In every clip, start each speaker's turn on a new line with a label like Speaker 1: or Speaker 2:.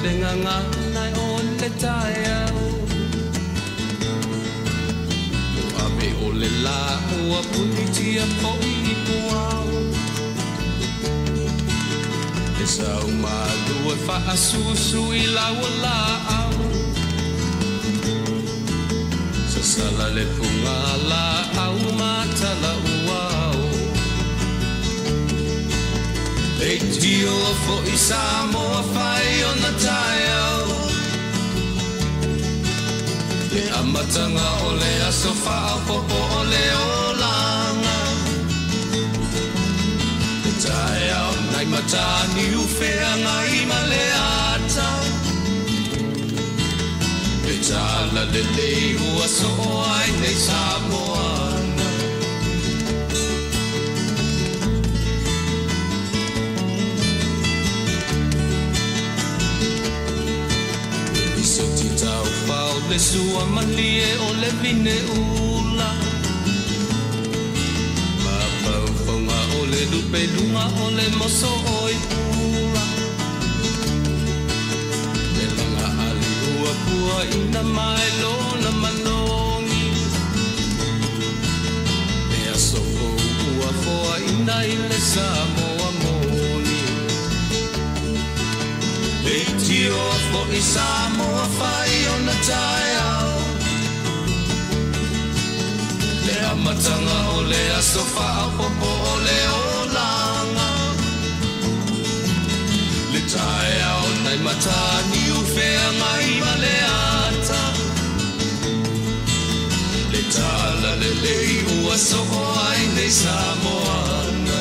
Speaker 1: le gagana o le taeao. Ua ave o le lā ua punitia foʻi i puao. E sau malu e faasusu i lau laau. Sasala le puga laau matala uao. Leitio foʻi Samoa fai ona taeao. Le amataga o le aso faaopopo o le olaga. Le taeao nai Mataniu Feagai ma le ata. Le tala lelei ua soo ai nei Samoana. Lisoti taufao le sua malie o le vine ula. Mafaufauga o le lupeluga o le moso o i pula. Le laga ali ua pua ina mai lona manogi. Le aso fou ua foaina i le Samoa moni. Leitio foʻi Samoa fai ona taeao. Le amataga o le aso faaopopo o le olaga. Le taeao nai Mataniu Feagai ma le ata. Le tala lelei ua soo ai nei Samoana.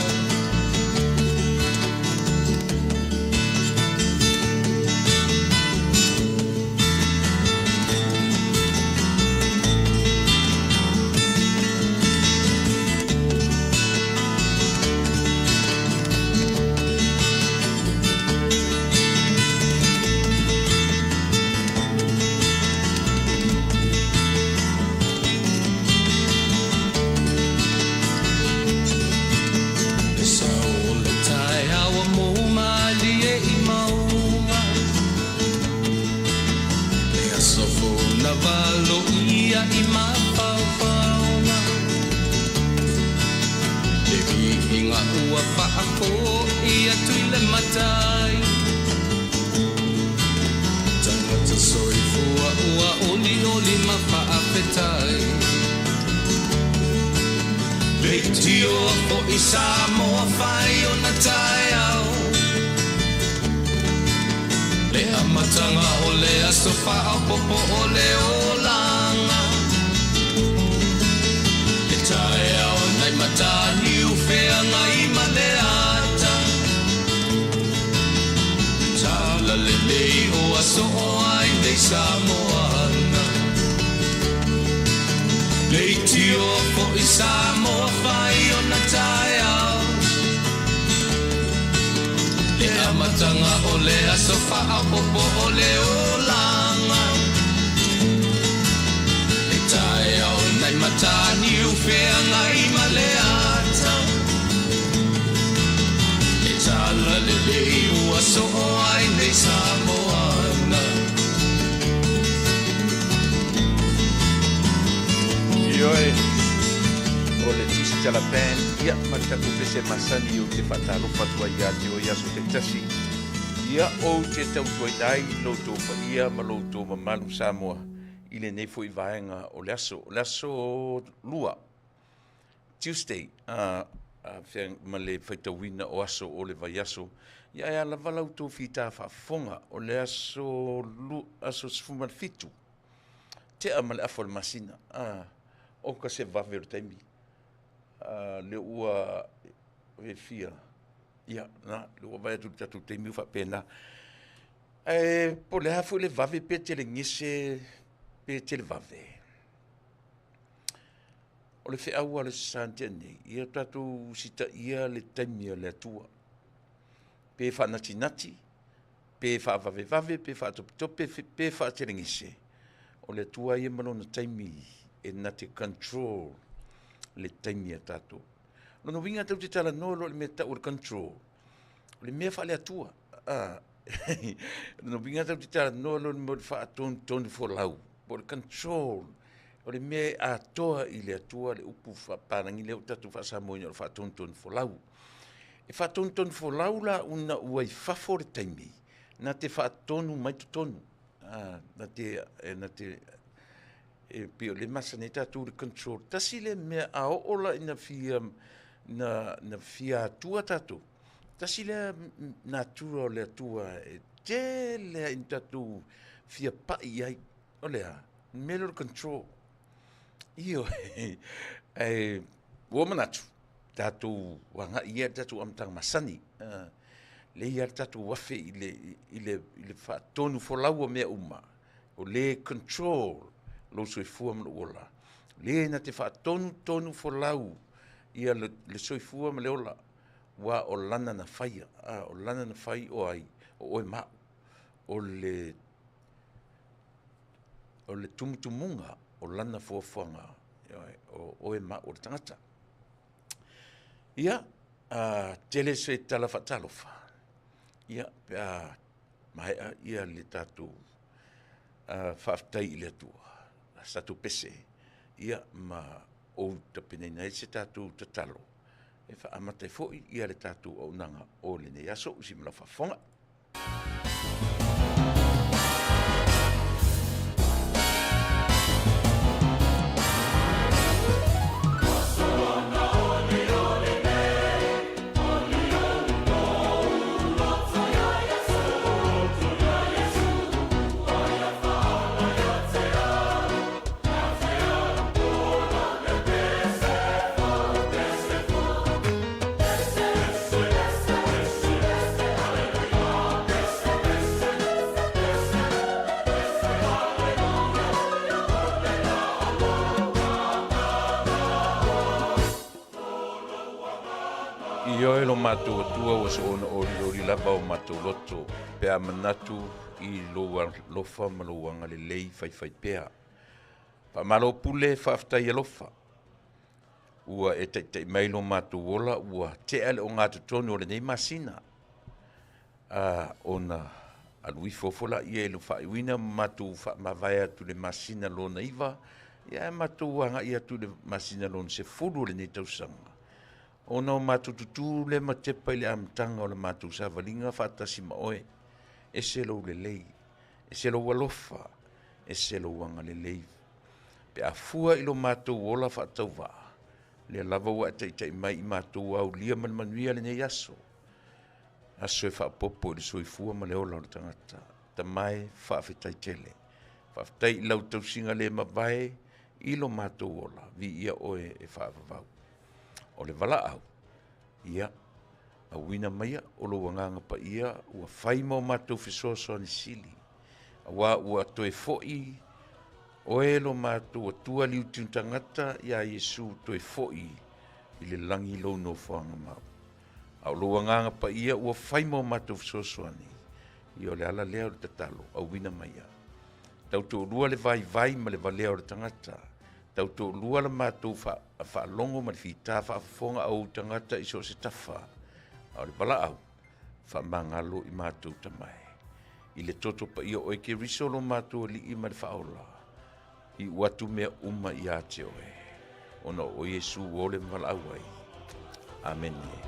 Speaker 1: Le sau o le taeao ua mou malie i mauga. Le aso fou na valoia i mafaufauga. Le viiga ua faafoʻi atu i le matai. Tagata soifua ua olioli ma faafetai. Leitio foʻi Samoa fai ona taeao. Le amataga o le aso faaopopo o le olaga. Le taeao nai Mataniu Feagai ma le ata. Le tala lelei ua soo ai nei Samoana. Leitio foʻi Samoa fai ona taeao. Le amataga o le aso faaopopo o le olaga. Le taeao nai Mataniu Feagai ma le ata. Le tala lelei ua soo ai nei Samoana.
Speaker 2: Ioe, o le Tusitala Band, ia, ma le tatou pese masani ou te faatalofa atu ai ia te oe i aso taitasi. Ia, ou te tautuaina ai i lo outou paia ma lo outou mamalu Samoa i lenei foi vaega o le aso. O le aso lua, Tuesday, a, a fea, ma le faitauina o aso o le vaiaso. Ia, e a lava la outou fita faafofoga, o le aso, lu, aso 17, tea ma le afa o le masina, a, oka se vave o le taimi. A, le ua e fia, ia, na, le ua vai atu le tatou taimi ua faapena. Ae po o le a foi le vave pe telegese pe televave. O le feau a le Aso Sa na tea nei, ia tatou usitaia le taimi a le Atua. Pe faanatinati, pe faavavevave, pe faatopetope, pe faatelegese, o le Atua ia ma lona taimi e na te control le taimi a tatou. Lona uiga tatou te talanoa loa i le mea tau o le control, o le mea faale-Atua. Lona uiga tatou te talanoa loa i le mea o le faatonutonu folau po o le control, o le mea e atoa i le Atua le upu faapapalagi lea ua tatou faa-Samoa ina o le faatonutonu folau. E faatonutonu folau la ona ua i fafo le taimi na te faatonu mai totonu. Na te, na te, e pei o lea e masani ai tatou i le control. Tasi lea mea a oo la ina fia, na fia atua tatou, tasi lea natura o le Atua e tele lava ina tatou fia pai i ai, o le a? O le mea lea o le control. Ioe, ae ua ou manatu, tatou agai ia i le tatou amataga masani, lea e i ai lava le tatou afe i le faatonufolau o mea uma, o le e control lou soifua ma lou ola, o le na te faatonutonufolau le soifua ma le ola, aua o Lana na faia, o Lana na fai o ai? O oe ma au. O le tumutumuga o Lana fuafuaga, o oe ma au o le tagata. Ia, tele se tala faatalofa, ia, pe a maea ia le tatou faafetai i le Atua, se tatou pese, ia ma ou tapenaina ai se tatou tatalo e faaamata ai foi le tatou auaunaga o lenei aso i si ma lau faafofoga. Ioe lo matou Atua ua soona olioli lava o matou loto pe a manatu i lou alofa ma lou agalelei faifaipea. Faamalo pule, faafetai alofa. Ua e taitai mai lo matou ola ua tea le ogatotonu o lenei masina. A ona alu ifo foi laia i le faaiuina ma matou faamavae atu i le masina lona 9, ia ae matou agai atu i le masina lona 10 o lenei tausaga. Ona o matou tutū lea ma tepa i le amataga o le matou savaliga faatasi ma oe, ese lou lelei, ese lou alofa, ese lou agalelei. Pe a fua i lo matou ola faatauvaa, lea lava ua e taitai mai i matou aulia ma le manuia lenei aso. Aso e faaopoopo i le soifua ma le ola o le tagata. Tama e, faafetai tele. Faafetai i lau tausiga le mavae i lo matou ola, viia oe e faavavau. O le valaau, ia, auina maia o lou agaga paia ua fai ma o matou fesoasoani sili, aua ua toe foi oe lo matou Atua liutiu tagata iā Iesu toe foi i le lagi lou nofoaga mau. A o lou agaga paia ua fai ma o matou fesoasoani, ia o le ala lea o le tatalo, auina maia. Tau toalua le vaivai ma le valea o le tagata, tau toalua la matou faalogo ma le fita faafofoga a ou tagata i so o se tafa, a o le valaau, faamagalo i matou tamae. I le toto paia o oe Keriso lo matou Alii ma le Faaola, iu atu mea uma ia te oe, ona o Iesu ua ole ma valaau ai. Amene.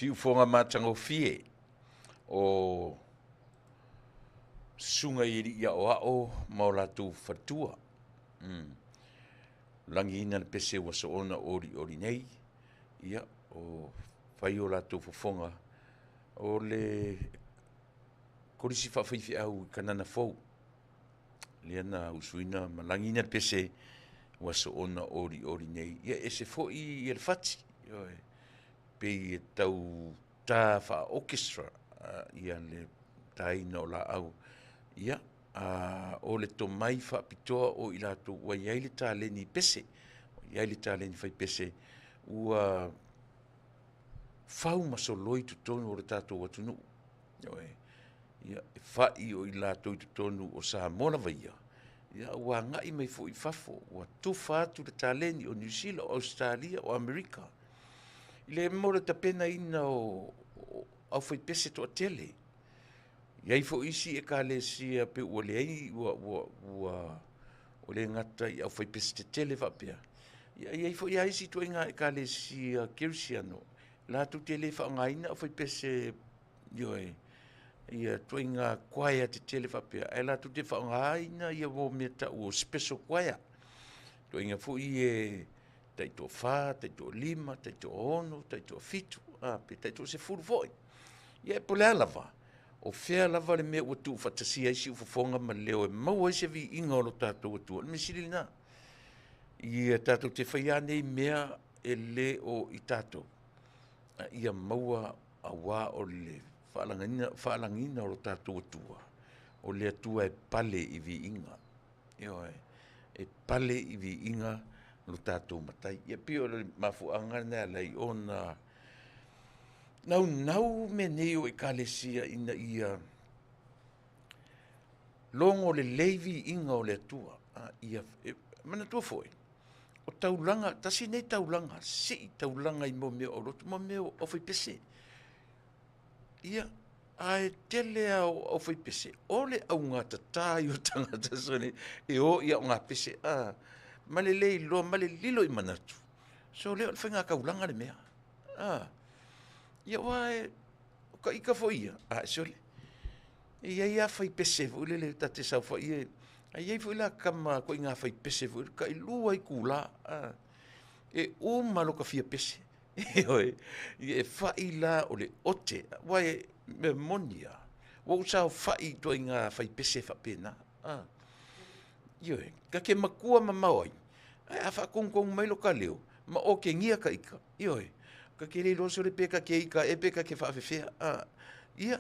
Speaker 2: Siufoga matagofie o susuga i alii aoao ma o latou faletua. Lagiina le pese ua soona olioli nei, ia, o fai o latou fofoga o le Kolisi Faafaifeau i Kanana Fou, lea na usuina ma lagiina le pese ua soona olioli nei. Ia, e ese foi ia le fati, ioe, pei e tau ta faa-orchestra ia le taina o laau. Ia, o le tomai faapitoa o i latou ua i ai le taleni pese, ua i ai le taleni fai pese, ua fau ma soloi totonu o le tatou atunuu. Ioe. Ia, e fai o i latou i totonu o Samoa lava ia, ia ua agai mai foi i fafo, ua tufa atu le taleni o Niu Sila, o Ausetalia, o Amerika, i le mo le tapenaina o aufaipese toatele. E i ai foi isi ekalesia pe ua leai, ua le gata i aufaipese tetele faapea, ia e i ai foi lava isi ituaiga ekalesia kerisiano, latou te le faaaogaina aufaipese, ioe, ia ituaiga choir tetele faapea, ae latou te faaaogaina ia mea tau o special choir, ituaiga foi e taitoafa, taitoalima, taitoaono, taitoafitu, pe taitoasefulu foi. Ia po o le a lava, o fea lava le mea ua tuufaatasia ai siufofoga ma leo e maua ai se viiga o lo tatou Atua, o le mea sili lena. Ia tatou te faia lava nei mea e le o i tatou, a ia maua aua o le faalagiina o lo tatou Atua, o le Atua e pale i viiga. Ioe, e pale i viiga lo tatou Matai. Ia pei o le mafuaaga lena e ala ai ona naunau mea nei o ekalesia ina ia logo lelei viiga o le Atua. Ia manatua foi, o taulaga, tasi nei taulaga, sii taulaga i mea o lotu, mo mea o aufaipese. Ia, ae tele lava o aufaipese, o le augatata ia o tagata sole e o i aogapese, ma le le iloa ma le lilo i manatu, sole o le faigataulaga le mea. Ia aua o ka ika foi ia, sole, e i ai lava faipese foi lele ta te saofai ai, ae i ai foi la tama ituaiga faipese foi, tailua itula, e uma loka fia pese. Ioe, e fai la o le ote, aua e mea moni lava, ua ou saofai i ituaiga faipese faapena. Ioe, ta te matua mamao ai, ae a faatonutonu mai loka leo, ma otegia ka ika, ioe, ta te le iloa sole pe ta te ika ea pe ta te faafefea. Ia,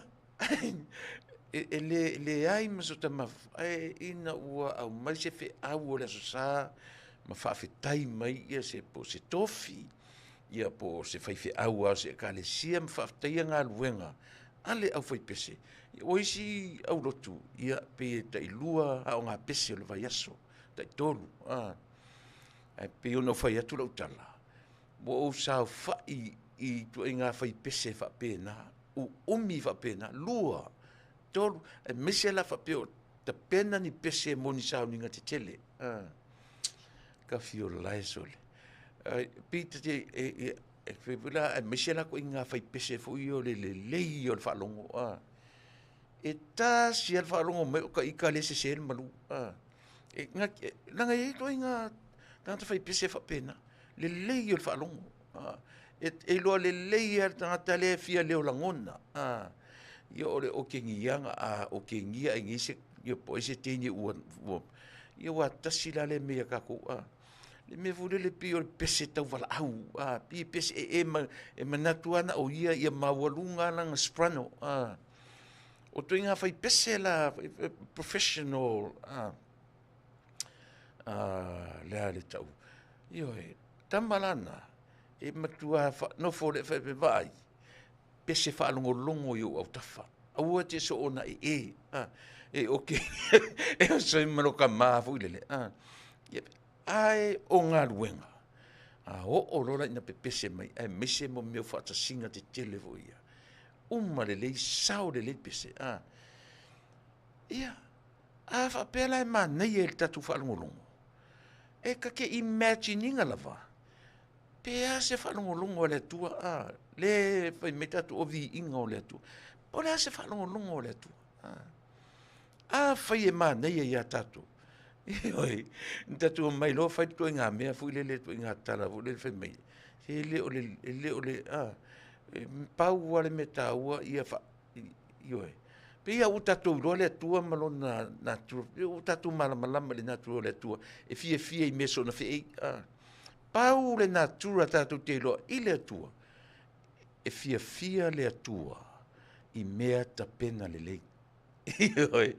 Speaker 2: e leai ma so tama, ae ina ua aumai se feau o le Aso Sa ma faafetai mai ia se po o se tofi, ia po o se faifeau lava o se ekalesia ma faafetaia galuega a le aufaipese. Ia, o isi aulotu, ia, pei e tailua aogapese o le vaiaso, taitolu, ae pei ona ou fai atu lau tala, ua ou saofai i ituaiga faipese faapena, uumi faapena, 2, 3, aemaise la faapea o tapena ni pese mo ni sauniga tetele. Ka fio lae sole. Ai, pei te te, e, e, e, e, la, aemaise la ituaiga faipese foi o le lelei o le faalogo. E tasi lava le faalogo mai o ka ika le sese le malu. E, nga, e, leaga e i ai ituaiga tagata faipese faapena, lelei o le faalogo. E, e iloa lelei lava le tagata lea e fia leo lagona. Ia o le otegiaga, a otegia ai nei se, ia po o ai se teine ua, ua, ia ua tasi la lea mea ia tatou. Le mea foi lele pei o le pese tauvalaau, pei e pese e, e, ma, e manatu lava na o ia, ia maualuga lana soprano. O ituaiga faipese la, professional, le a le tau. Ioe, tama lana, e matua nofo le whaepe vaai, pese whaalongolongo i o autafa. Aua te so ona e e, e oke, e o soi maloka mā fui lele, Ia, ae o galuega, a oo loa la ina pepese mai, aemaise mo mea o faatasiga tetele foi ia. Uma lelei, sao lelei pese, Ia, a faapea la e manaia i le tatou faalogologo, e ta te imagine ina lava, Pe a se faalogologo a le Atua, a, le fai mai tatou o viiga o le Atua. Po o le a se faalogologo a le Atua? A, afai e manaia ia tatou, ioe, na tatou omai loa fai le ituaiga mea foi lele, ituaiga tala foi lele fai mai, e le o le, e le o le, a, e pau lava le mea taua ia faa, ioe. Pei lava ua tatou iloa le Atua ma Lona natura, pei ua tatou malamalama i le natura o le Atua e fiafia i mea soona feei, a. Pau le natura tatou te iloa i le Atua, e fiafia le Atua i mea tapena lelei. Ioe,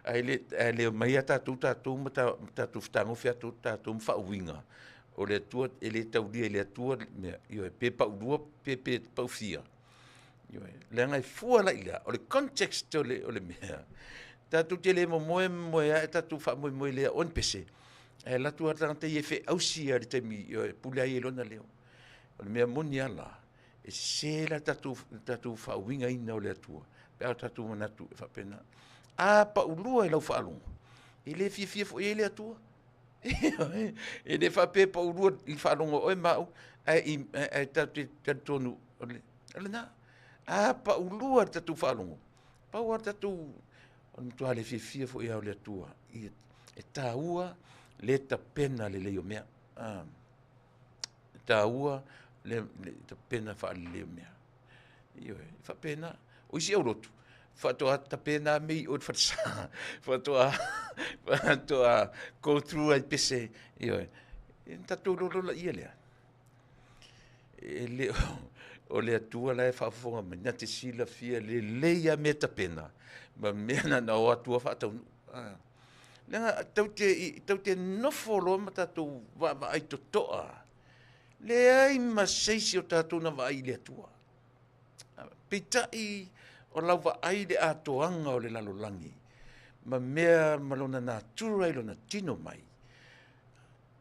Speaker 2: ae le, ae le omai a tatou tatou ma tatou fetagofi atu tatou ma faauiga o le Atua, e le taulia e le Atua le mea, ioe, pe paulua pe pe paufia. Ioe, leaga e fua la i le a? O le context o le, o le mea. Tatou te le momoe momoe ae tatou faamoemoe lea o ni pese. Ae alu atu lava le tagata ia e feausi lava i le taimi e pule ai i lona leo. O le mea moni lava la, e sese la tatou, tatou faauigaina o le Atua pe a o tatou manatu e faapena. A paulua i lau faalogo, e le fiafia foi i ai le Atua. E le faapea e paulua i le faalogo a oe ma au, ae, ae tatou te talitonu o le, o lena. A paulua i le tatou faalogo, pau lava le tatou, o le matua le fiafia foi lava o le Atua. E taua le tapena lelei o mea. E taua le tapena faalelei o mea. Ioe, e faapena. O isi aulotu, faatoa tapena lava mea i o i le falesa, faatoa faatoa go through ai pese, ioe. Ona tatou iloa loa lea lea, e le o le Atua la e faafofoga mai, na te silafia lelei lava mea tapena ma mea na ona o atu lava faataunuu. Leaga tatou te, tatou te nofo loa ma tatou vaavaai totoa, leai ma se isi o tatou na vaai i le Atua. Peitai, o lau vaai i le atoaga o le lalolagi ma mea ma lona natura i lona tino mai,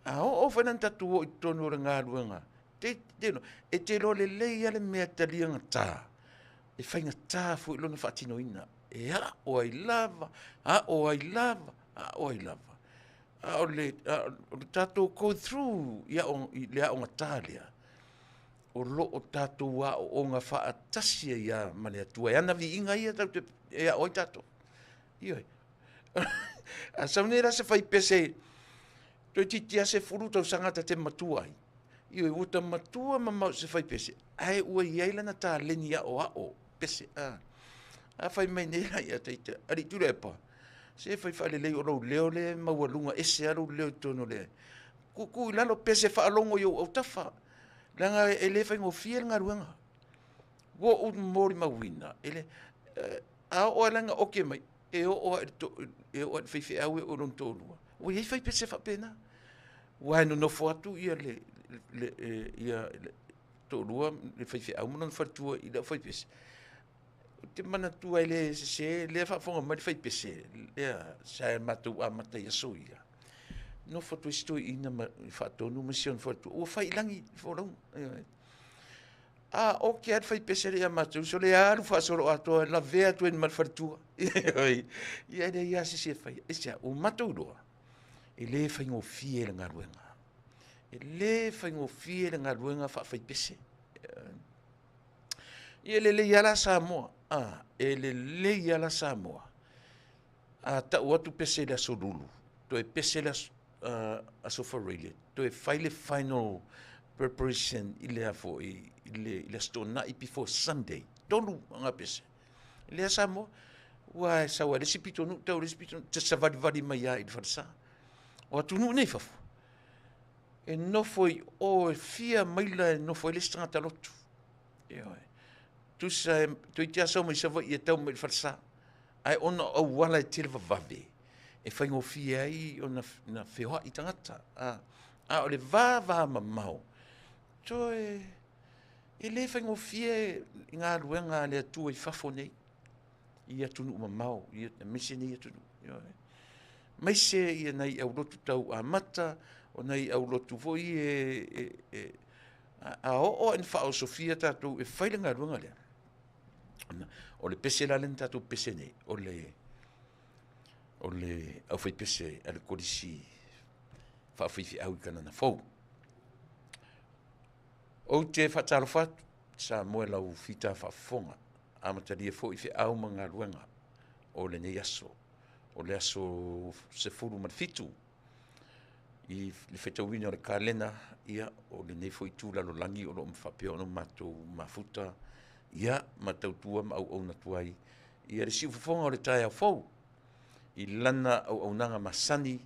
Speaker 2: a oo foi la ona tatou oo i totonu o le galuega, te, te, e te iloa lelei lava le mea taliagata, e faigata foi lona faatinoina, e ao ai lava, ao ai lava, ao ai lava. A o le, a o le tatou go through i, ao, i le aogata lea, o lo o tatou aooga faatasi ai lava ma le Atua. E ana viiga ia tatou te, e ao ai tatou. Ioe. A sau nei la se faipese, toeitiiti lava 10 tausaga ta te matua ai. Ioe, ua ta matua mamao i se faipese, ae ua i ai lana taleni aoao pese. A, a fai mai nei la ia ita, alii Tuilaepa, se fai faalelei o lou leo lea e maualuga ese lava lou leo i totonu o le kuku i lalo pese faalogo i ou autafa, leaga e le faigofie le galuega. Ua ou molimauina, e le, a oo lava la ina oke mai, e oo lava i le, to, e oo lava i le faifeau e oo i lona toalua, ua i ai faipese faapena. Aua e nonofo atu ia le, le, ia le toalua, le faifeau ma lona faletua i le aufaipese. Ou te manatua e le sese, lea faafofoga mai le faipese, lea sa matou amata i aso ia. Nofo atu ai si toeaina ma faatonu ma si ona faletua, ua fai i lagi le folauga. A oke lava le faipese lea ia matou, sole alu faasoloatoa e lavea atu ai ma le faletua. Ia e leai lava se isi e faia. Aisea? Ua matou iloa, e le faigofie le galuega. E le faigofie le galuega faafaipese. Ia e lelei lava la Samoa, a, e lelei lava la Samoa. A tau atu pese i le aso Lulu, toe pese le aso, aso Faraile, toe fai le final preparation i le foi, i le, i le aso Toonai before Sunday. Tolu nga pese. Lea Samoa, ua e sau ai le isi pitonuu, tau le isi pitonuu, te savalivali mai lava i le falesa. O atunuu nei fafo, e nofo i o e fia maila e nofo ai le isi tagata lotu. Ioe. Tusa e toeitiiti lava sau mai Savaii e tau mai i le falesa. Ae ona o auala e tele vavave, e faigofie ai ona feoai tagata. A, a o le va va mamao, toe e le faigofie i galuega a le Atua i fafo nei, i atunuu mamao, i aemaise nei atunuu. Ioe. Aemaise ia nai aulotu tau amata, o nai aulotu foi e, e, e a, a oo ina faaosofia tatou e fai le galuega lea. O le pese la lea na tatou pese nei, o le, o le aufaipese a le Kolisi Faafaifeau i Kanana Fou. Ou te faatalofa atu Samoa i lau fita faafofoga, amatalia foi feau ma galuega o lenei aso, o le aso 17 i le fetauina o le kalena, ia, o lenei foi itu lalolagi o lo o faapea ona matou mafuta, ia, ma tautua ma auauna atu ai ia le siufofoga o le taeao fou i lana auaunaga masani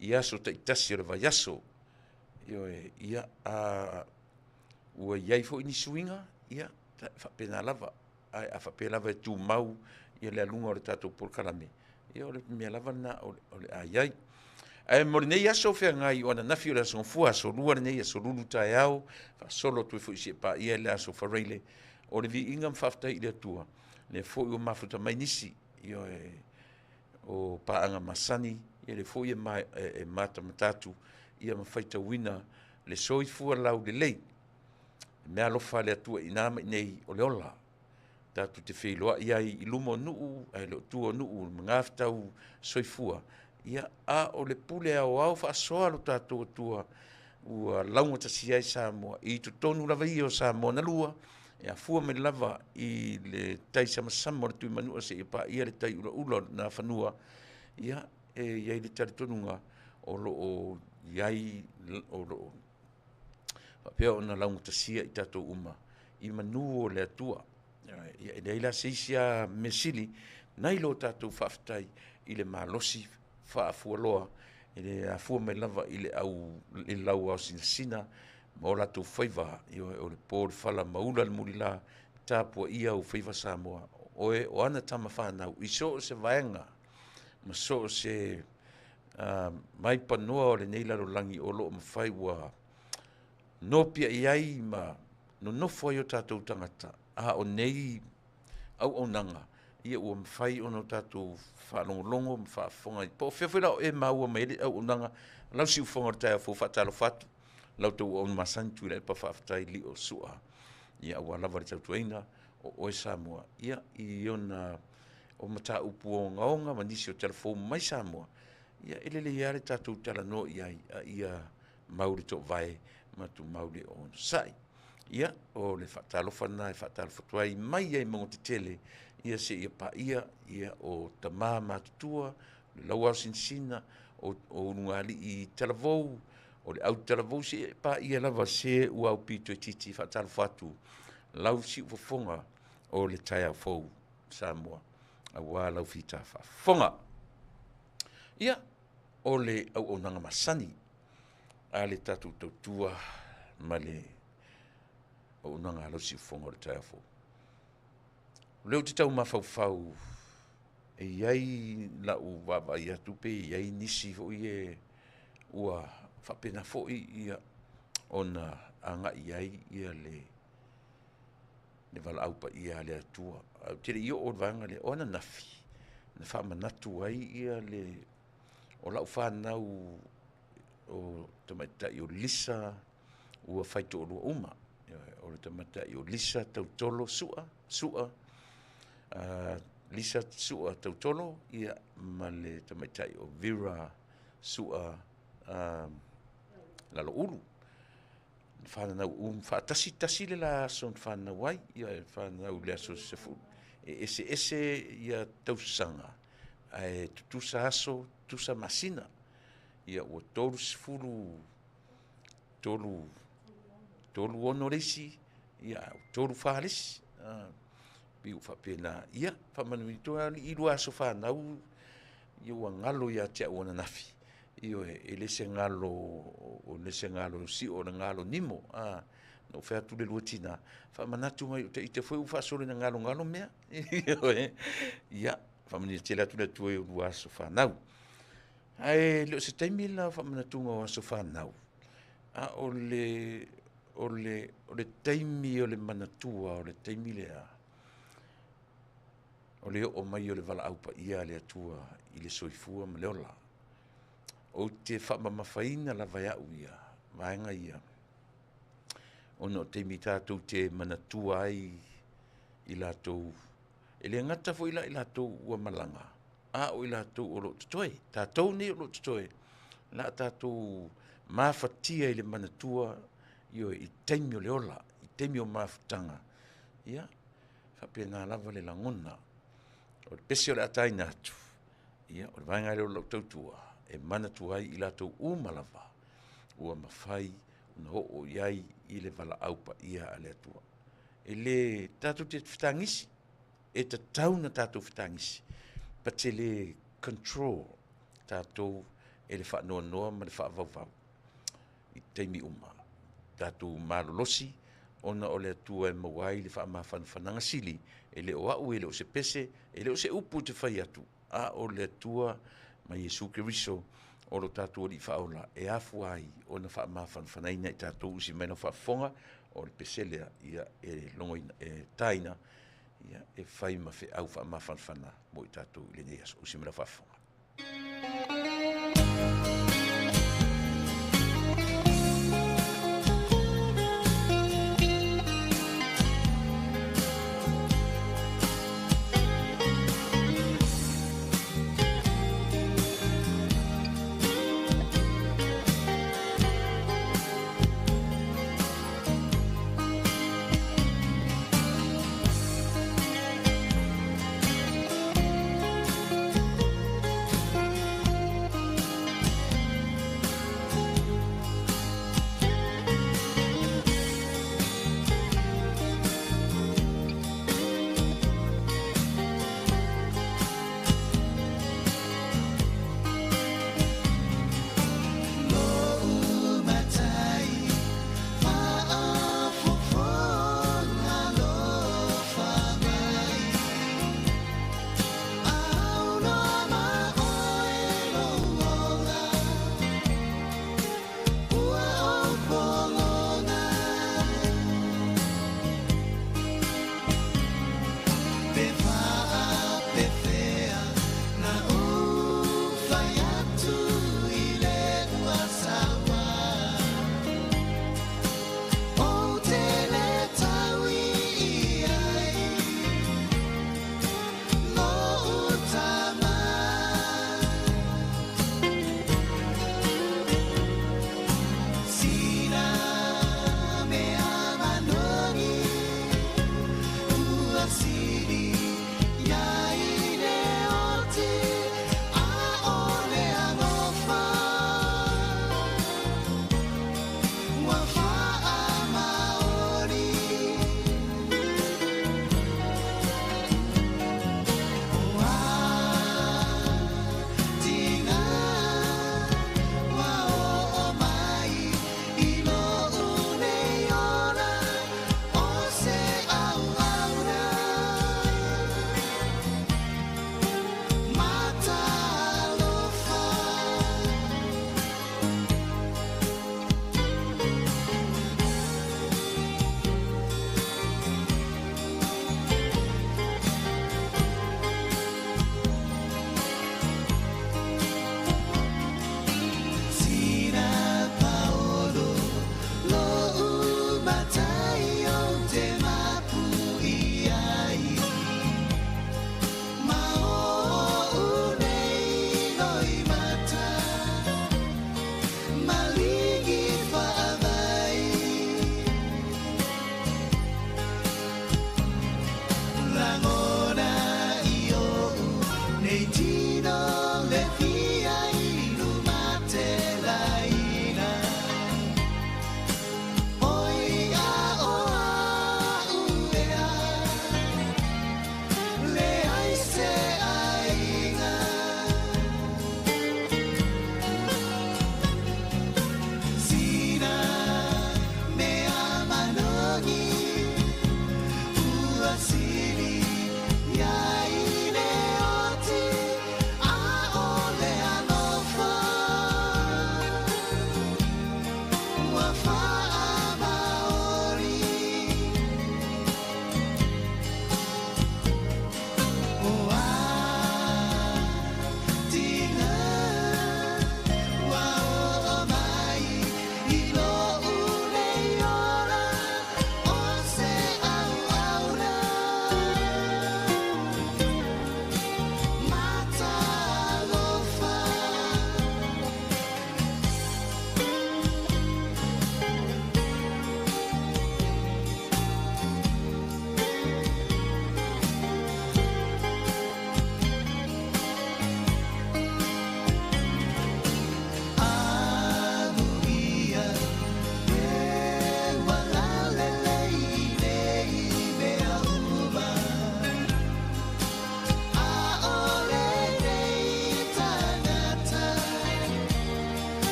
Speaker 2: i aso taitasi o le vaiaso. Ioe, ia, a ua i ai foi ni suiga, ia, faapena lava, ae a faapea lava e tumau ia le aluga o le tatou polokalame, ia o le mea lava lena o le a i ai. Ae mo lenei aso feagai o ananafi o le aso Gafua, aso Lua lenei, aso Lulu taeao, faasolo atu ai foi seia paia le aso Faraile, o le viiga ma faafetai i le Atua, lea foi ua mafuta mai nisi, ioe, o paaga masani, ia lea foi e matamata atu, ia ma faitauina le soifua laulelei, le meaalofa a le Atua i ina ma i inei o le ola. Tatou te feiloai ai i luma o nuu, ae le o tua o nuu, magafetau soifua, ia, a o le pule aoao faasoa lo tatou Atua ua laugatasia ai Samoa i totonu lava ia o Samoa na lua, e afua mai lava i le tai samasama o le Tuimanua seia paia le tai ulaula o le Nafanua, ia, e i ai le talitonuga o lo o i ai, o lo o faapea ona laugatasia i tatou uma i manu o le Atua. Ia, e leai la se isi lava mea sili nai lo tatou faafetai i le malosi faafualoa e le afua mai lava i le au i le lauao sinasina ma o latou faiva, ioe, o le po o le fala ma ula le mulila, tapuaia ou faiva Samoa, oe o ana tama fanau i so o se vaega ma so o se maipanoa o lenei lalolagi o lo o mafai ua nopiai ai ma nonofo ai o tatou tagata, a o nei auaunaga, ia ua mafai ona o tatou faalogologo ma faafofoga ai. Po o fea foi la o e maua mai ai le auaunaga, lau siufofoga o le taeao fou, faatalofa atu lau tou auauna masani Tuilaepa, faafetai Lio Sua, ia aua lava le tautuaina o oe Samoa, ia i ona o mataupu ogaoga ma nisi o talafou mai Samoa, ia e lelei lava le tatou talanoa i ai, a ia mau le toovae ma tumau le onosai. Ia, o le faatalofa lena e faatalofa atu ai mai ai mauga tetele, ia seia paia ia o tama matutua, o le lauaosinasina, o ulugalii talavou, o le au talavou, seia paia lava se ua aupito itiiti. Faatalofa atu lau siufofoga o le taeao fou Samoa, aua lau fita faafofoga. Ia, o le auaunaga masani a le tatou tautua ma le auaunaga a lau siufofoga o le taeao fou. O lea ou te tau mafaufau e i ai lau vaavaai atu pe i ai nisi foi e ua faapena foi ia ona agai ai ia le valaau paia a le Atua. Ae ou te le i oo i le vaega lea, o ananafi na faamanatu ai ia le o lau fanau o tamaitai o Lisa ua faitoalua uma. O le tamaitai o Lisa Tautolo Sua, Sua, Lisa Sua Tautolo, ia, ma le tamaitai o Vera Sua Laloulu. Fananau um faatasi tasi le la aso na fananau ai, ia e fananau i le aso 10. E eseese ia tausaga, ae tutusa aso, tutusa masina. Ia ua 30, 3, 36 le isi, ia 34 le isi. Pei ua faapena, ia faamanuia atu i lua aso fanau, ia ua galo ia te au ananafi. Ioe, e le se galo, o le se galo sio, o le galo nimo. Na ou fai atu le lua tina, faamanatu mai o te ite foi ua faasolo ina galogalo mea. Ioe, ia, faamanuia tele atu le Atua i o lua aso fanau. Ae le o se taimi la o faamanatuga o aso fanau, a o le, o le, o le taimi o le manatua, o le taimi lea, o le oo mai o le valaau paia a le Atua i le soifua ma le ola. Ou te faamamafaina lava e au ia vaega ia, ona o taimi tatou te manatua ai i latou, e le gata foi la i latou ua malaga, a o i latou o lo o totoe, tatou nei o lo o totoe, la tatou mafatia i le manatua Ioe, i taimi o le ola, i taimi o mafutaga, ia, faapena lava le lagona. O le pese o le a taina atu, ia, o le vaega lea o lau tautua, e manatua ai i latou uma lava, ua mafai ona oo i ai i le valaau paia a le Atua. E le tatou te fetagisi, e tatau ona tatou fetagisi, but e le control tatou e le faanoanoa ma le faavauvau i taimi uma. Tatou malolosi ona o le Atua e maua ai le faamafanafanaga sili, e le o au, e le o se pese, e le o se upu ou te fai atu, a o le Atua ma Iesu Keriso o lo tatou Alii Faaola e afua ai ona faamafanafanaina i tatou. Usi mai lau faafofoga, o le pese lea, ia, e logoina, e taina, ia, e fai ma feau faamafanafana mo i tatou i lenei aso. Usi mai lau faafofoga.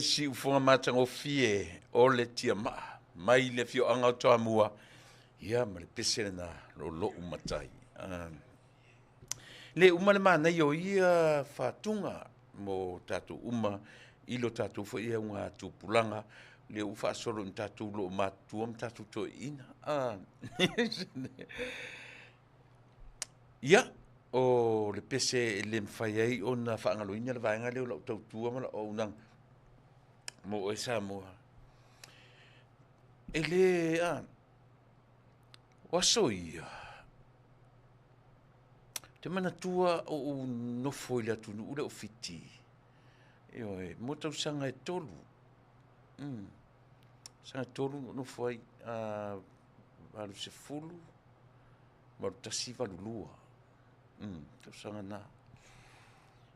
Speaker 2: siufoga matagofie o le tiamaa mai le afioaga o Toamua, ia ma le pese lena o lou matai. Le uma le manaia o ia fatuga mo tatou uma i lo tatou foi auga tupulaga, lea ua faasolo ina tatou loo matutua ma tatou toeaiina. Ia, o le pese e le mafai ai ona faagaloina le vaega lea o lau tautua ma lau auaunaga mo oe Samoa. E le, o aso ia, ou te manatua o ou nofo i le atunuu lea o Fiti, ioe, mo tausaga e 3. Tausaga e 3 na ou nofo ai, 80, 81, 82, tausaga na.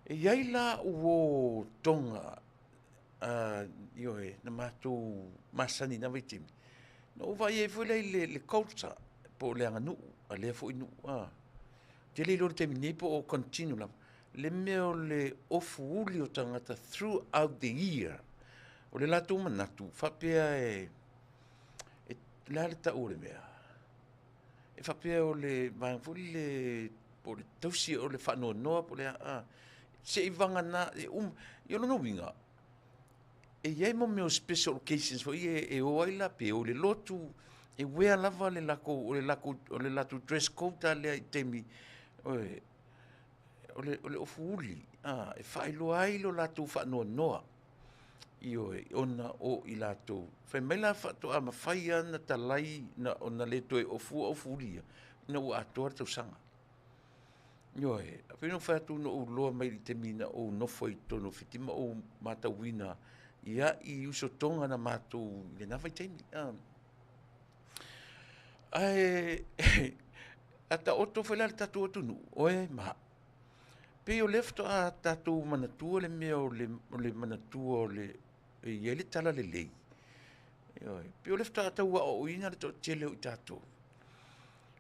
Speaker 2: E i ai la uo Toga, ioe, na matou masani i na vaitaimi, na ou vaai ai foi lea i le culture, po o le aganuu a lea foi nuu. Ou te le iloa i le taimi nei po o continue lava, le mea o le ofu uli o tagata throughout the year. O le latou manatu, faapea e le a le tau o le mea? E faapea o le vaega foi lele, po o le tausi o le faanoanoa po o le a, seivagana e uma. Ia o lona uiga, e i ai mo mea o special occasions foi e o ai la, pe o i le lotu, e uea lava le latou, o le latou dress code lava lea i taimi, o le ofu uli, e faailoa ai lo latou faanoanoa, ioe, ona o i latou. Fai mai la faatoa mafai lava ona talai ona le toe ofua ofu uli ia, ina ua atoa le tausaga. Ioe, e pei ona ou fai atu na ou iloa mai i le taimi na ou nofo ai i totonu o Fiti ma ou matauina ia i uso Toga na matou i lena vaitaimi. Ae a taoto foi la le tatou atunuu, oe ma pei o lea faatoa tatou manatua le mea o le manatua o le e i ai le talalelei. Ioe, pei o lea faatoa tau aoaoina le toatele o i tatou.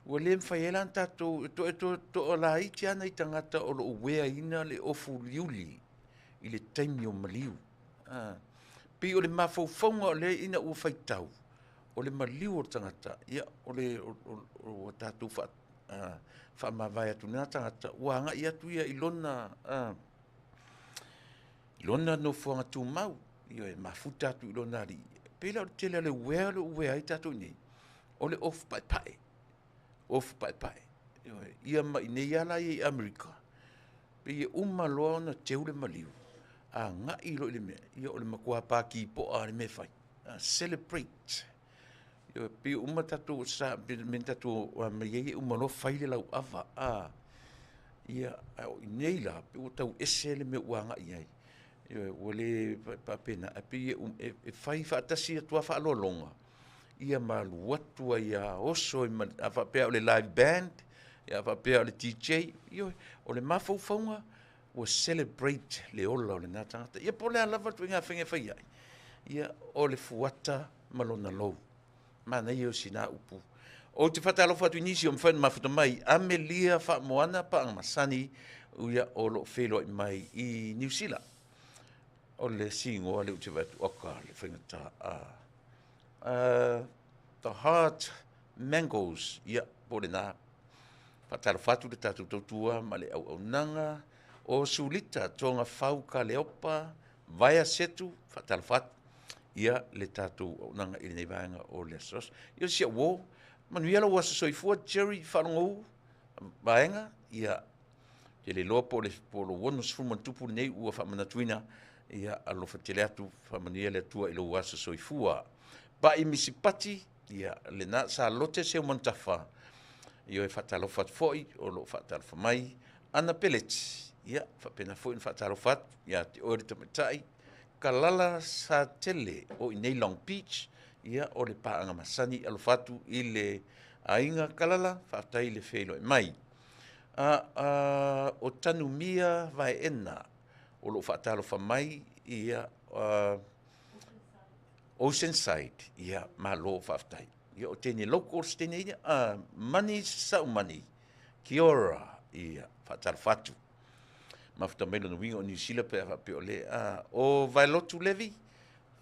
Speaker 2: Ua le mafai ai la ona tatou, e toalaiti lava nai tagata o lo o ueaina le ofu uliuli i le taimi o maliu. Pei o le mafaufauga o lea ina ua faitau, o le maliu o le tagata, ia, o le ua tatou faamavae atu lena tagata, ua agai atu ia i lona nofoaga tumau, ia, e mafuta atu i lona alii. Pei la o le tele o le uea o le uea ai tatou nei, o le ofu paepae. Ofu paepae. Ia ma i nei ala ia i Amerika, pei e uma loa ona teu le maliu, agai loa i le mea, ia o le matua pati poa le mea e fai. Celebrate. Ia, pei uma tatou sa, me tatou mai ai e uma loa fai le lauava. Ia, a o i nei la, pei ua tau ese le mea ua agai ai. Ia, ua le faapena, ae pei e fai faatasi atu lava faaaloaloga, ia malu atu ai a oso a faapea o le live band, ia a faapea o le DJ, ia, o le mafaufauga ua celebrate le ola o lena tagata. Ia po o le a lava le ituaiga faiga e fai ai, ia o le fuata ma lona lou. Manaia o sina upu. Ou te faatalofa atu i nisi o mafai ona mafuta mai, Amelia Faamoana Paagamasani, ia o loo feiloai mai i Niu Sila. O le sigoa le ou te vaai atu, oka le faigata. The Heart Mangoes, ia po o lena. Faatalofa atu le tatou tautua ma le auaunaga o Sulita Toga Fau Kaleopa Vaea Setu, faatalofa atu ia le tatou auaunaga i lenei vaega o le aso. Ia si au uo, manuia lau aso soifua, Jerry Faalogou Vaega, ia te le iloa po o le 60 ma tupu lenei ua faamanatuina, ia alofa tele atu, faamanuia le Atua i lou aso soifua. Pai Misipati, ia lena Salote Seumanutafa, ia e faatalofa atu foi, o loo faatalofa mai. Ana Peleti, ia faapena foi ona faatalofa atu ia te oe le tamaitai. Kalala Satele o i nei Long Beach, ia o le paaga masani, alofa atu i le aiga Kalala, faafetai le feiloai mai. O Tanumia Vaeena o loo faatalofa mai ia Oceanside, ia malo faafetai. Ia o teine locals teine ia, Mani Saumani, kia ora, ia faatalofa atu. Mafuta mai lona uiga o Niu Sila pe a faapea o le o Vaelotu Levi,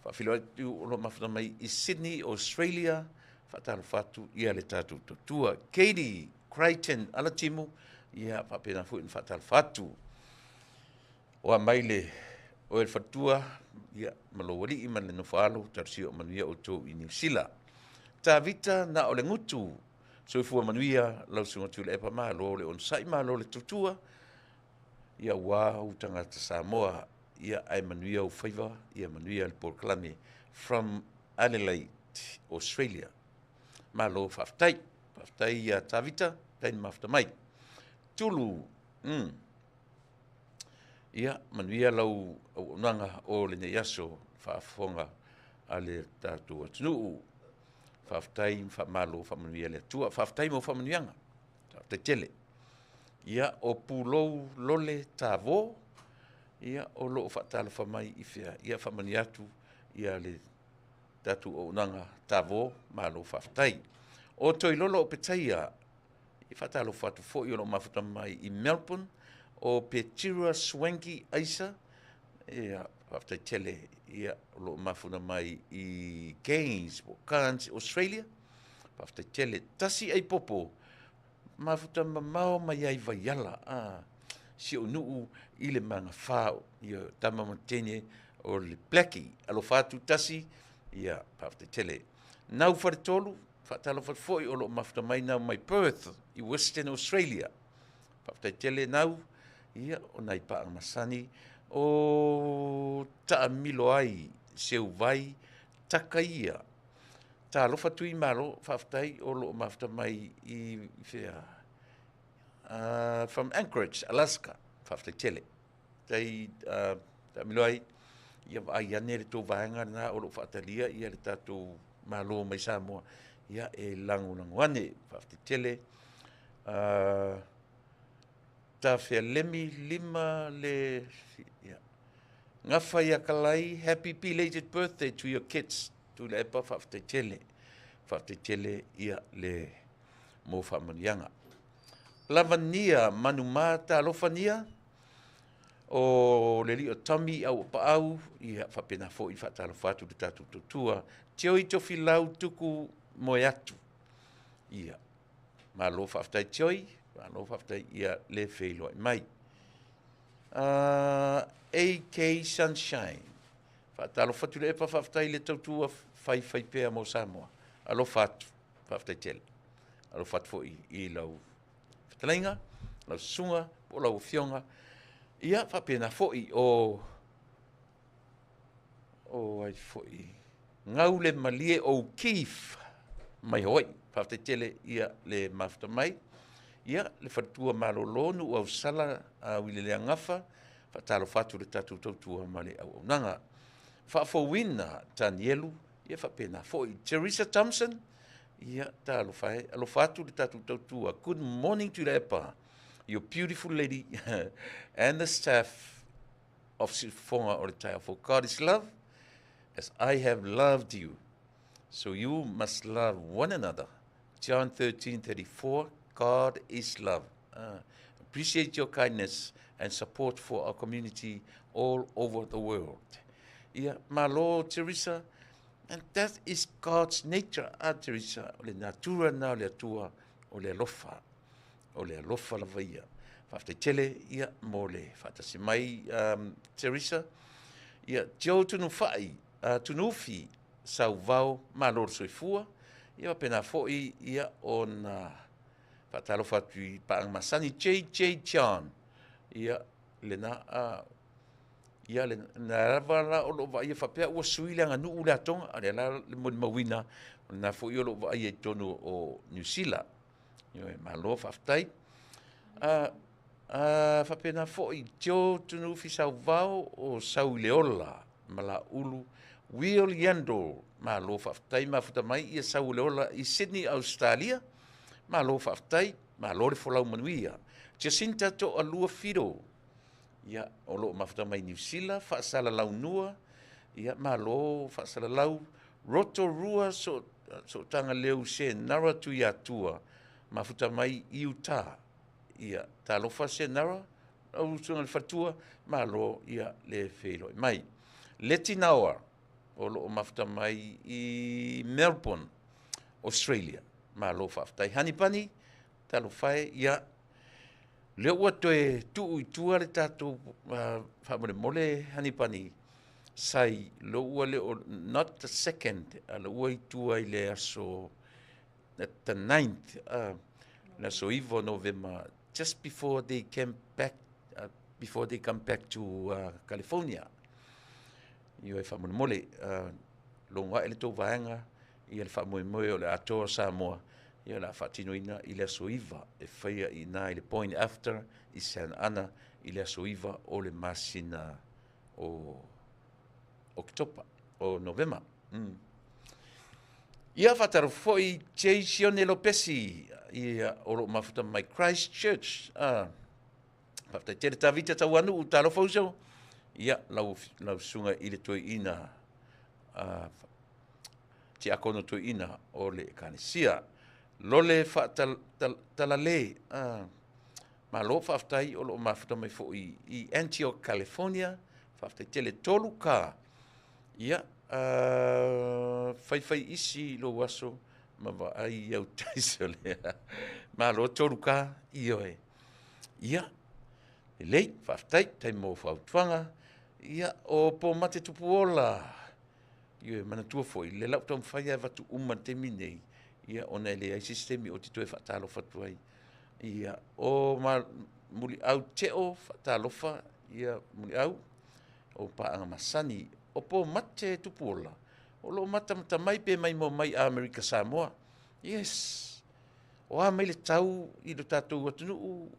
Speaker 2: Faafeiloai atu o lo o mafuta mai i Sydney, Australia. Faatalofa atu ia le tatou tautua. Katie Crichton Alatimu, ia faapena foi ona faatalofa atu. Oa mai le oe le faletua, ia, ma lou alii ma le nofo alo, talosia o manuia outou i Niu Sila. Tavita na o le gutu, soifua manuia lau susuga Tuilaepa, malo le onosai, malo le tautua, ia ua ou tagata Samoa, ia ae manuia ou faiva, ia manuia le polokalame from Adelaide, Australia. Malo faafetai. Faafetai ia Tavita, faafetai le mafuta mai. Tulu, Ia, manuia lau auaunaga o lenei aso faafofoga a le tatou atunuu. Faafetai ma faamalo, faamanuia le Atua. Faafetai mo faamanuiaga. Faafetai tele. Ia, o Pulou Lole Tavō, ia, o lo o faatalofa mai i fea? Ia, faamanuia atu ia le tatou auaunaga Tavō, malo faafetai. O Toilolo Opetaia, e faatalofa atu foi o lo o mafuta mai i Melbourne, o Petira Swanky Aisa, ia, faafetai tele, ia, o lo o mafuta mai i Cairns, po o Cairns, Australia. Faafetai tele. Tasi ai popo, mafuta mamao mai ai Vaiala, si ou nuu i le magafa, ia, tama ma teine o le Blackie. Alofa atu Tasi, ia, faafetai tele. Nau Faletolu, faatalofa foi o lo o mafuta mai nau mai Perth i Western Australia. Faafetai tele nau, ia, o nai paaga masani o taamilo ai Seuvai Takaia. Talofa tui malo, faafetai o lo o mafuta mai i fea? From Anchorage, Alaska. Faafetai tele. Tai taamilo ai, ia vaai ane le tou vaega lena o lo o faatalia ia le tatou malo mai Samoa, ia e lagolago ane. Faafetai tele. Tafealemi lima le ia. Gafa ia Kalai, happy belated birthday to your kids. Tuilaepa, faafetai tele. Faafetai tele ia le mo faamanuiaga. Lavania Manuma, talofania o le alii o Tommy au paau, ia faapena foi faatalofa atu le tatou tautua. Tioi Tofilau Tuku moe atu. Ia, malo faafetai Tioi, malo faafetai ia le feiloai mai. AK Sunshine, faatalofa atu le epa, faafetai le tautua faifai pea mo Samoa. Alofa atu, faafetai tele. Alofa atu foi i lau fetalaiga, lau susuga, po o lau afioga. Ia, faapena foi o ai foi Gau le Malie O'Keefe mai Hawaii. Faafetai tele ia le mafuta mai. Ia, le faletua malolo nuu ausala a Uilelea Gafa, faatalofa atu le tatou tautua ma le auaunaga. Faafouina Tanielu, ia faapena foi Teresa Thompson, ia talofa e, alofa atu le tatou tautua. Good morning Tuilaepa, your beautiful lady and the staff of Siufofoga o le Taeao. For God is love, as I have loved you, so you must love one another. John 13:34, God is love. Appreciate your kindness and support for our community all over the world. Ia, malo Teresa, and that is God's nature, a Teresa, o le natura na o le Atua, o le alofa, o le alofa lava ia. Faafetai tele ia mo le faatasi mai, Teresa. Ia, Joe Tunufai, Tunufi, Sauvao, malo le soifua. Ia, faapena foi ia ona faatalofa atu i paaga masani, JJ John. Ia, lena, ia, lena lava la o lo o vaaia faapea ua sui le aganuu le atoga, a lea la le molimauina, o lena foi o lo o vaaia i totonu o Niu Sila. Ioe, malo faafetai. Faapena foi Joe Tunufi Sauvao o Sauileola Malaulu Will Yandle, malo faafetai mafuta mai ia Sauileola i Sydney, Australia. Malo faafetai, malo le folau manuia. Jacinta Toalua Fido, ia, o lo o mafuta mai Niu Sila, Faasalalaunua, ia, malo faasalalau. Rotorua Sootaga Leu Senara Tuiatua, mafuta mai i Utah. Ia, talofa Senara, lau usuga le faletua, malo ia le feiloai mai. Leti Naoa, o lo o mafuta mai i Melbourne, Australia. Malo faafetai. Honey Bunny, talofa e, ia, lea ua toe tuu i tua le tatou faamolemole Honey Bunny, sai lo ua le o, not the second, a lo ua i tua i le aso, the ninth, le aso 9 o Novema, just before they came back, before they come back to California. Ioe, faamolemole, logo ae le tou vaega ia le faamoemoe o le atoa o Samoa, ia o le a faatinoina i le aso 9 e faia i ina i le Point After i Santa Ana i le aso 9 o le masina o Oketopa, o Novema. Ia faatalofa foi Jay Sione Lopesi, ia o lo o mafuta mai Christchurch. Ah, faafetai tele Tavita Tauanu'u, talofa uso. Ia lau susuga i le toeaina tiakono toeaina o le ekalesia. Lole faatalale, malo faafetai o lo o mafuta mai foi i Antioch, California. Faafetai tele tolu ka. Ia faifai isi lou aso ma vaai au taiso lea. Malo tolu ka, ioe. Ia, lelei, faafetai, tai mo fautuaga. Ia, o po mate tupu ola. Ia, manatua foi, le lau taumafai e avatu uma le taimi nei, ia, ona e leai se isi taimi ou te toe faatalofa atu ai. Ia, o ma, muliau teo faatalofa, ia, muliau, o paaga masani, o po mate tupu ola, o lo o matamata mai pe mai mo mai Amerika Samoa. Yes. O a mai le tau i lo tatou atunuu,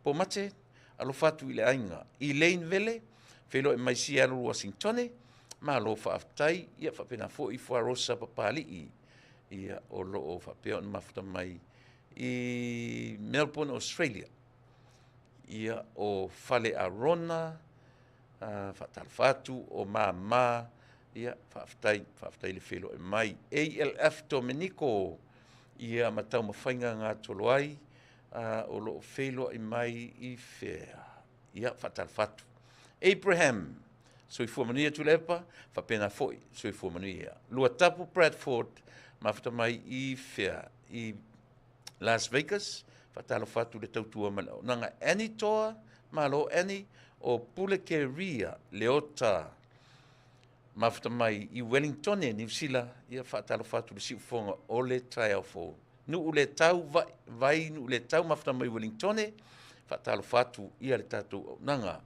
Speaker 2: po mate, alofa atu i le aiga. Elaine Vele, feiloai mai Seattle, Washington, malo faafetai, ia faapena foi Fuarosa Papali'i, ia o lo o faapea ona mafuta mai i Melbourne, Australia. Ia o Fale Arona, faatalofa atu, o Mama, ia faafetai, faafetai le feiloai mai. ALF Domenico, ia ma taumafaiga gatolo ai, o lo o feiloai mai i fea. Ia faatalofa atu. Abraham, soifua manuia Tuilaepa, faapena foi soifua manuia. Luatapu Bradford, mafuta mai i fea, i Las Vegas, faatalofa atu le tautua ma le auaunaga. Annie Toa, malo Annie, o Pule Keria Leota, mafuta mai i Wellington, Niu Sila, ia faatalofa atu le siufofoga o le taeao fou. Nuu le tau vai, vai nuu le tau mafuta mai Wellington, faatalofa atu ia le tatou auaunaga.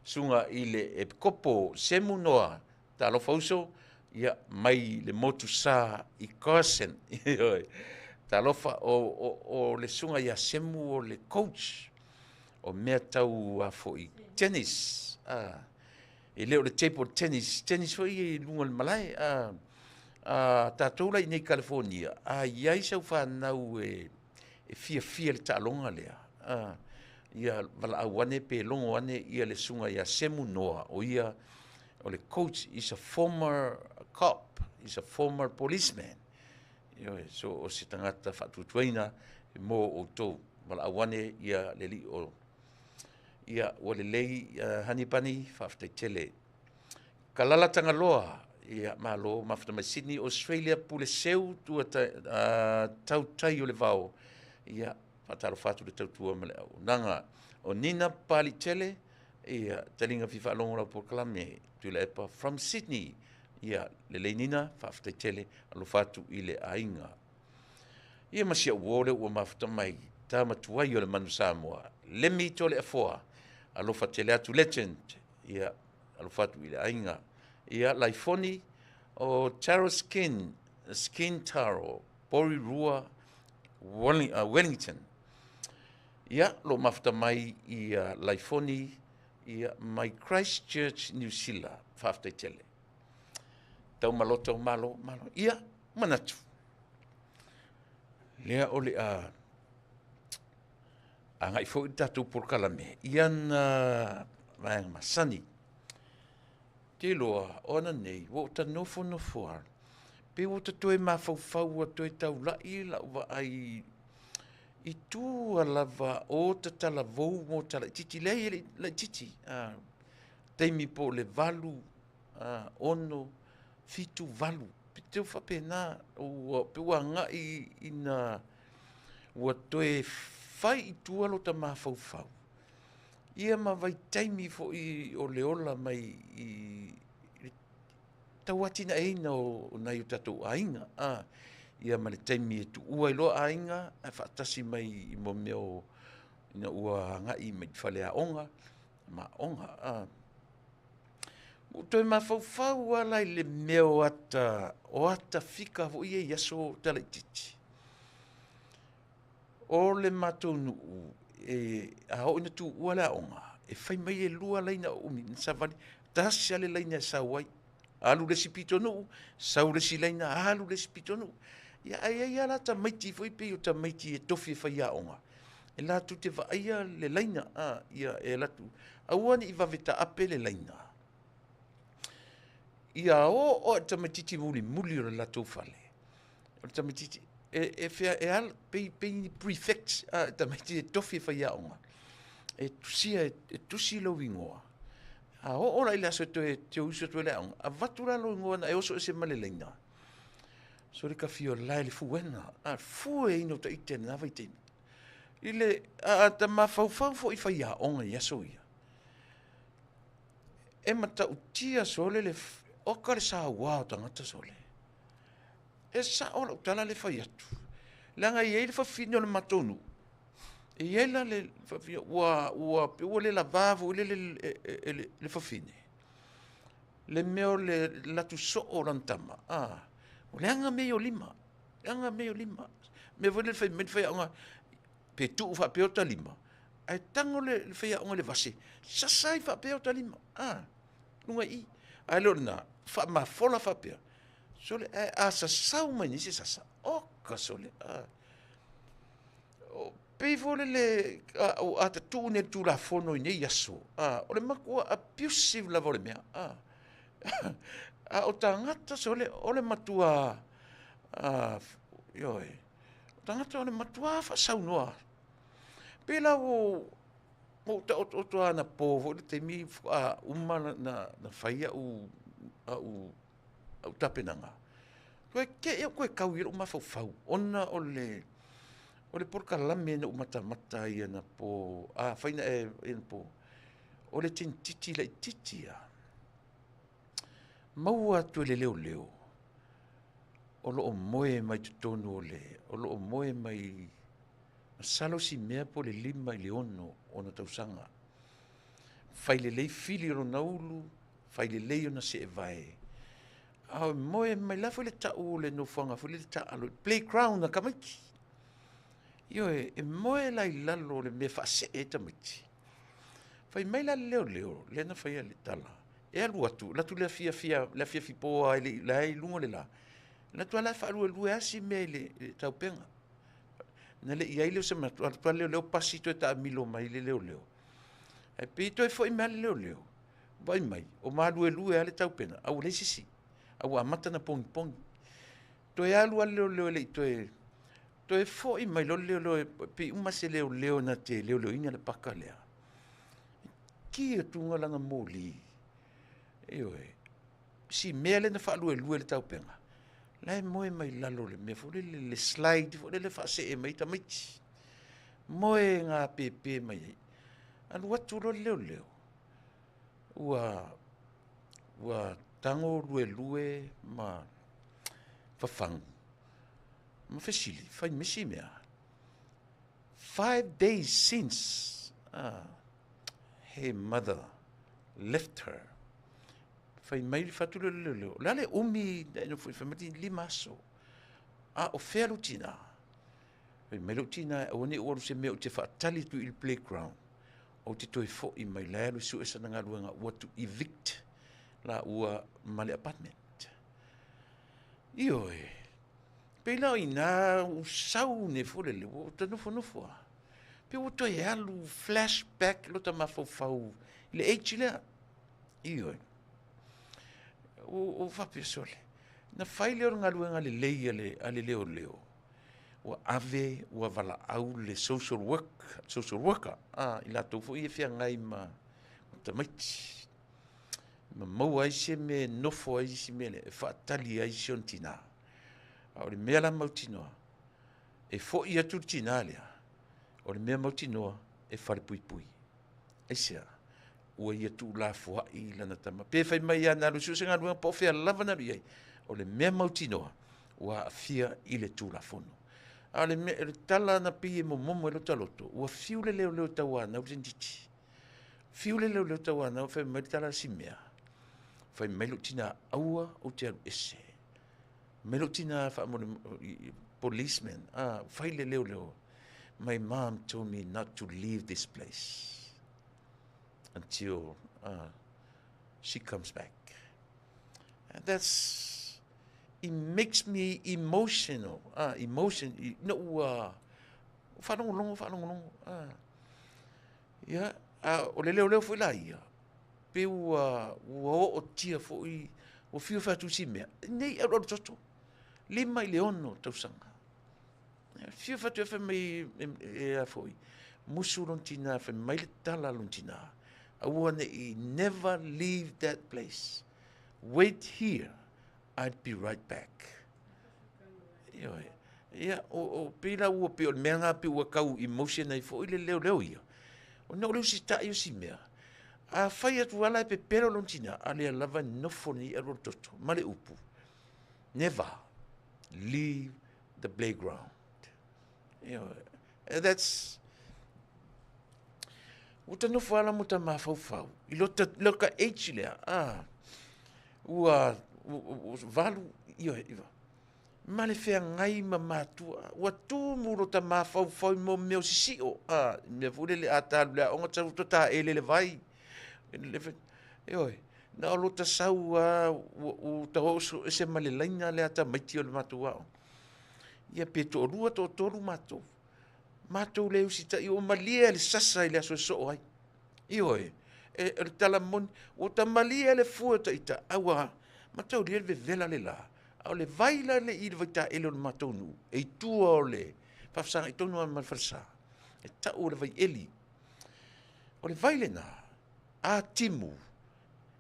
Speaker 2: Susuga i le Epikopo Semu Noa, talofa uso, ia mai le motu sa i Carson. Talofa o le susuga ia Semu o le coach o mea tau foi tennis. E le o le table tennis, tennis foi i luga o le malae. Tatou la i nei California, a iai sau fanau e fiafia le taaloga lea. Ia valaau ane pe logo ane ia le susuga ia Semu Noa, o ia o le coach, is a former cop, is a former policeman. Ioe, so o se tagata faatuatuaina mo outou. Valaau ane ia le alii o ia ua lelei Honey Bunny, faafetai tele. Kalala Tagaloa, ia malo mafuta mai Sydney, Australia, Pule Seu tua tautai o le vao. Ia faatalofa atu le tautua ma le auaunaga. O Nina Palitele, ia taliga fia faalogo lau polokalame Tuilaepa from Sydney. Ia lelei Nina, faafetai tele, alofa atu i le aiga. Ia ma si au uo lea ua mafuta mai, tamatuai o le manu Samoa, Lemi Toleafoa, alofa tele atu legend, ia alofa atu i le aiga. Ia Laifoni o Taro Skin, Skin Taro, Porirua, Wellington. Ia, lo mafuta mai i Laifoni, ia, mai Christchurch, New Zealand, faafetai tele. Taumaloto malo, malo. Ia, manatu. Lea o le a agai foi le tatou polokalame i ana vaega masani. Te iloa, o ana nei, ua ou ta nofonofo lava, pe ua ta toe mafaufau ua toe taulai lau vaai i tua lava o tatalavou mo ta laitiiti. Leai, e le i laitiiti. Taimi po o le 8, 6, 7, 8, pe teu faapena, ua pe ua agai ina ua toe fai i tua lota mafaufau. Ia ma vaitaimi foi o le ola mai i le tauatinaeina o nai o tatou aiga, ia ma le taimi e tuua ai loa aiga ae faatasi mai i mea o ina ua agai mai i faleaoga ma aoga. Ua ou toe mafaufau lava la i le mea o ata fika foi ia i aso talaitiiti. O le matou nuu, a oo ina tuua le aoga, e fai mai e 2 laina o umi, na savali, tasi lava le laina e sau ai. Alu le isi pitonuu, sau le isi laina, alu le isi pitonuu. Ia, ae i ai lava la tamaiti foi pei o tamaiti e tofi e faiaoga, e latou te vaaia le laina, ia e alu atu, aua ne i vave taape le laina. Ia oo i le tamaitiiti mulimuli o le latou fale. O le tamaitiiti e fea e ala pei ni prefect, tamaiti e tofi e faiaoga. E tusia e tusi lou igoa. A oo la i le aso e toe teuso atu ai le aoga, avatu la lou igoa na e oso ese ma le laina. So le kafio lae le fuena, a fue ina o taite na vaitaimi. I le a ta mafaufau foi faiaoga i aso ia. E matautia sole le oka le saua o tagata sole. E sao lau tala le fai atu. Leaga e i ai le fafine o le matou nuu. E i ai la le fafine, ua pe ua le lava foi le fafine. Le mea o le latu soo o lana tama. O le aga mea i o lima. Le aga mea i o lima. Mea foi le fai mai le faiaoga, pe tuu faapea o ta lima. Ae tango le faiaoga le vase, sasa ai faapea o ta lima. Lunga i. Ae le o lena, faamafola faapea. Sole, a sasau mai nei se sasa. Oka sole. O pei foi le o a tatu nei Tulafono i nei aso. O le matua abusive lava o le mea. A o tagata sole, o le matua, ioe, o tagata o le matua faasaunoa. Pe la ua ou taoto'oto lava anapo foi le taimi uma na fai au tapenaga. Toe te i au toe tau i lou mafaufau, ona o le polokalame na ou matamata ai anapo, afai na e anapo, o le teinititi laitiiti lava. Maua atu e le leoleo, o loo moe mai totonu o le, o loo moe mai, masalo si mea po o le 5 i le 6 ona tausaga. Fai lelei fili o lona ulu, fai lelei ona seevae. A o moe mai la foi le tau o le nofoaga foi le taalo, playground a tamaiti. Ioe, e moe la i lalo o le mea faasee ai tamaiti. Fai mai la le leoleo, lea na faia le tala. E alu atu, latu le afiafia, le afiafi po ai le la i lunga le la. Latu ala faaluelue asi mea i le taupenga. Na le i ai leo se manatu, alu atu leo leo pasi toe taamilo mai le leoleo. E pei toe foi mai le leoleo. Vai mai, o maluelue a le taupenga, a ua leai se isi. A ua amata na pongipongi. Toe alu a le leoleo e le i toe foi mai loa le leoleo e pei uma se leoleo na te leoleoina le paka lea. Ki atuga lana moli. Ioe, si mea lea na faaluelue le taupenga. La e moe mai lalo le mea foi le le slide foi le faasee mai tamaiti. Moe ngā pepe mai ai. Alu atu loa le leoleo. Ua tango luelue ma fafangu. Ma fesili, fai misi mea. 5 days since her mother left her. Fai mai le fatu le leoleo. Le ale umi, na foi fai mai 5 aso. A o fea lou tina. Fai mai lou tina, aua ne i ou alu se mea ou te faatali atu i le playground. Ou te toe foi mai la e alu e sue sana galuega ua tu evict la ua ma le apartment. Ioe, pei la o ina u sau ne foi le le, ua ta nofonofo a. Pe ua toe alu flashback lo ta mafaufau i le age lea. Ioe, o faapea sole. Na fai lea o le galuega lelei a le leoleo. Ua ave, ua valaau le social worker, i latou foi e feagai ma tamaiti. Ma maua ai se mea e nofo ai si mea lea, e faatali ai si ona tinā. A o le mea la mautinoa, e fo'i atu le tinā lea, o le mea mautinoa e falepuipui. Aisea? Ua ia tuulafoa'i lana tama. Pe fai mai lava na alu e sue se galuega po o fea lava na alu i ai, o le mea mautinoa, ua aafia i le Tulafono. A o le mea, o le tala na pei e momomo ai lota loto, ua fiu le leoleo e tauanau le tamaitiiti. Fiu le leoleo e tauanau, fai mai le tala a si mea, fai mai lou tina, aua ou te alu ese. Mai lou tina faamolemole, policeman, ah, fai le leoleo. My mom told me not to leave this place until she comes back. And that's, it makes me emotional, emotion, no ua faalogologo, faalogologo, ah. Ia, a o le leoleo foi la ia, pe ua, ua ootia foi, ua fiu e fai atu isi mea, nei alualu toto, 5 i le 6 tausaga. Fiu e fai atu e fai mai e a foi, musu lona tina, fai mai le tala a lona tina, aua ne i never leave that place. Wait here, I'll be right back. Ioe. Ia, o, o, pei la ua pei o le mea lena pei ua tau emotion ai foi le leoleo ia. Ona o le usitai o si mea. A fai atu lava la e pepelo lona tina, a lea lava e nofo nei alu alu toto ma le upu. Never leave the playground. Ioe. That's ua ta nofo ala mo ta mafaufau i lota, lota age lea, ah, ua, ua, ua valu, ioe, iwa. Ma le feagai ma matua, ua tumu lota mafaufau i mo mea o sisio, ah, mea foi lele a ta alu i le aoga, ta uta ta ele le vai. Ioe, na o lota sau lava, ua, ua ta oso ese ma le laina lea a tamaiti o le matou aoga. Ia pe toalua, toatolu matou. Matou le usitai, ua malie le sasa i le aso e soo ai. Ioe, e, o le tala moni, ua ta malie le fue o ta ita, a ua mataulia le vevela le la. A o le vai la le i le vaitaele o le matou nuu, e i tua o le faafesagai tonu lava ma le falesa, e tau o le vaieli. O le vai lena, a timu,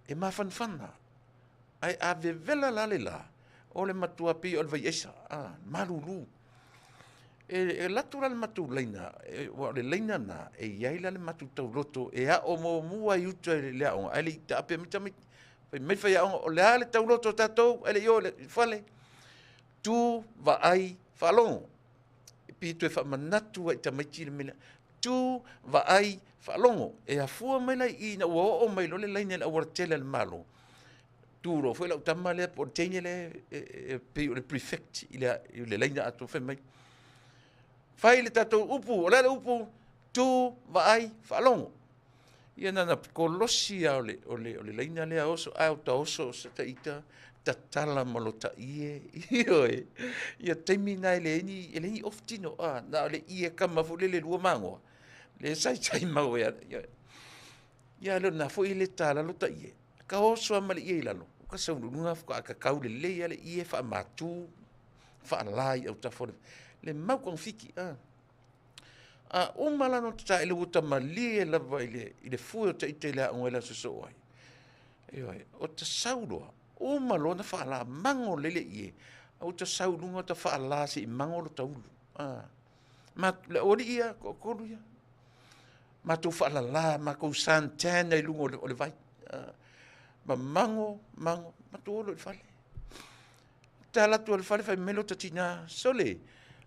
Speaker 2: e mafanafana, ae a vevela la le la, o le matua pei o le vaiaisa, a, malulu. E, e lato la le matou laina, e, ua o le laina na, e i ai la le matou tauloto e ao muamua i uta i le aoga, ae le i taape mai tamaiti. Fai mai faiaoga, o le a le tauloto o tatou, ae le i o i le fale, tu, vaai, faalogo. E pei e toe faamanatu ai i tamaiti le mea lea. Tu, vaai, faalogo. E afua mai la i i ina ua oo mai loa le laina i le aualatele a le Malo, tu loa foi lau tama lea po o le teine lea e pei o le prefect i le, i le laina atoa fai mai, fai le tatou upu, o le a le upu, tu, vaai, faalogo. Ia na na kolosi lava o le, o le, o le laina lea oso, ae o ta oso o se ita tatala ma lota ie, ioe. Ia taimi na e leai ni, e leai ni off tino, a, na o le ie kama foi lele lua magoa, le sai sai mau e, ioe. Ia leo na foi le tala lota ie. Ka oso lava ma le ie i lalo, o ka sau luga faatoa kakau lelei lava le ie faamatu, faala i autafa o le, le mau kogafiti. A, a uma la ona tataele ua ta malie lava i le, i le fue o ita i le aoga i le aso e soo ai. Ioe, o ta sau loa, uma loa ona faala, mago lelei le ie, a ua ta sau i luga ta faala se i mago lota ulu. A, ma, le aualii ia, toatolu ia. Matou faalala, matou suntan ai luga o le, o le vai. Ma mago, mago, matou o loa i le fale. Tala atu o le fale fai mai lota tina, sole,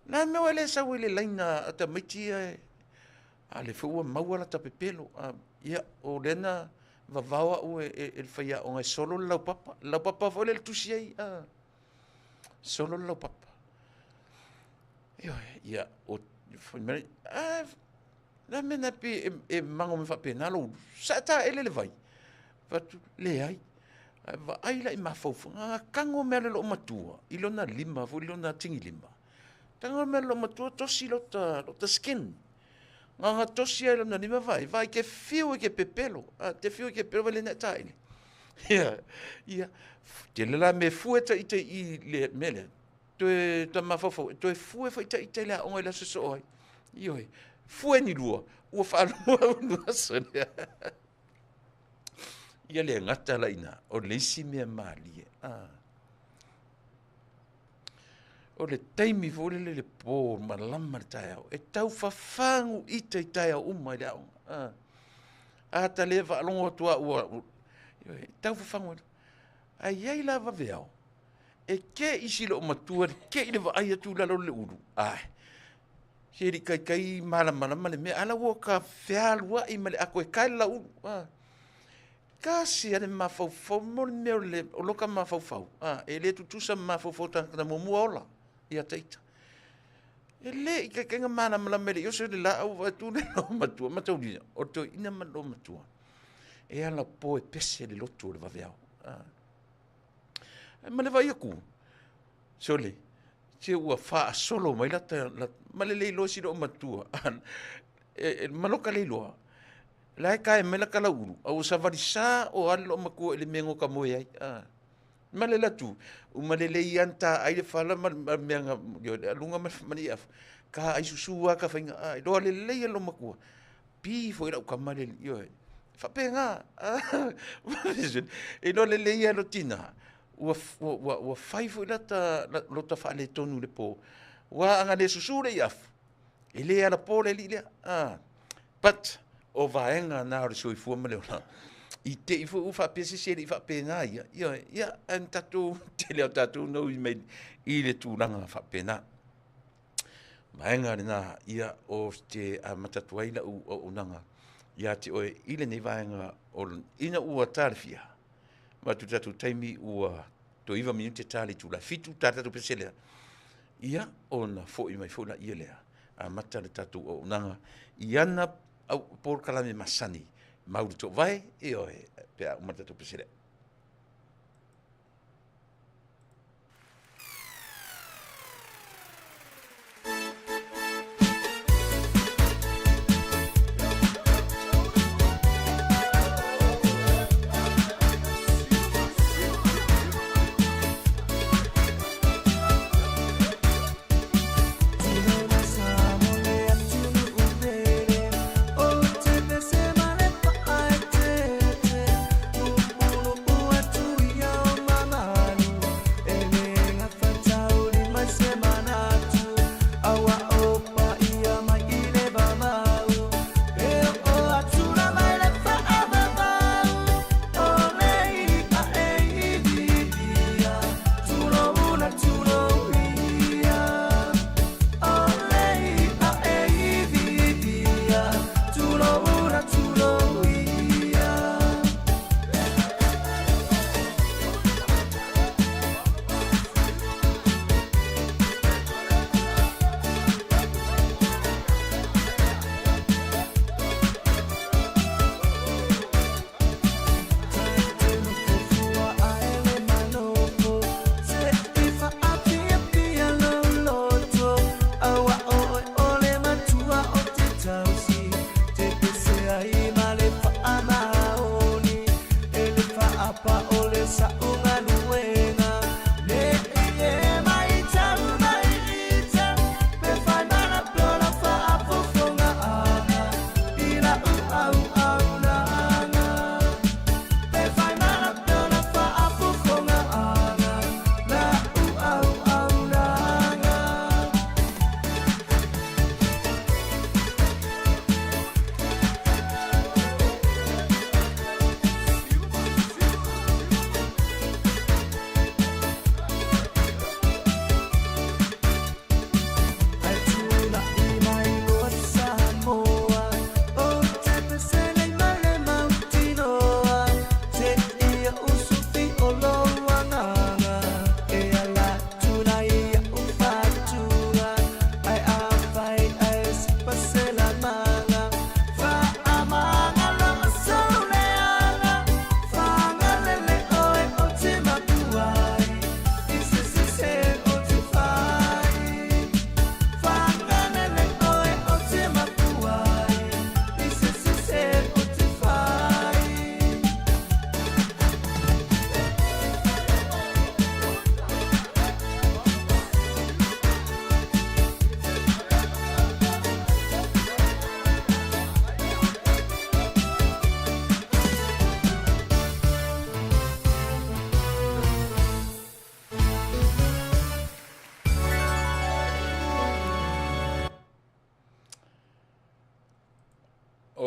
Speaker 2: na mea ua e le sau ai i le laina a tamaiti ia e, a le foi ua maua lata pepelo. A, ia, o lea na vavao au e, e, e le faiaoga e solo le laupapa. Le laupapa foi lea le tusi ai, a, solo le laupapa. Ioe, ia, o, fai mai, a, Na mea na pe e, e mago mai faapena lou sa taele le vai. Fai atu, leai. Ae vaai la i mafaufauga, tago mea le loomatua i lona lima foi lona tigilima. Tago mea le loomatua tosi lota, lota skin. Gaga tosi ai lona lima vaai, vaai ke fiu e ke pepelo. A, te fiu e ke pepelo vai le na taele. Ia, ia, tele la me fue ta ite i le mea lea. Toe ta mafaufau, e toe fue foi ta ita i le aoga i le aso soo ai. Ioe, fue ni lua, ua faalua ulu aso lea. Ia le gata la ina, o le isi mea malie, a. O le taimi foi lele le po malama le taeao, e tau fafagu ita i taeao uma i le aoga. A, a ta le faalogo atu a ua, e tau fafagu. Ae i ai la vaveao, e ke isi loo matua le ke i le vaai atu i lalo o le ulu, ai, se li kaikai malamalama le mea, ala ua ka fealuai ma le ako e kae le laulu. A. Tasi a le mafaufau mo le mea o le o loka mafaufau, a, e le tutusa ma mafaufau tagata na muamua ola ia te ita. E le i kaikaiga malamalama e le i oso i le laau vaai atu le loomatua, mataulia, o le toeaina ma le loomatua, e alapo e pese le lotu o le vaveao. A. Ma le vaai atu, sole, se ua faasolo mai lata, ma le le iloa si loomatua, e, ma loka le iloa, la e tae mai lata lauulu, a ua savali sa o ale loomatua i le mea na ota moe ai. A. Ma le alu atu, uma lelei lava ona taai le fala ma le mea na, le aluga ma le iafu, taai susu lava tafaiga, a iloa lelei e le loomatua, pi foi lau tama le alii, ioe. E faapena, e iloa lelei lava e lou tina, ua, ua, ua fai foi lata, lota faaletonu i le po, aua ana le susu le iafu, e le alapo le alii lea. But o vaega na o le soifua ma le ola, i te i foi ua faapea se isi e le i faapena ia, ioe, ia, ae na tatou, tele o tatou na ui mai i le tulaga faapena. Vaega lena, ia, o te amata atu ai lau auaunaga ia te oe i lenei vaega o, ina ua talafia, avatu le tatou taimi ua toe 9 minute ta le itula e 7, ta le tatou pese lea, ia ona foi mai foi laia lea, amata le tatou auaunaga i ana au polokalame masani, mau le toovae, ioe, pe a uma le tatou pese lea.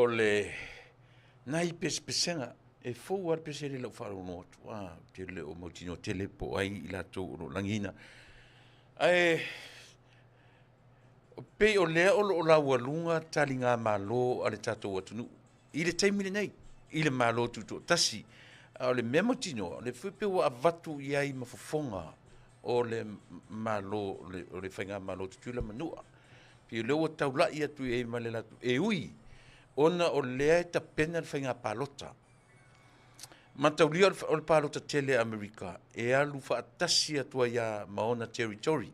Speaker 2: O le nai pesepesega e fou lava le pese lea i lau faalogologo atu, ou te le o mautinoa tele po o ai i latou o lo o lagiina. Ae pei o lea o lo o laualuga taligamalo a le tatou atunuu i le taimi lenei, i le Malo Tutoatasi. A o le mea mautinoa, o lea foi pei ua avatu i ai ma fofoga o le Malo, o le Faigamalo a Tutuila ma Manua. Pei o lea ua taulai atu i ai ma le latou, e ui ona o lea e tapena le faiga palota. Mataulia o le palota tele a Amerika e alu faatasi atu ai lava ma ona territory.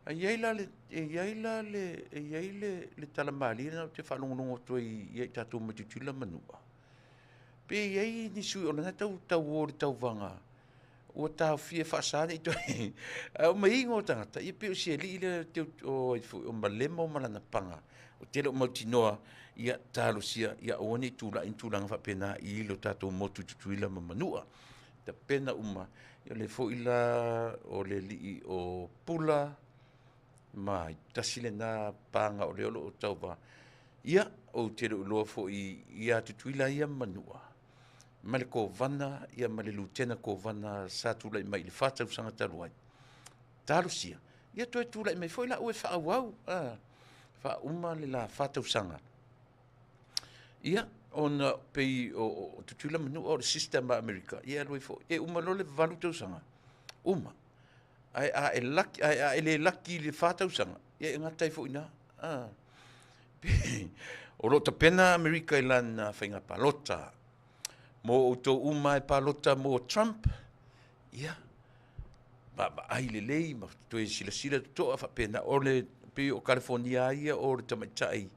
Speaker 2: Ae i ai la le, e i ai la le, e i ai le, le tala malie lena ou te faalogologo atu ai ia i tatou mai Tutuila ma Manua, pe i ai ni sui o lena e tau tauo i le tauvaga ua taofia e faasa ne i toe ae omai igoa o tagata, ia pei o si alii lea o ai foi o Malemo ma lana paga, ou te le o mautinoa, ia talosia ia aua ne i tulai ni tulaga faapena i lo tatou motu i Tutuila ma Manua. Tapena uma, ia o lea foi la o le alii o Pula ma tasi lena paga o lea o lo o tauva. Ia, ou te le o iloa foi ia Tutuila ia ma Manua, ma le Kovana ia ma le Lutena Kovana sa tulai mai i le 4 tausaga talu ai. Talosia, ia toe tulai mai foi la ua e faaauau, faauma le la 4 tausaga. Ia, ona pei o Tutuila ma Manua o le system a Amerika, ia e alu ai foi. E uma loa le 8 tausaga, uma. Ae a e laki, ae a e le laki i le 4 tausaga, ia e gata ai foi i ina. O lo o tapena Amerika i lana faiga palota. Mo outou uma e palota mo Trump, ia, vaavaai lelei ma toe silasila totoa faapena. O le, pei o Kalifonia ia o le tamaitai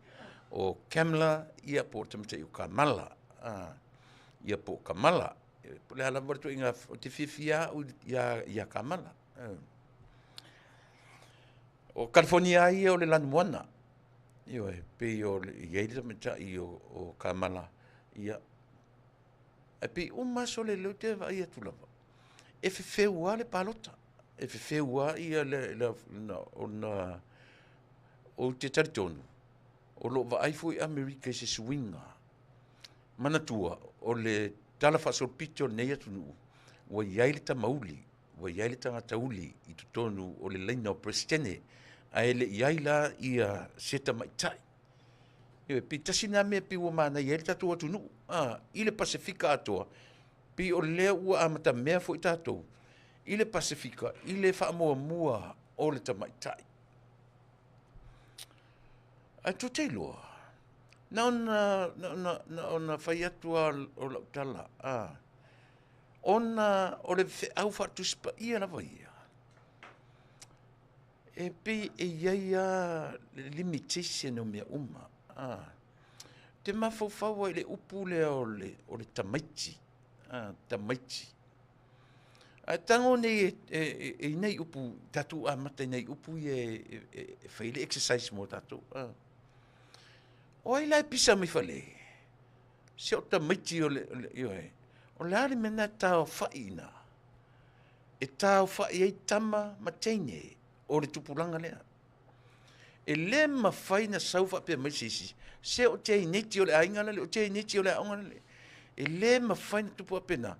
Speaker 2: o Kamala, ia po o le tamaitai o Kamala, ia po o Kamala. Po o le a lava le ituaiga, ou te fiafia au ia Kamala. O Kalifonia ia o le lanumoana. Ioe, pei o le, i ai le tamaitai o Kamala, ia, ae pei uma aso lele ou te vaai atu lava, e fefeu lava le palota, e fefeu lava ia le, le, ona ou te talitonu, o lo o vaai foi Amerika i se suiga. Manatua, o le tala faasolopito o lenei atunuu, ua i ai le tamauli, ua i ai le tagata uli i totonu o le laina o Peresetene, ae le i ai la ia se tamaitai. Ioe, pei tasi lena mea pei ua manaia ai le tatou atunuu, i le Pasefika atoa, pei o lea ua amatamea foi tatou i le Pasefika i le faamuamua o le tamaitai. Ae tou te iloa, na ona fai atu lava o lau tala, ona o le feau faatusi paia lava ia, e pei e i ai lava le limitation o mea uma. Ou te mafaufau ai i le upu lea o le tamaiti, tamaiti. Ae tago nei e i nai upu, tatou amata i nai upu ia e fai le exercise mo tatou. O ai la e pisa mai fale? Se o tamaiti o le, ioe, o le a le mea lena e taofai i ina? E taofai ai tama ma teine o le tupulaga lea. E le mafai na sau faapea mai se isi, se o teineti o le aiga lale, o teineti o le aoga lale. E le mafai na tupu faapena.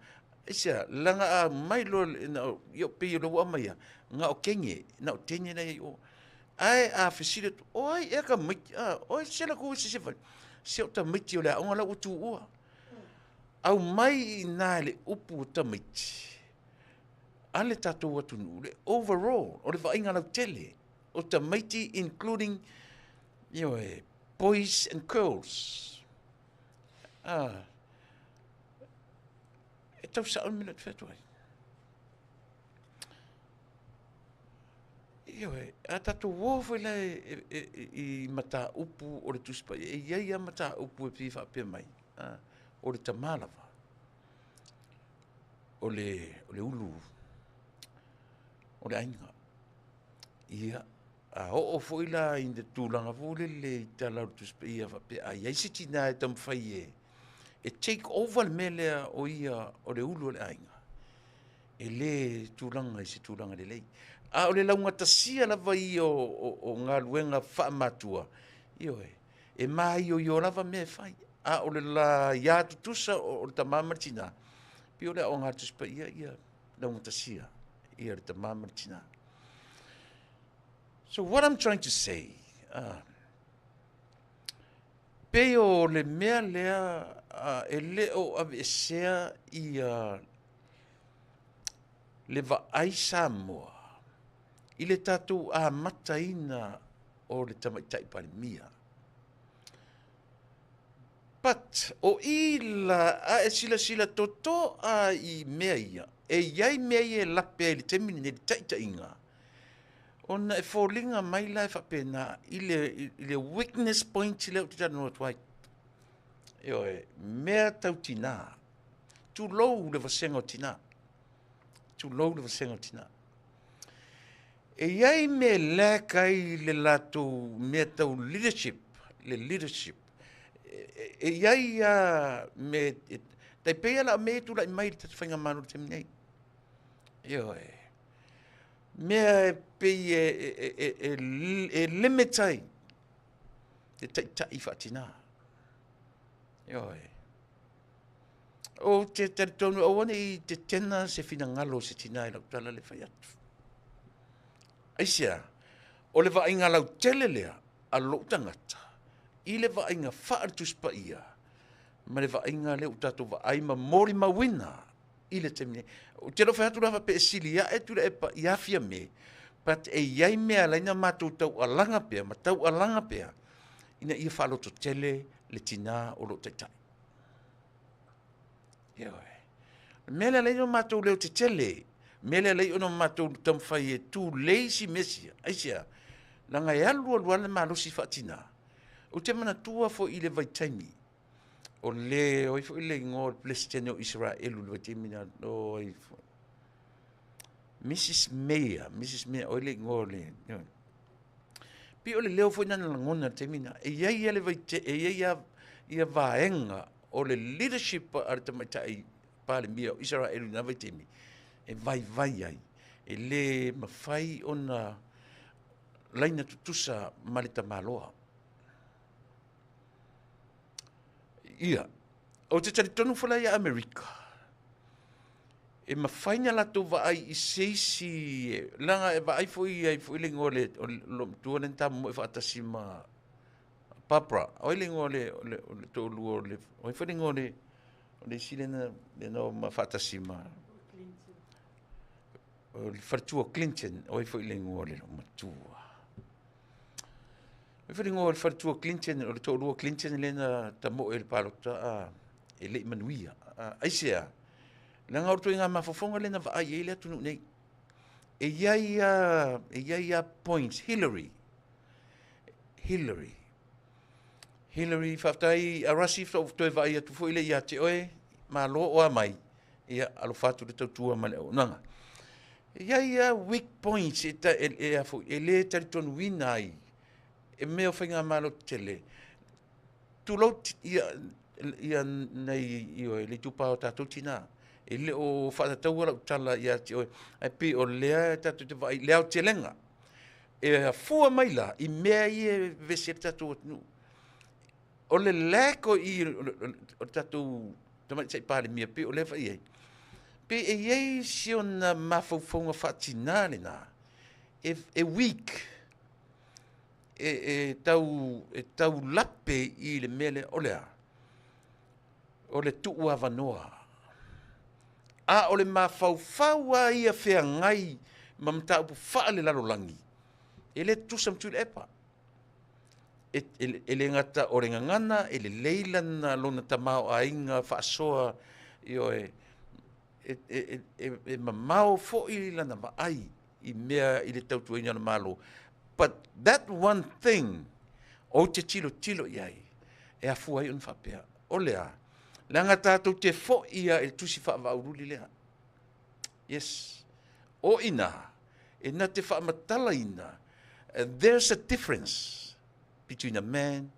Speaker 2: Aisea, laga a mai loa na o, ia pei o lea ua aumaia, na o teine, na o teine la e i ai o. Ae a fesili atu, o ai ea tamaiti, o ai se la kou e sese fai? Se o tamaiti o le aoga la ua tuua. Aumai i ina le upu o tamaiti a le tatou atunuu, le overall, o le vaaiga lautele o tamaiti including, ioe, boys and girls. E tau sao le mea lea ou te fai atu ai. Ioe, a tatou o foi la i mataupu o le Tusi Paia, e i ai lava mataupu e fia faapea mai, o le tama lava, o le ulu o le aiga. Ia, a oo foi la i le tulaga foi lele i tala o le Tusi Paia faapea, a i ai se tina e taumafai e take over le mea lea o ia o le ulu o le aiga, e le tulaga i se tulaga lelei. A o le laugatasia lava ia o galuega faamatua, ioe, E māioio lava mea e fai. A o le la iā tutusa o le tamā ma le tinā, pei o le aoga a le Tusi Paia ia laugatasia ia le tamā ma le tinā. So what I'm trying to say, pei o le mea lea e le o aveesea ia le vaai Samoa i le tatou amataina o le Tamaitai Palemia. But, o i la, a e silasila totoa i mea ia, e i ai mea ia e lape ai i le taimi lenei, le taitaiga, ona e foliga mai la e faapena i le, i le weakness point lea ou te talanoa atu ai. Ioe, mea tau tinā, tulou le vasega o tinā, tulou le vasega o tinā. E i ai mea e lack ai le latou mea tau leadership, le leadership. E i ai lava mea, tai pei lava la o mea ia e tulai mai i le tatou faigamalo i le taimi nei. Ioe. Mea e pei e limit ai le taitai faatinā. Ioe. Ou te talitonu aua ne i tetena se finagalo o se tinā i lau tala lea e fai atu. Aisea? O le vaaiga lautele lea a lou tagata i le vaaiga faale-Tusi Paia ma le vaaiga lea ua tatou vaai ma molimauina i le taimi nei. Ou te le o fai atu la faapea e sili ae Tuilaepa i Afia me, but e i ai mea e ala ai ona matou taualaga pea ma taualaga pea ina ia faalototele le tinā o lo o taitai. Ioe. O le mea lea e ala ai ona matou leo tetele, mea lea e ala ai ona matou taumafai e tulei isi mea sia. Aisea? Leaga e alu alu lava le malosi faatinā. Ou te manatua foi i le vaitaimi o le, o ai foi le igoa o le Peresetene o Isaraelu i le vaitaimi lena, o ai foi? Mrs. Meyer, Mrs. Meyer, o ai le igoa o le, ioe. Pei o le leo foi lena na lagona i le taimi lena. E i ai lava le vaite, e i ai lava ia vaega o le leadership a le tamaitai Palemia o Isaraelu i lena vaitaimi e vaivai ai, e le mafai ona laina tutusa ma le tamaloa. Ia, ou te talitonu foi la ia Amerika, e mafai ona latou vaai i se isi, leaga e vaai foi i ai foi le igoa o le, o le loomatua lea na tamomoe faatasi ma Barbara. O ai le igoa o le, o le, o le toalua o le, o ai foi le igoa o le, o le isi lea na, lea na o ma faatasi ma o le faletua Clinton, o ai foi le igoa o le loomatua. O ai foi le igoa o le faletua Clinton, o le toalua Clinton lea na tamoe i le palota a, e le i manuia. Aisea? Leaga o le ituaiga mafaufauga lea na vaai ai le atunuu nei. E i ai lava, e i ai lava points, Hillary, Hillary, Hillary, faafetai Arasi, faatoa ou toe vaai atu foi lea ia te oe, malo o a mai, ia alofa atu le tautua ma le auaunaga. E i ai lava weak points e, e, e, a foi, e le talitonuina ai e mea o faigamalo tetele Tulou ia, ia nei ioe, le itupa o tatou tinā. E le o faatataua lau tala ia te oe, ae pei o lea e tatou te vaai i le aotelega. E afua mai la i mea ia e vevesi ai le tatou atunuu. O le lack o i o le tatou Tamaitai Palemia, pei o lea e fai i ai, pei e i ai si ona mafaufauga faatinā lena, e, e weak. E, e tau, e tau lape i le mea lea, o le a? O le tuuavanoa. A o le mafaufau lava ia feagai ma mataupu faalelalolagi, e le tutusa ma Tuilaepa. E, e, e le gata o le gagana, e lelei lana, lona tamaoaiga faasoa, ioe, e, e, e, e mamao foi lana vaai i mea i le tautuaina o le Malo. But that one thing ou te tilotilo i ai, e afua ai ona faapea, o le a? Leaga tatou te foi lava i le tusi faavaaululi lea. Yes. O i ina, e na te faamatalaina, there's a difference between a man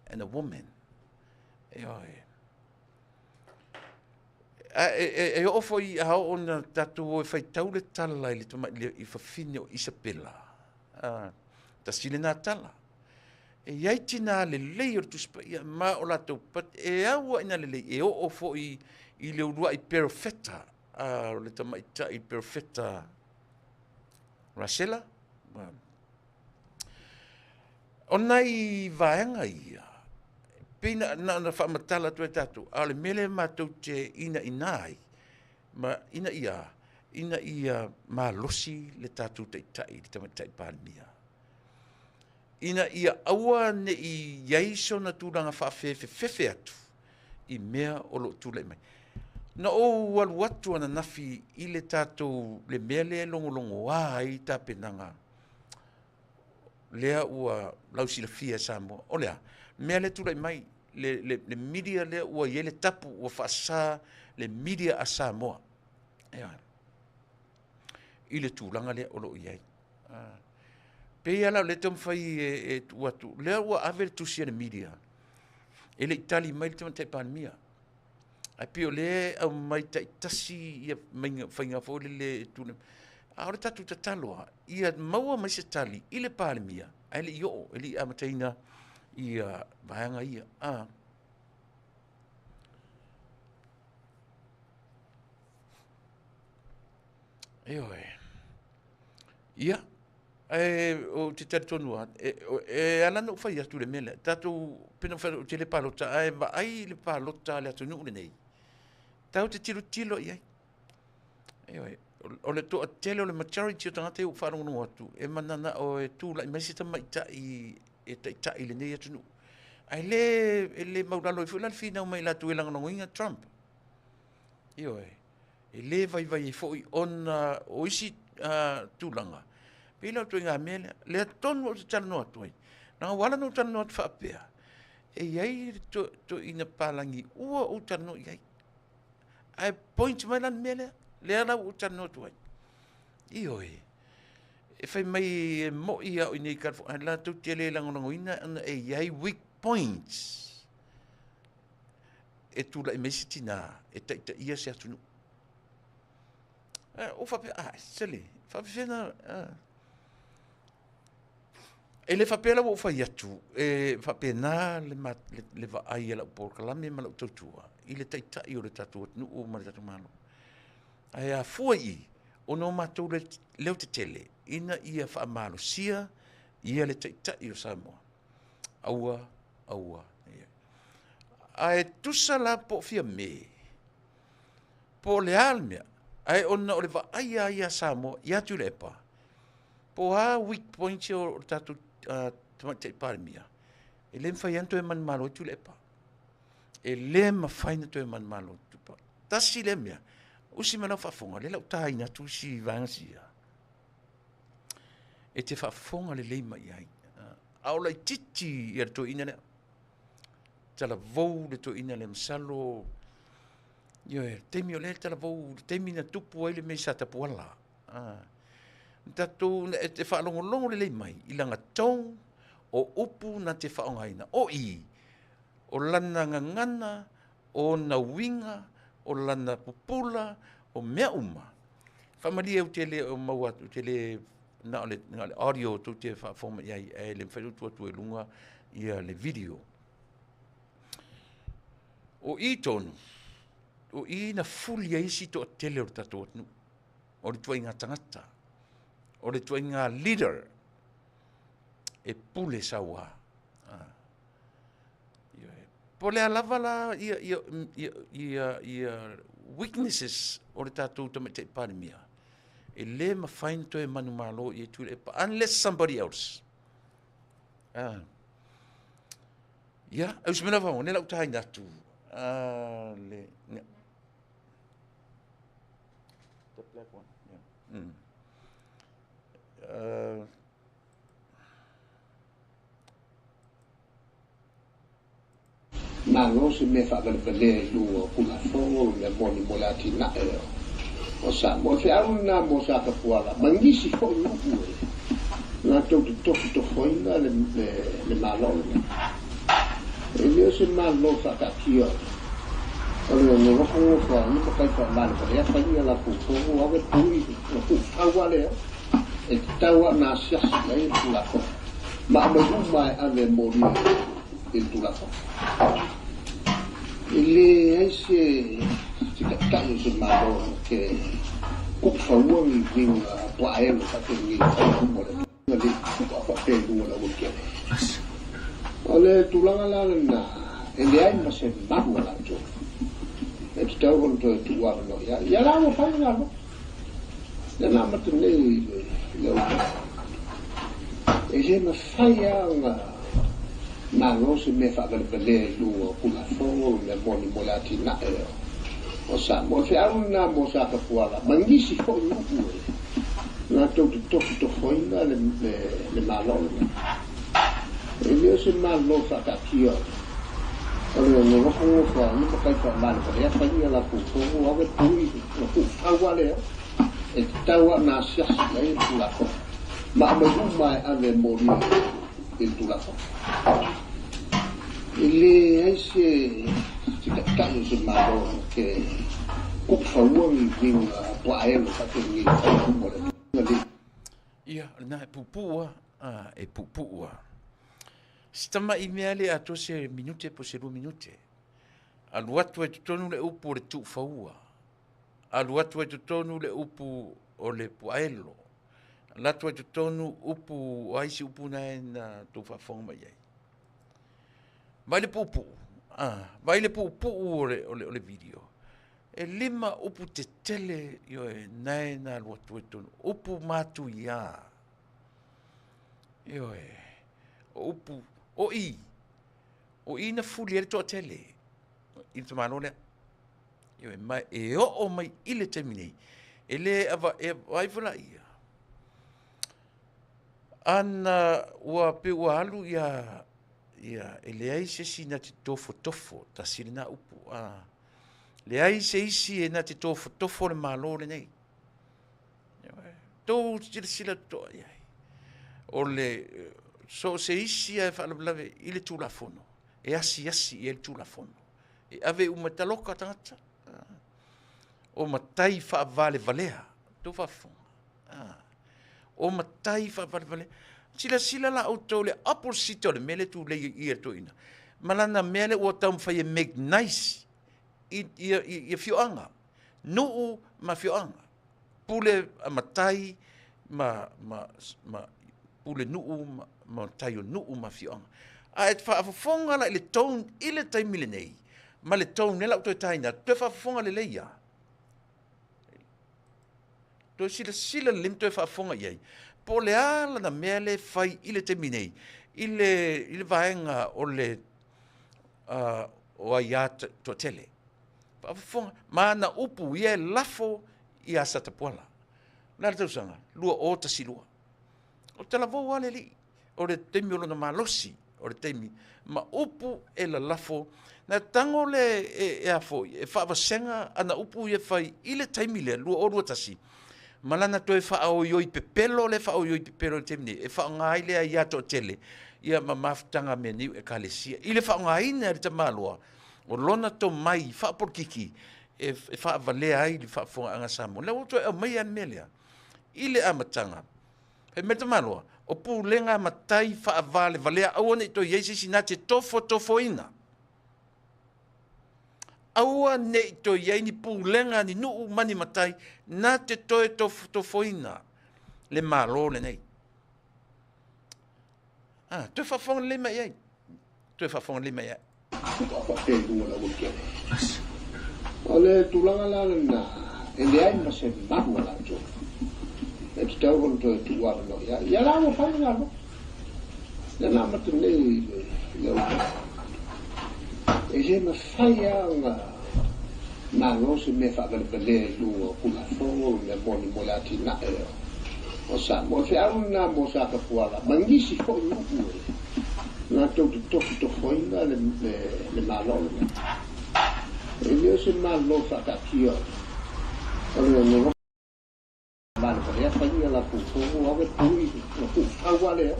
Speaker 2: and a woman. Ioe. A e, e, e oo foi a oo na tatou o e faitau le tala i le tamaiti i fafine o Isapela. A, tasi lena tala. E i ai tinā lelei o le Tusi Paia ma o latou pati e au ina lelei e oo foi i le uluai perofeta a o le tamaitai perofeta Rasela. O nai vaega ia, pei na ona faamatala atu e tatou, a o le mea lea matou te inaina ai, ma ina ia malosi le tatou taitai, le tamaitai Palemia. Ina ia aua ne i i ai sona tulaga faafefefefe atu i mea o lo o tulai mai. Na ou alu atu ananafi i le tatou, le mea lea e logologoa ai tapenaga, lea ua lausilafia e Samoa. O le a? Mea lea tulai mai, le media lea ua i ai le tapu, ua faasa le media a Samoa. I le tulaga lea o lo o i ai. Pei lava la o lea e taumafai e tuu atu, lea ua ave le tusi a le media, e le i tali mai le Tamaitai Palemia. Ae pei o lea e aumai taitasi ia faiga foi lele e tulai. A o le tatou tatalo lava, ia maua mai se tali i le Palemia, ae le i oo, e le i amataina ia vaega ia. Ioe. Ia, ou te talitonu lava, e ala ona ou fai atu le mea lea, tatou, pei ona ou fai atu, ou te le palota, ae vaai i le palota a le atunuu lenei, tatou te tilotilo i ai. Ioe, o le toatele o le majority o tagata ia ua faalogologo atu, e mananao e tulai mai se tamaitai e taitai i lenei atunuu. Ae le maulalo ai foi la le finau mai latou e lagolagoina Trump. Ioe, e le vaivai ai foi ona o isi tulaga, pei la o ituaiga mea lea, lea tonu ou te talanoa atu ai. Leaga ua ala ona ou talanoa atu faapea, e i ai le toeaina palagi ua ou talanoa i ai. Ae point mai la le mea lea, lea la ua ou talanoa atu ai. Ioe, e fai mai e moi au i nei California, ae latou te le lagolagoina ona e i ai weak points e tulai mai se tinā e taitaia se atunuu. Ou faapea, sele, faapefea e le faapea la ua ou fai atu, e faapena le vaai a lau polokalame ma lau tautua i le taitai o le tatou atunuu ma le tatou Malo. Ae afua i i, ona o matou leo tetele ina ia faamalosia ia le taitai o Samoa. Aua, aua. Ae tusa la po o fia me, po o le a le mea, ae ona o le vaai a ia Samoa ia Tuilaepa, po o a weak points o le tatou Tamaitai Palemia, e le mafai ona toe manumalo ai Tuilaepa. E le mafai ona toe manumalo Tuilaepa. Tasi lea mea, usi mai lau faafofoga, lea la ou taina atu isi vaega sia, e te faafofoga lelei mai ai. A o laitiiti ia le toeaina lea, talavou le toeaina lea, masalo, ioe, taimi o lea talavou, le taimi na tupu ai le mea i Satapuala. Tatou e te faalogologo lelei mai i lana tone o upu na te faaaogaina. O i, o lana gagana, o na uiga, o lana pupula, o mea uma. Faamalie ou te le o maua atu, te le na o le audio tou te faafofoga mai ai, ae le mafai ona tuu atu i luga ia le video. O i tonu, o i na fuli ai isi toatele o le tatou atunuu. O le tuaiga tagata, o le tuaiga leader e pule saua. Po o le a lava la ia weaknesses o le tatou Tamaitai Palemia, e le mafai ona toe manumalo i Tuilaepa unless somebody else. Ia, e usi mai lau faafofoga, lea la ou taina atu le the black one. Yeah.
Speaker 3: Malo se mea faavalevalea i luga o Tulafono ma mea moni mo le atinae o Samoa. O le feau lena mo Satapuala ma nisi foi nuu e latou te tofotofoina le Malo lena. E le o se Malo faataatia o le nonofo nofo a ma tai faavalevalea faiga latou fono ave pui na tuufau lea e tatau ona asiasi ai le Tulafono. Ma aumai uma e ave e molia i le Tulafono. E leai se taitai o se Malo na te tuufaua ni uiga puaaelo faapea fai i luma o le atunuu le tuua faapea i luga o le aualatele. O le tulaga la lena, e leai ma se malu a latou e tatau ona toe tuuavanoa i ai. Ia la ua fai le galuega. Lea na amata nei i le aupuni. E le mafai lava ona malo se mea faavalevalea i luga o Tulafono ma mea moni mo le atinae o Samoa. O le feau lena mo Satapuala ma nisi foi nuu e latou te tofotofoina le Malo lenei. E le o se Malo faataatia o le nofonofo a ia matai faavalevalea fai a latou tonu ave pui ona tuufau lava lea e tatau lava ona asiasi i ai le Tulafono ma aumai uma e ave e molia i le Tulafono. E leai se taitai o se Malo na te tuufaua ni uiga puaaelo faapea fai i luma o le atunuu.
Speaker 2: Ia, o lena e puupuu lava, a, e puupuu lava. Si tama'i mea lea atoa se minute po o se 2 minute. Alu atu ai totonu le upu o le tuufaua. Alu atu ai totonu le upu o le puaelo. Alu atu ai totonu upu o ai isi upu na e na tou faafofoga mai ai. Vai le puupuu, ah, vai le puupuu o le, o le, o le video. E 5 upu tetele ioe na e na alu atu ai totonu. Upu matuia. Ioe, o upu, o i, o i na fuli ai le toatele i le tamaloa lea. Ioe, ma e oo mai i le taimi nei, e le ava, e vaai foi laia. Ana ua pe ua alu ia, ia, e leai se isi na te tofotofo, tasi lena upu, a, leai se isi e na te tofotofo le Malo lenei. Ioe, tou silasila totoa i ai. O le, so o se isi lava e faalavelave i le Tulafono, e asiasi i ai le Tulafono. E ave uma e taloka tagata. O matai faavalevalea. Tou faafofoga. O matai faavalevalea. Silasila la outou le opposite o le mea lea tulei i i le toeaina. Ma lana mea lea ua taumafai e make nice i i afioaga. Nuu ma afioaga. Pule a matai ma, ma, ma pule nuu ma, ma matai o nuu ma afioaga. A e faafofoga la i le tone i le taimi lenei, ma le tone lea la ua toe taina atu, toe faafofoga lelei lava. Toe silasila lelei ma toe faafofoga i ai, po o le a lana mea lea e fai i le taimi nei, i le, i le vaega o le uh, o aia toatele. Faafofoga, ma ana upu ia e lafo ia Satapuala. O le a le tausaga? 2012. O talavou lava le alii, o le taimi o lona malosi, o le taimi ma upu e lalafo. Na tago le e, e a foi, e faavasega ana upu ia fai i le taimi lea, 2021, ma lana toe faaoioi pepelo le faaoioi pepelo i le taimi nei, e faaaoga ai le aia toatele, ia ma mafutaga mea nei o ekalesia. I le faaaogaina e le tamaloa, o lona tomai faapolokiki e, e faavalea ai le faafofogaaga a Samoa. Lea ua toe aumaia le mea lea i le amataga. Fai mai le tamaloa, o pulega matai faavalevalea aua ne i toe i ai se isi na te tofotofoina. Aua ne i toe i ai ni pulega ni nuu ma ni matai na te toe tofotofoina le Malo lenei. Ah, toe faafofoga lelei mai i ai. Toe faafofoga lelei mai i ai.
Speaker 3: Ua faapea i luga o le aualatele. O le tulaga la lena, e leai ma se malu a latou e tatau ona toe tuuavanoa i ai. Ia la ua fai le galuega. Lea na amata nei i le aupuni. E le mafai lava ona malo se mea faavalevalea i luga o Tulafono ma mea moni mo le atinae o Samoa. O le feau lena mo Satapuala ma nisi foi nuu e latou te tofotofoina le Malo lenei. E le o se Malo faataatia o le nonofo valevalea fai a latou tonu ave pui ona tuufau lava lea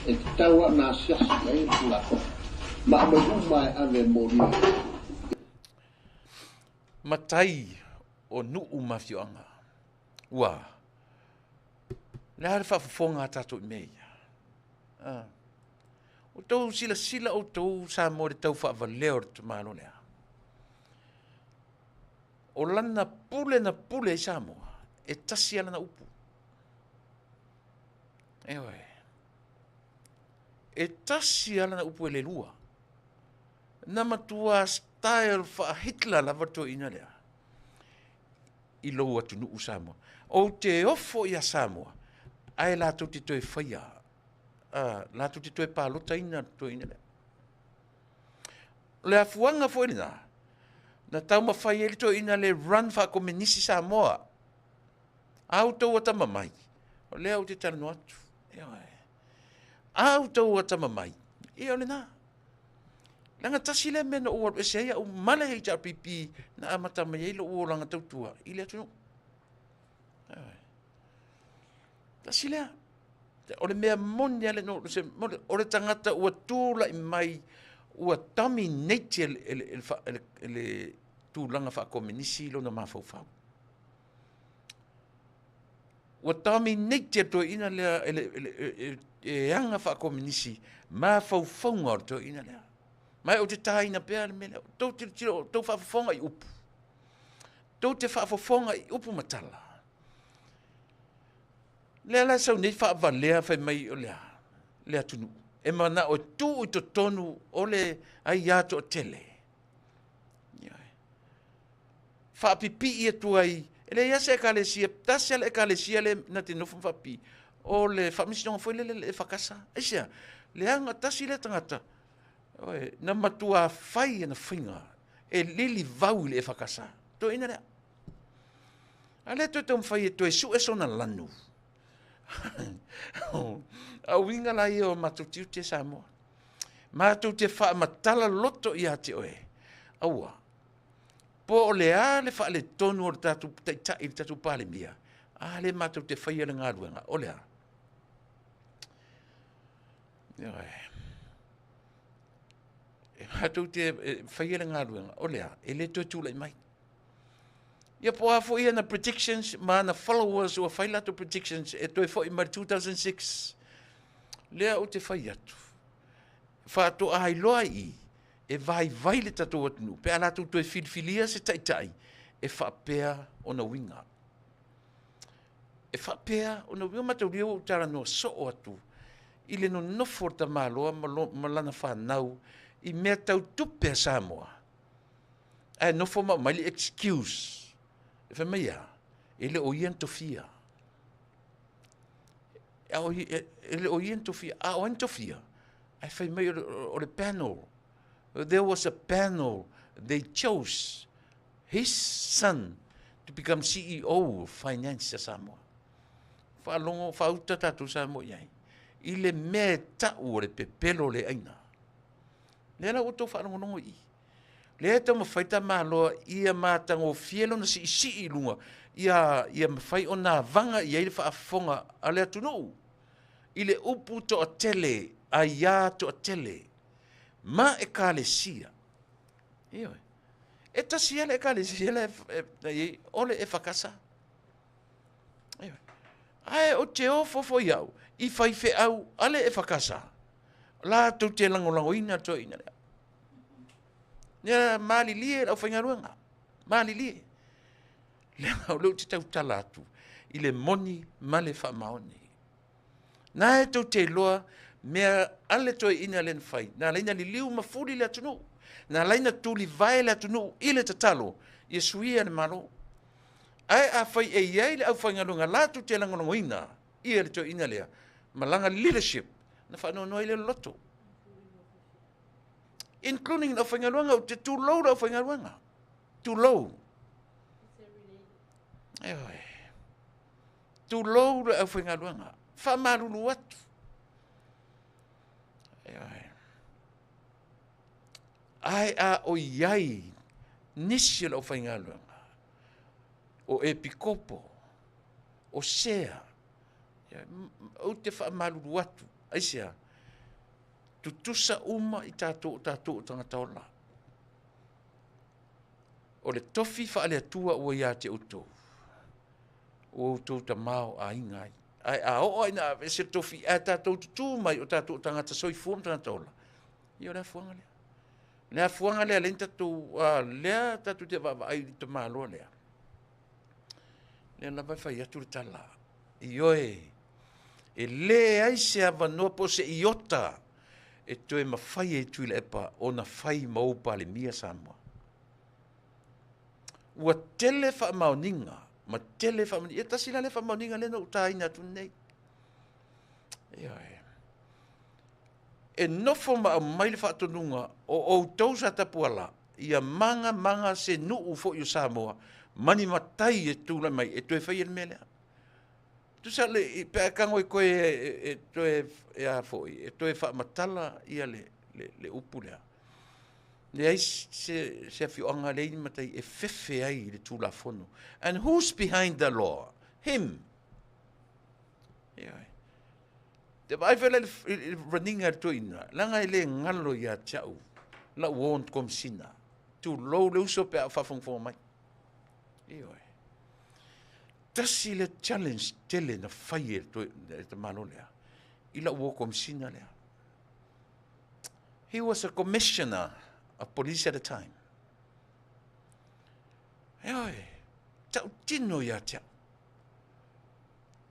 Speaker 3: e tatau lava ona asiasi i ai le Tulafono ma aumai uma e ave e molia.
Speaker 2: Matai o nuu ma afioaga. Ua, le a le faafofoga a tatou i mea ia? Ah. Ua tou silasila outou Samoa i le tau faavalea o le tamaloa lea. O lana pule na pule ai Samoa, e tasi lava lana upu. Ioe. E tasi lava lana upu e le lua. Na matua style faa-Hitler lava le toeaina lea i lou atunuu Samoa. Ou te ofo ia Samoa, ae latou te toe faia, latou te toe palotaina le toeaina lea. O le afuaga foi lena, na taumafai ai le toeaina le run faakomenisi Samoa. A outou atamamai, o lea ou te talanoa atu. Ioe. A outou atamamai, ia o lena. Leaga tasi lea mea na ou alu ese ai au ma le HRPP na amata mai ai lou olaga tautua i le atunuu. Ioe. Tasi lea. O le mea moni lava le, o le tagata ua tulai mai ua dominate e le tulaga faakomenisi lona mafaufau. Ua dominate e le toeaina lea e aga faakomenisi mafaufauga o le toeaina lea. Ma ou te taina pea le mea lea. Tou tilotilo, tou faafofoga i upu. Tou te faafofoga i upu ma tala. Lea la e sau nei faavalea fai mai o le a? Le atunuu. E manao e tuu i totonu o le aia toatele. Ioe. Faapipii atu ai, e leai lava se ekalesia, tasi lava le ekalesia lea na te nofo ma faapipii, o le faamasinoga foi lele le EFKS. Aisea? Leaga tasi lea tagata, ioe, na matua fai ana faiga e lilivau i le EFKS. Toeaina lea. A lea toe taumafai e toe sue sona lanu. A uiga la ia o matou tiute Samoa. Matou te faamatala loto ia te oe. Aua. Po o le a le faaletonu o le tatou taitai, le tatou Palemia, a lea matou te faia le galuega, o le a? Ioe. E matou te faia le galuega, o le a? E le toe tulai mai. Ia po o a foi ana predictions ma ana followers ua fai latou predictions e toe foi mai le 2006. Lea ou te fai atu, faatoa iloa i i e vaivai le tatou atunuu pe a latou toe filifilia se taitai e faapea ona uiga. E faapea ona uiga. Mataulia ua ou talanoa soo atu i le nonofo o le tamaloa ma, lo, ma lana fanau i mea tau tupe a Samoa. Ae nofo ma aumai le excuse. E fai mai a, e le o ia na tofia. E le o ia na tofia. A o ai na tofia? Ae fai mai o le panel. There was a panel. They chose his son to become CEO of Finance a Samoa. Faalogo, faauta tatou Samoa i ai. I le mea e tau o le pepelo le aina. Lea la ua outou faalogologo i i. Lea e taumafai tamaloa ia matagofie lona siisii i luga, ia, ia mafai ona avaga i ai le faafofoga a le atunuu i le upu toatele, aiā toatele, ma ekalesia. Ioe. E tasi lava le ekalesia la e i ai, o le EFKS. Ioe. Ae ou te ofo foi au i faifeau a le EFKS, latou te lagolagoina le toeaina lea. Ia malilie le aufaigaluega, malilie. Leaga o lea ou te tautala atu i le moni ma le faamaoni. Na e tou te iloa mea a le toeaina lea na fai, na ala ai na liliu ma fuli le atunuu, na ala ai na tulivae le atunuu i le tatalo ia suia le Malo. Ae afai e i ai le aufaigaluega latou te lagolagoina ia le toeaina lea ma lana leadership, na faanoanoa ai lea o le loto. Including le aufaigaluega, ou te tulou le aufaigaluega. Tulou. Ioe. Tulou le aufaigaluega. Faamalulu atu. Ioe. Ae a o i ai nisi o le aufaigaluega, o epikopo, o sea, ou te faamalulu atu, aisea? Tutusa uma i tatou o tatou o tagata ola. O le tofi faale-Atua ua ia te outou, ua outou tamāo'aiga ai. Ae a oo lava ina aveese le tofi ae tatou tutu mai o tatou o tagata soifua ma tagata ola, ia o le afuaga lea. Le afuaga lea lea na tatou, lea tatou te vaavaai i le tamaloa lea, lea lava e fai atu le tala, ioe, e leai se avanoa po o se iota e toe mafai ai Tuilaepa ona fai ma ou Palemia Samoa. Ua tele faamaoniga ma tele faamaoniga. Ia tasi la lea faamaoniga lea na ou taina atu nei. Ioe. E nofo ma aumai le faatonuga o outou sa tapuala ia maga maga se nuu foi o Samoa ma ni matai e tulai mai e toe faia le mea lea. Tusa le pe a e tago e toe e toe e a foi e toe faamatala ia le le, le upu lea. Leai se se afioaga leai ni matai e fefe ai i le Tulafono. And who's behind the law? Him. Ioe. Te vaai foi la i le raniga a le toeaina, leaga e le galo ia te au lau uo na Komesina. Tulou le uso pe a o faafogafoga mai. Ioe. Tasi le challenge tele na fai e le tamalo lea i lau uo Komesina lea. He was a commissioner of police at the time. Ioe, tautino ia te au.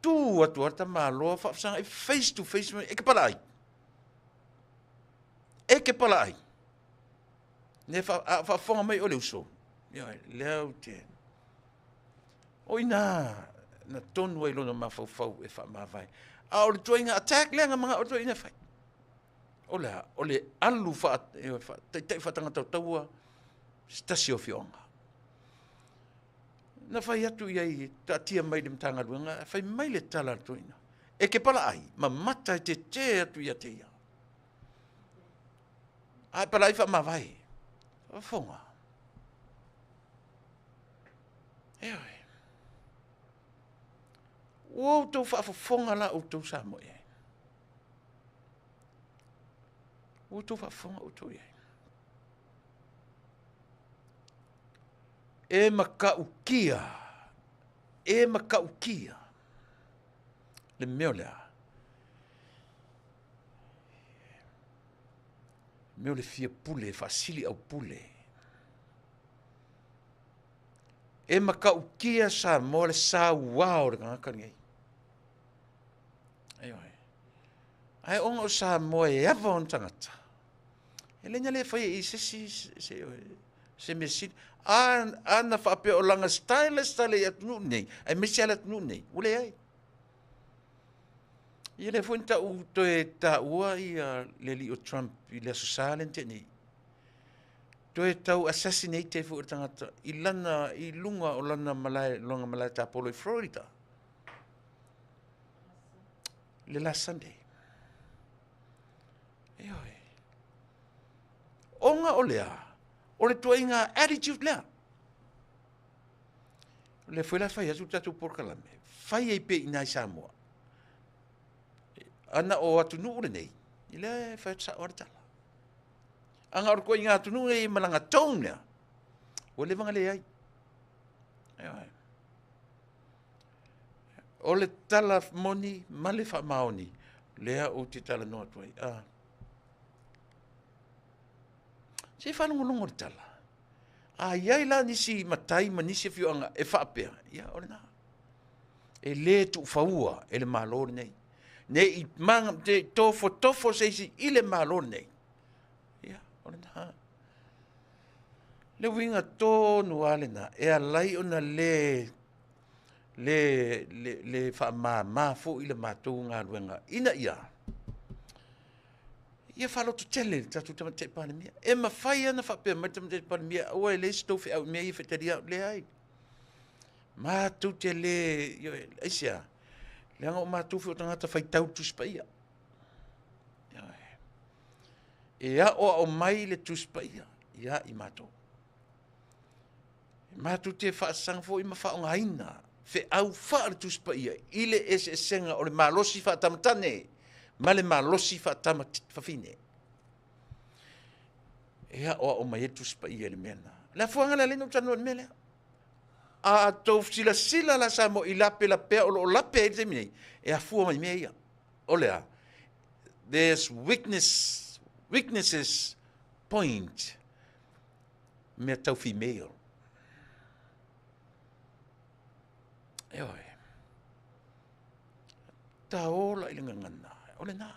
Speaker 2: Tu atu a tamaloa faafesagai face to face e ke pala ai. E ke pala ai. Ne fa a faafofoga mai o le uso. Ioe, lea ou te. O ina na tonu ai lona mafaufau e faamavae. A o le tuaiga attack lea na manao le toeaina e fai. O le a? O le alu faa, faa taitai faatagata taua se tasi o afioaga. Na fai atu i ai, taatia mai le Matagaluega, fai mai le tala a le toeaina. E ke pala ai, ma mata e tetē atu ia te ia. A e pala ai faamavae. Faafofoga. Ioe. Ua outou faafofoga la outou Samoa i ai. Ua outou faafofoga outou i ai. E matautia, e matautia le mea o le a? Mea o le fia pule, faasili au pule. E matautia Samoa le sauā o le tagata lenei. Ioe. Ae ona o Samoa e ava ona tagata, e le na le faia i se isi se, se mea sili. A, a na faapea o lana style le style i atunuu nei, aemaise lava le atunuu nei, ua leai. Ia lea foi na tau toe taua ia le alii o Trump i le Aso Sa lea na tea nei. Toe tau assassinate ai foi le tagata i lana, i luga o lana malae, lona malae tapolo i Florida. Le last Sunday. Ioe. Ona o lea, o le tuaiga attitude lea. O lea foi la fai atu le tatou polokalame, fai ai pea i ina i Samoa. Ana o atunuu lenei, i lea e fai atu sao lava le tala. Ana o le tuaiga atunuu nei ma lana tone lea, ua leva ona leai. Ioe. O le tala moni ma le faamaoni, lea ou te talanoa atu ai. Ah. Se i faalogologo le tala. A i ai la nisi matai ma nisi afioaga e faapea, ia o lena. E le tuufaua e le Malo lenei. Ne i maga, te tofotofo se isi i le Malo lenei. Ia, o lena. Le uiga tonu lava lena, e ala ai ona le le, le, le faamama foi le matou galuega ina ia ia faalototele le tatou Tamaitai Palemia. E mafai ona faapea mai le Tamaitai Palemia, aua e leai se tou feau i mea ia e faitalia au. Leai. Matou te le, ioe, aisea? Leaga o matou foi o tagata faitau le Tusi Paia. Ioe. E aoao mai le Tusi Paia ia i matou. Matou te faasaga foi ma faaaogaina feau faale-Tusi Paia i le eseesega o le malosi faatamatane ma le malosi faatamafafine. E aoao mai ai le Tusi Paia i le mea lena. O le afuaga lea lea na ou talanoa i le mea lea. A tou silasila la Samoa i lapelapea o lo o lape ai le taimi nei, e afua mai mea ia. O le a? There's weakness, weaknesses point mea tau female. Ioe. Ta ola i le gagana, o lena.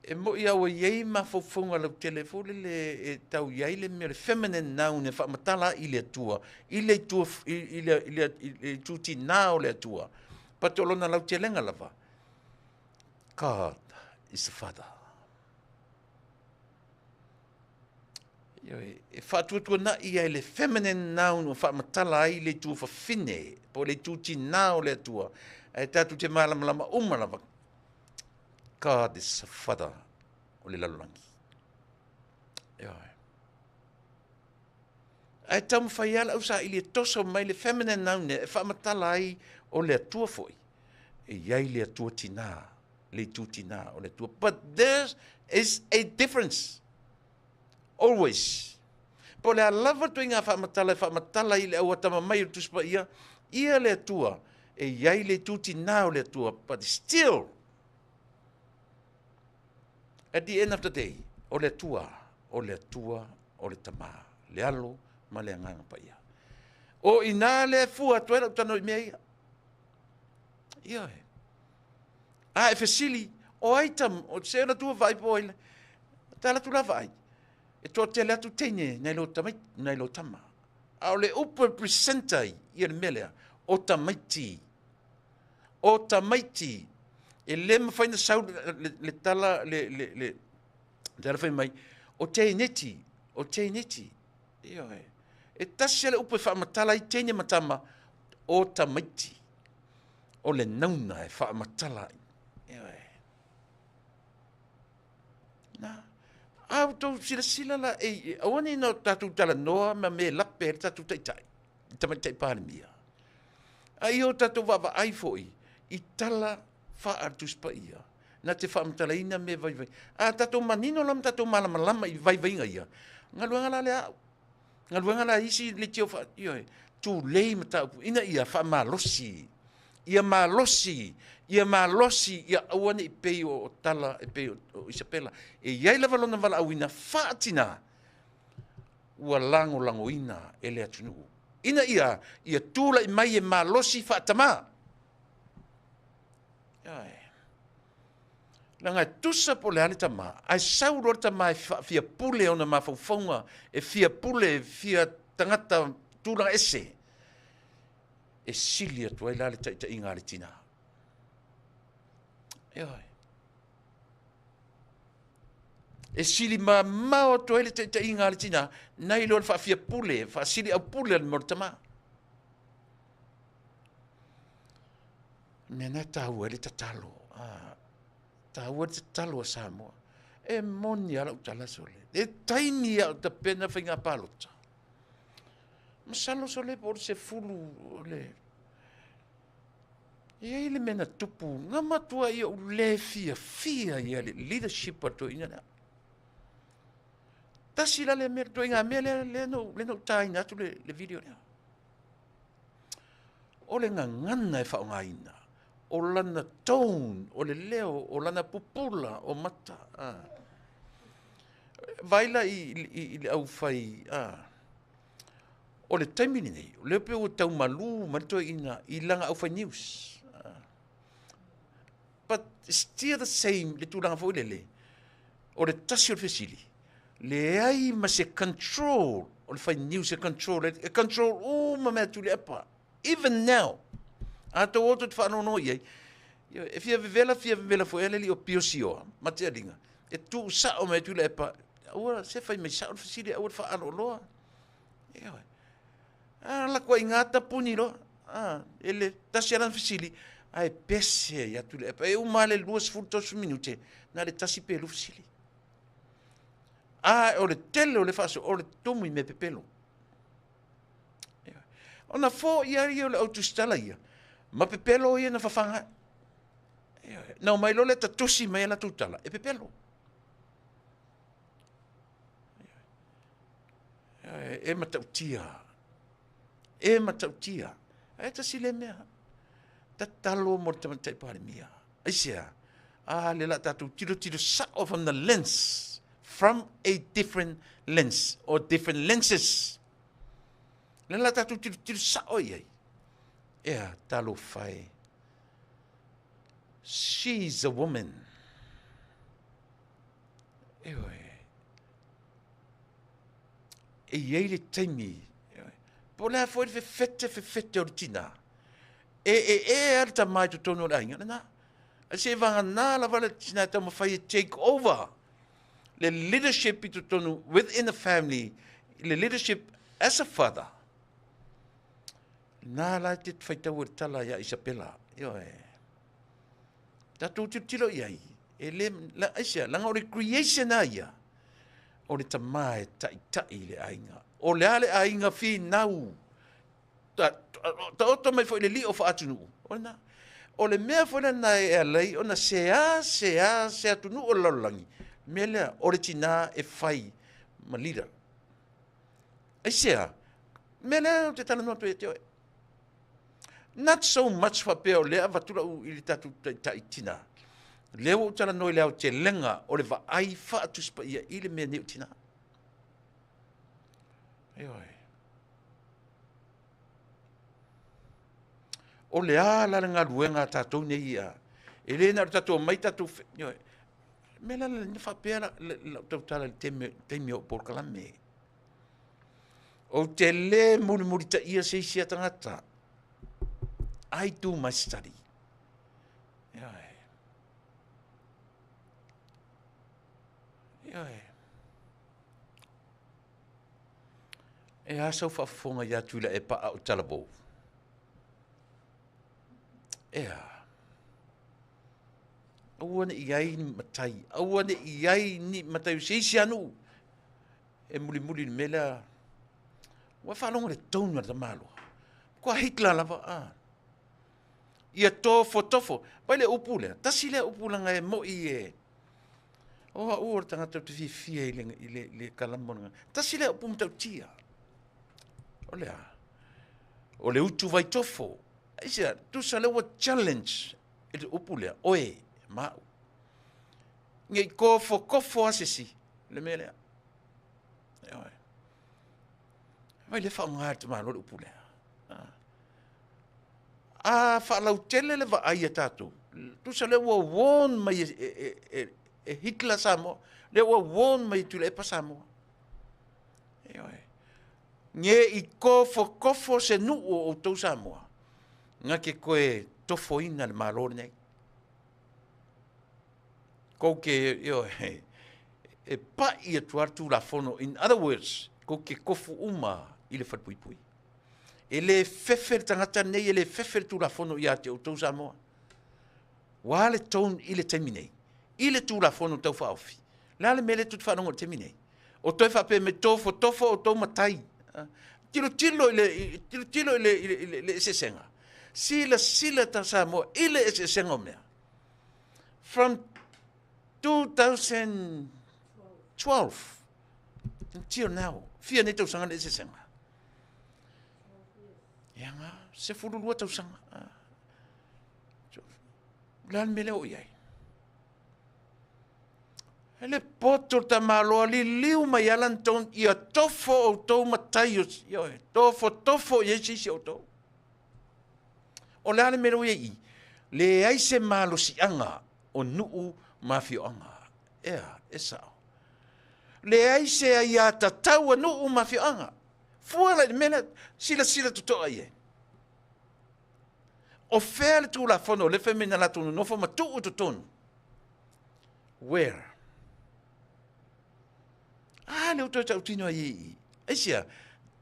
Speaker 2: E mo'i a ua i ai mafaufauga lautele foi lele e tau i ai le mea o le feminine noun e faamatala ai i le Atua, i le itu, i le, i le, i le itu tinā o le Atua. But o lona lautelega lava, God is the Father. Ioe, e faatuatuana'i ai le feminine noun ua faamatala ai le itu fafine, po o le itu tinā o le Atua. Ae tatou te malamalama uma lava, God is a father o le lalolagi. Ioe. Ae taumafai lava le ausaili e toso mai le feminine noun e faamatala ai o le Atua foi. E i ai le Atua tinā, le itu tinā o le Atua. But there is a difference. Always. Po o le a lava le ituaiga faamatala e faamatala i le auatamamai o le Tusi Paia, ia le Atua, e i ai le itu tinā o le Atua, but still, at the end of the day, o le Atua, o le Atua, o le Tama, le Alo ma le Agaga Paia. O i inā lea e fua atu ai lau talanoa i mea ia. Ioe. A e fesili, o ai tam, o se ona tua vaai po ai le, ta latu la vaai, e toatele atu teine nai lo tamai, nai lo tama. A o le upu e present ai ia le mea lea, o tamaiti. O tamaiti. E le mafai na sau le, le tala, le, le, le, tala fai mai, o teineti, o teineti. Ioe. E tasi le upu e faamatala ai teine ma tama, o tamaiti. O le nauna e faamatala ai. Ioe. Na, a outou silasila la, e, aua ne i na tatou talanoa ma mea e lape ai le tatou taitai, le tamaitai Palemia. A ia o tatou vaavaai foi i tala faa-Tusi Paia, na te faamatalaina mea vaivai. A tatou manino la ma tatou malamalama i vaivaiga ia, galuega la lea au. Galuega la isi leitio fa, ioe, tulei mataupu ina ia faamalosi, ia malosi, ia malosi, ia aua ne i pei o tala e pei o Isapela. E i ai lava lona valaauina faatina ua lagolagoina e le atunuu, ina ia ia tulai mai e malosi faatamā. Ioe. Leaga e tusa po o le a le tama, ae sau loa le tama e fia pule ona mafaufauga, e fia pule, e fia tagata tulaga ese, e sili atu ai la le taitaiga a le tinā. Ioe. E sili mamao atu ai le taitaiga a le tinā, nai lo le faafia pule, faasili au pule a le mea o le tama. Mea na taua ai le tatalo. Ah, taua le tatalo a Samoa. E moni a lau tala sole. E taimi a o tapena faiga palota. Masalo sole po o le 10 o le... E i ai le mea na tupu, na matua ia ou le fiafia ia le leadership a le toeaina lea. Tasi la le mea, le toeaina mea lea, lea na ou taina atu le video lea. O le gagana e faaaogaina, o lana tone, o le leo, o lana pupula o mata. Ah. Vaai la i le aufai, ah. O le taimi lenei, o lea pei ua tau malu mai le toeaina i lana aufai news. Ah. But still the same le tulaga foi lele, o le tasi o le fesili, leai ma se control o le fai news e control, e control uma mea Tuilaepa. Even now, a tou o tou te faanoanoa i ai, e fia vevela, fia vevela foi le alii o Pio Sioa ma Tialiga, e tuu sao mai Tuilaepa, aua se fai mai sao le fesili, aua le faaaloaloa. Ioe. A lako ai ngā tapuni loa. A, e le tasi ala fesili, ae pese ai atu le epa. E uma le 20 minute, na le tasi pe lu fesili. A o le tele o le faaso, o le tumu i mea pepelo. Ona fo ia ia o le autusitala ia, ma pepelo ia na fafaga. Na o mai loa le tatusi mai a latou tala, e pepelo. E matautia. E matautia. Ae tasi lea mea. Tatalo mo le Tamaitai Palemia. Aisea? A le la tatou tilotilo sao from the lens, from a different lens or different lenses. Le la tatou tilotilo sao i ai. Ea, talofa e. She's a woman. Ioe. E i ai le taimi, po o le a foi le fefete fefete o le tinā, e e e a le tama i totonu o le aiga lena. Ae se vagana lava le tinā e taumafai e take over le leadership i totonu within the family, le leadership as a father. Nā la e te faitau e le tala ia Isabela. Ioe. Tatou tilotilo i ai, e le, la, aisea, laga o le creation a ia, o le tamā e taʻitaʻi i le aiga. O le a le aiga finau, ta, taoto mai foi le lio faatunuu, o lena. O le mea foi lena e alai ona seā, seā se atunuu o le lalolagi, mea lea, o le tinā e fai ma leader. Aisea, mea lea ou te talanoa atu ia te oe. Not so much faapea o lea avatu lau i le tatou taitai tina. Lea ua ou talanoa i le aotelega o le vaai faatusi paia i le mea nei o tina. Ioe. O le a la le galuega a tatou nei ia. E le na o le tatou mai tatou... Ioe. Mea la le faapea la, lau tautala i le taimi o polokalame. Ou te lē mulimulitaia se isi a tagata. I do my study. Ioe. Ioe. E a sau faafofoga ia Tuilaepa a o talavou? E a? Aua ne i ai ni matai, aua ne i ai ni matai o se isi a nuu e mulimuli i le mea lea. Ua faalogo le tone o le tamaloa. Kua Hitler lava, a. Ia tofotofo. Pai le upu lea, tasi lea upu langa e moi e... O au o le tagata ou te fiafia i le, i le, i le kalama o le Tasi lea upu matautia. O le a? O le utu vaitofo. Aisea, tusa lea ua challenge i le upu lea, oe, ma au. Nei kofokofo a se isi, le mea lea. Ioe. Vai le faaaoga e le tamaloa le upu lea. A faalautele le vaai a tatou, tusa lea ua warn mai e, e, e, e Hitler Samoa, lea ua warn mai e Tuilaepa Samoa. Ioe. Nge i kofokofo se nuu o outou Samoa, nga ke koe tofoina le Malo lenei. Kou ke, ioe, e paʻi atu lava le Tulafono, in other words, kou ke kofu uma i le falepuipui. E le fefe le tagata lenei, e le fefe le Tulafono ia te outou Samoa. Ua le tone i le taimi nei, i le Tulafono Tau Faaofi. Le a le mea lea tou te faalogo i le taimi nei? O toe faapea mai tofotofo outou matai. Tilotilo i le, tilotilo i le, i le, i le, le eseesega. Silasila ta Samoa i le eseesega o mea. From 2012 until now, fia nei tausaga le eseesega? Ia nga, 12 tausaga. Le a le mea lea o i ai? E le poto le tamaloa liliu mai ala na tou ia tofo outou matai o ioe, tofo tofo i ai se isi o outou. O le a le mea lea ua i ai i? Leai se malosiaga o nuu ma afioaga. Ea, e sao. Leai se aiatatau a nuu ma afioaga. Fua la i le mea lea, silasila totoa i ai. O fea le Tulafono o lea fai mai na latou nonofo ma tuu i totonu? Where? A lea ua toe tautino ai i i. Aisea?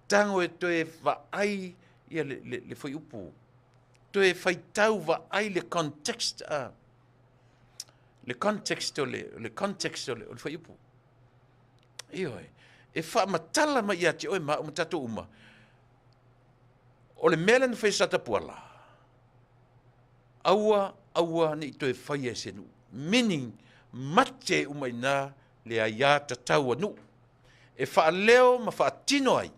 Speaker 2: Tago e toe vaai ia le, le, le fuaiupu. Toe faitau vaai le context, le context o le, le context o le, o le fuaiupu. Ioe. E faamatala mai ia te oe ma au ma tatou uma. O le mea lea na fai e Satapuala, aua, aua ne i toe faia e se nuu. Meaning, mate uma i ina le aiā tatau a nuu e faaleo ma faatino ai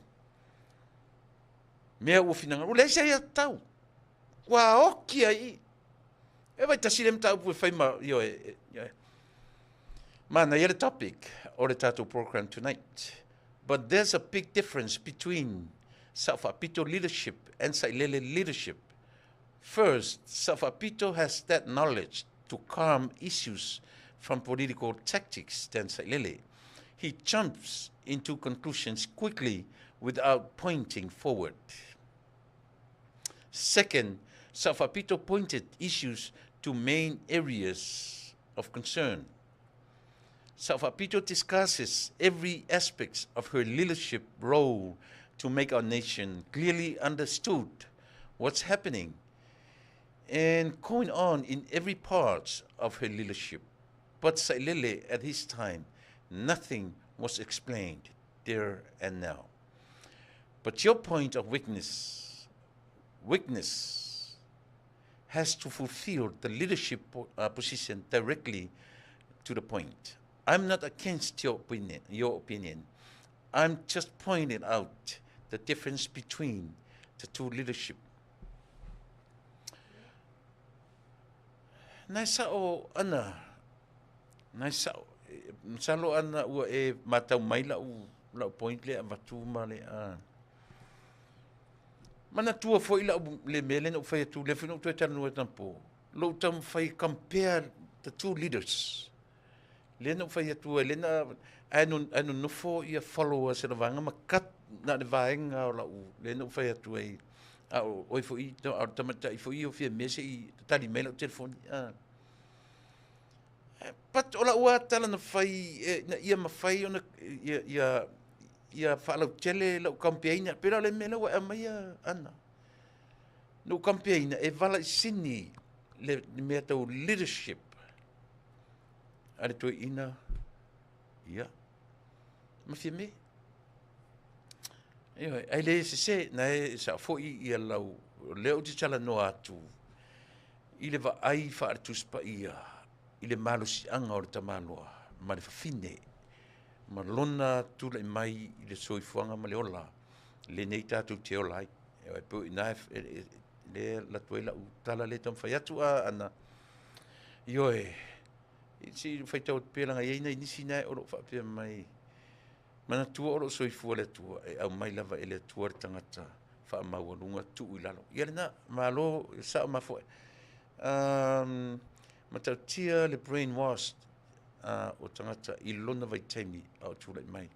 Speaker 2: Mea ua finagalo, ua leai se aiatatau. Ua oki ai i i. E vai tasi le mataupu e fai ma, ioe, ioe. Manaia le topic o le tatou program tonight. But there's a big difference between Sao Faapito leadership and Sailele leadership. First, Sao Faapito has that knowledge to calm issues from political tactics than Sailele. He jumps into conclusions quickly without pointing forward. Second, Sao Faapito pointed issues to main areas of concern. Sao Faapito discusses every aspect of her leadership role to make our nation clearly understood what's happening and going on in every part of her leadership. But Sailele, at his time, nothing was explained there and now. But your point of weakness, weakness has to fulfill the leadership position directly to the point. I'm not against your opinion, your opinion. I'm just pointing out the difference between the two leadership. Nai sa'o ana, nai sa'o, masalo ana ua e matau mai la'u, la'u point lea avatu ma le a. Manatua foi la'u le mea lea na ou fai atu, lea foi na ou toe talanoa anapo, lou taumafai compare the two leaders. Lea na ou fai atu ai, lea na, ae ae nonofo ia followers e le vaega ma cut na o le vaega o la'u, lea na ou fai atu ai, a o oe foi, a o le tamaitai foi o Fiame se i tali mai la'u telefoni. But o la'u lava tala na fai ina ia mafai ona ia ia ia faalautele la'u kampeaina, pei la o le mea lea ua e aumaia Ana. Na ou kampeaina e valaisini le mea tau leadership a le toeaina ia ma Fiame. Ioe, ae le sese, na e sao foi ia lau, o lea ou te talanoa atu i le vaai faale-Tusi Paia i le malosiaga o le tamaloa ma le fafine ma lona tulai mai i le soifuaga ma le ola lenei tatou te ola ai. E pei o i ina lea e alu atu ai lau tala lea e taumafai atu a ana. Ioe, se i faitau atu pea leaga e i ai nai nisi na o lo o faapea mai, manatua o lo o soifua le Atua, e aumai lava e le Atua le tagata faamaualuga tuu i lalo. Ia lena, malo, sao mafoe. Um, matautia le brainwashed o tagata i lona vaitaimi a o tulai mai.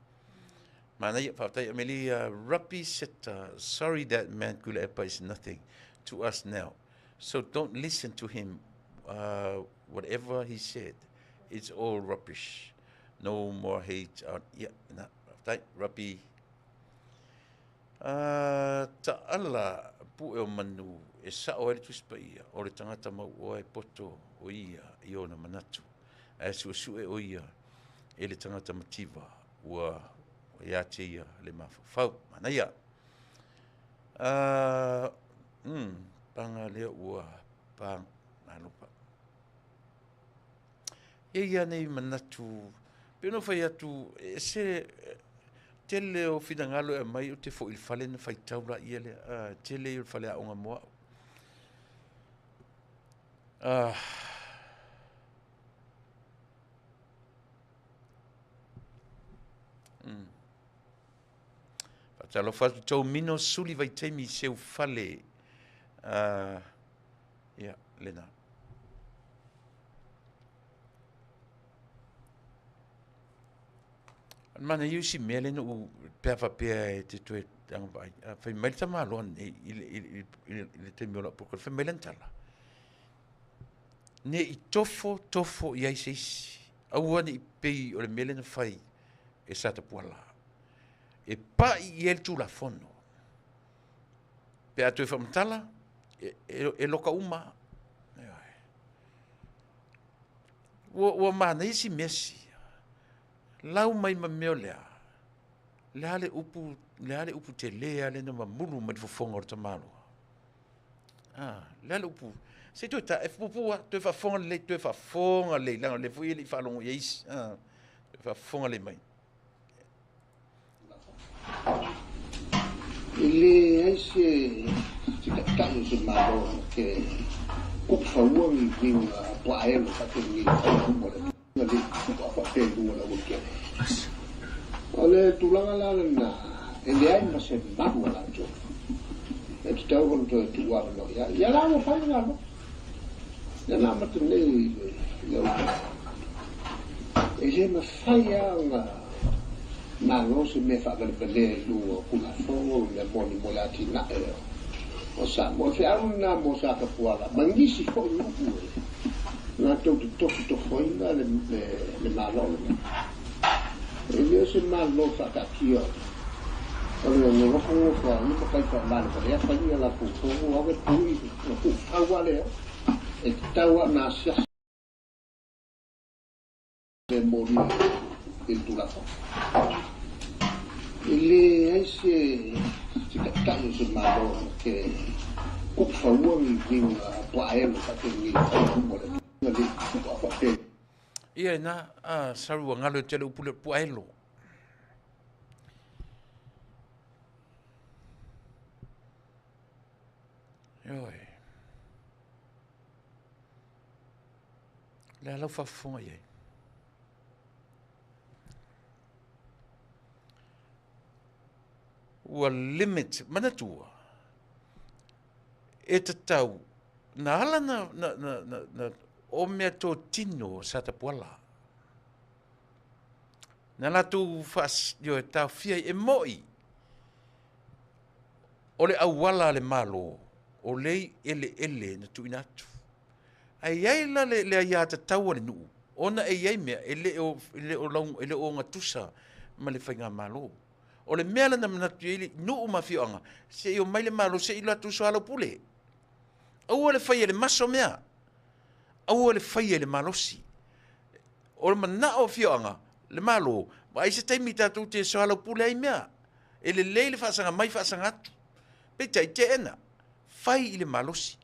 Speaker 2: Manaia, faafetai Amelia. Rapi Seta, sorry that man Tuilaepa is nothing to us now. So don't listen to him whatever he said. It's all rubbish. No more hate out. Ia, na, faafetai, Rapi. Uh, taala pu'e o manu e sa'o ai le Tusi Paia, o le tagata mauoa e poto o ia i ona manatu, ae su'esu'e o ia e le tagata mativa ua ia te ia le mafaufau. Manaia. Uh, paga lea ua pa, malopa. E i ai nei manatu, pei ona fai atu, e ese tele o finagalo e aumai ou te foi i le fale ona faitau laia lea, a, tele ia o le faleaoga mo au. Ah. Faatalofa atu tou mino suli vaitaimi seu fale. Ia, lena. Mana i usi mea le nuu pe a faapea e te toe agavaa ai. Fai mai le tamaloa nei i le, i le, i le, i le taimi o lau poko, fai mai lana tala. Ne i tofo, tofo i ai se isi. Aua ne i pei o le mea lea na fai e Satapuala. E pai i ai le Tulafono. Pe a toe faamatala, e, e, e loka uma. Ua, ua manaia si mea sia. Lau mai ma mea o lea. Le a le upu, le a le upu tele a lena mamulu mai le fofoga o le tamaloa. Ah, le a le upu. Se toe ta, e pupu a, toe faafofoga lelei, toe faafofoga lelei, leaga o lea foi e le i faalogo i ai isi. Ah, toe faafofoga lelei mai.
Speaker 3: E leai se se taitai o se Malo na te kuufaua ni uiga puaaelo faapenei e fai i luma o le atunuu na le tuua faapea i luga o le aualatele. O le tulaga la lena, e leai ma se malu a latou e tatau ona toe tuu avanoa i ai. Ia la ua fai le galuega, lea na amata nei i le Autasi. E le mafai lava ona malo se mea faavalevalea i luga o Tulafono ma mea moni mo le atinae o Samoa. O le feau lena mo Satapuala ma nisi foi nuu e latou te tofotofoina le Malo lenei. E le o se Malo faataatia o le nofonofo a ia matai faavalevalea fai a latou fono ave tui ona tuufau lava lea e tatau lava ona asiasi le moli i le Tulafono. E leai se se taitai o se Malo na te kuufaua ni uiga puaaelo faapenei e fai i luma o le atunuu na le tuua faapea.
Speaker 2: Ia ina a salu ua galo e tele upu le puaelo. Ioe. Le a lau faafofoga i ai. Ua limit, manatua, e tatau, na ala na, na, na, na, na o mea totino sa tapuala. Na latou faas, ioe, taofia ai, e mo'i, o le auala a le Malo, o lea i eleele na tuuina atu. Ae i ai la le, le aiatatau a le nuu, ona e i ai mea e le o, e le o, lau, e le o ogatusa ma le faigamalo. O le mea la na manatu i ai le nuu ma afioaga, se i omai le Malo se i latou soalaupule. Aua le faia i le maso mea, aua le faia i le malosi. O le manao o afioaga, le Malo, vaai se taimi tatou te soalaupule ai mea. E lelei le faasaga mai faasaga atu. Peitai, teena, fai i le malosi.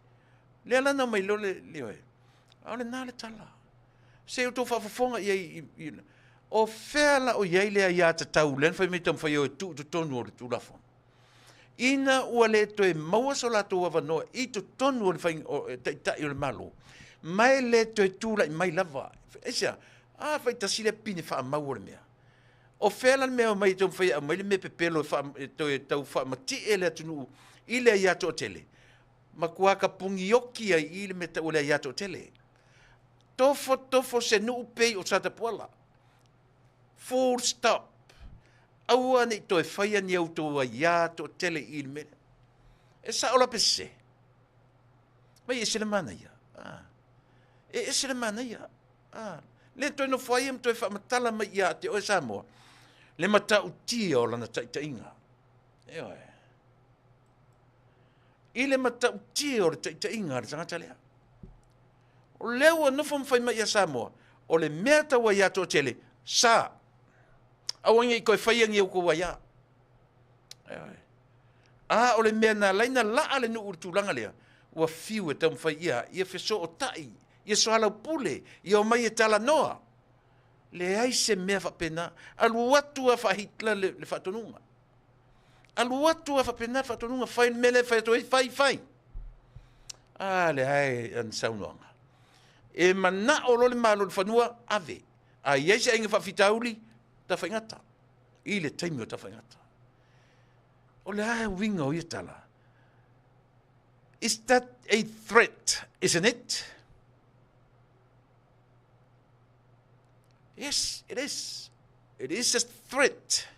Speaker 2: Lea la na omai loa le, ioe, a o lena le tala. Se i outou faafofoga i ai, i, i, o fea la o i ai le aiatatau lea na fai mai taumafai o e tuu i totonu o le Tulafono? Ina ua le toe maua so latou avanoa i totonu o le fai, o, taitai o le Malo, ma e le toe tulai mai lava. Aisea? A faitasi le pine faamau o le mea. O fea la le mea e omai e taumafai e aumai le mea pepelo e, faa, e toe tau faamatie le atunuu i le aia toatele? Matua kapugioki ai i le mea tau o le aia toatele. Tofo tofo se nuu pei o Satapuala. Full stop. Aua ne i toe faia ni outou aiā toatele i le mea lea. E sao la pe sese? Mai e ese le manaia. Ah. E ese le manaia. Ah. Le toe nofo ai ma toe faamatala mai ia te oe Samoa le matautia o lana taitaiga. Ioe. I le matautia o le taitaiga a le tagata lea. O lea ua nofo ma fai mai ia Samoa, o le mea tau aiā toatele, sa. Aua ne i toe faia ni outou aiā. Ioe. A o le mea na ala ai na laa le nuu i le tulaga lea, ua fiu e taumafai ia, ia fesootai, ia soalaupule, ia omai e talanoa. Leai se mea faapena. Alu atu lava faa-Hitler le, le faatonuga. Alu atu lava faapena le faatonuga, fai le mea lea e fai atu ai, fai, fai. A, leai ana saunoaga. E manao loa le Malo i le fanua, ave. A i ai se aiga faafitauli, tafaigata. I le taimi o tafaigata. O le a uiga o ia tala? Is that a threat, isn't it? Yes, it is. It is a threat.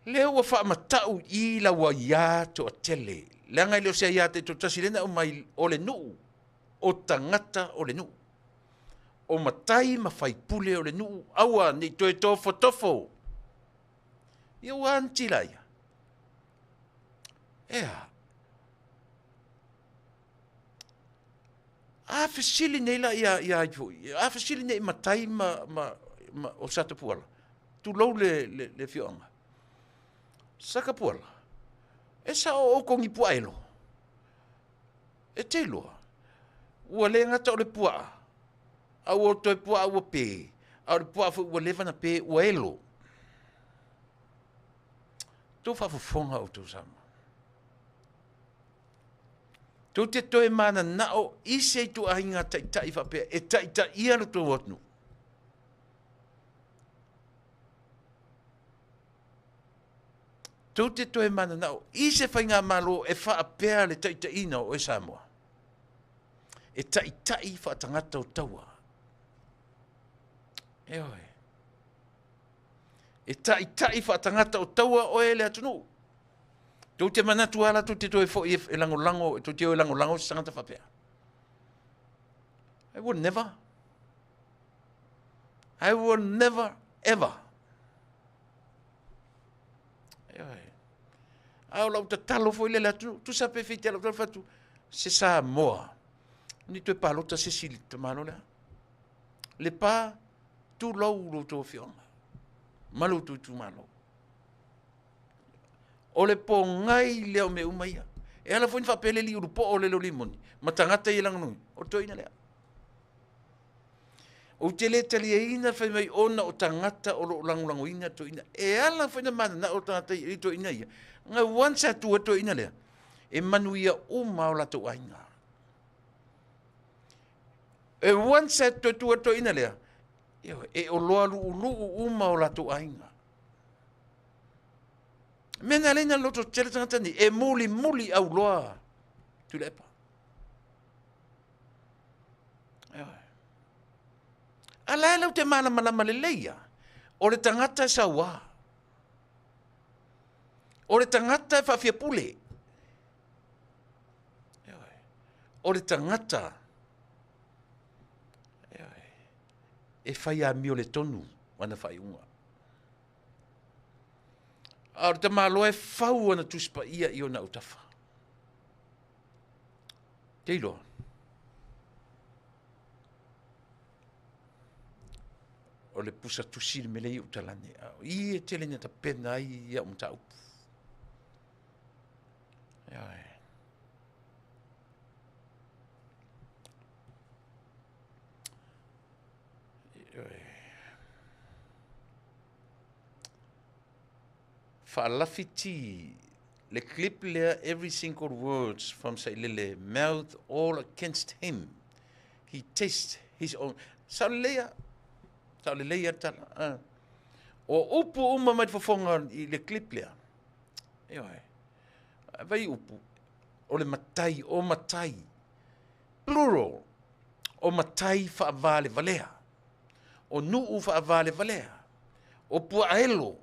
Speaker 2: Lea ua faamatau i lau aiā toatele, leaga e le o se aiā taitoatasi lea na aumai o le nuu, o tagata o le nuu, o matai ma faipule o le nuu, aua ne i toe tofotofo. Ia ua anti la ia. Ea. A fesili nei la ia, ia ai foi, a fesili nei matai ma, ma, ma o Satapuala, tulou le, le, le afioaga. Sakapuala, e sao o outou ni puaelo. E te iloa, ua le gata o le puaa, a ua toe puaa ua pē, a o le puaa foi ua leva na pē, ua elo. Tou faafofoga outou Samoa. Tou te toe mananao i se ituaiga taitai faapea e taitaia lo tou atunuu. Tou te toe mananao i se faigamalo e faapea le taitaiina o oe Samoa. E taitai faatagata o taua. Ioe. E taitai faatagata o taua oe le atunuu. Tou te manatu lava la tou te toe foi e lagolago, tou te o e lagolago se tagata faapea. I will never. I will never ever. Ioe. A o lau tatalo foi lea i le atunuu, tusa pe feitea lau tatalo fai atu, se Samoa, ni toe palota se isi i le tamaloa lea. Lepa, tulou lo outou afioaga ma lo outou itumalo. O le pogai lea o mea uma ia. E ala foi ona faapea le alii ulupoo o le limoni ma tagata ia e lagolagoina, o le toeaina lea. Ou te le taliaina fai mai ona o tagata o lo o lagolagoina toeaina. E ala foi ona mananao tagata i toeaina ia. Na once atu e toeaina lea, e manuia uma o latou aiga. E once atu e toeaina lea, e oloa luuluu uma o latou aiga. Mea na leina loto tele tagata ni, e muli muli au loa Tuilaepa. A la e lau te malamalama lelei ia, o le tagata e sauā. O le tagata e faafiapule. O le tagata e fai amio le tonu ana faaiuga. A o le tamaloa e fau ana Tusi Paia i ona autafa. Te iloa. O le pusa tusi le mea lea i utalane. A o i e tele ina tapena ai ia au mataupu. Ioe. Ioe. Faalafiti le clip lea, every single words from Sailele mouth all against him. He tastes his own. Sao lelei ia. Sao lelei ia tala. O upu uma mai fofoga i le clip lea. Ioe. Vai upu. O le matai, o matai. Plural. O matai faavalevalea. O nuu faavalevalea. O puaelo.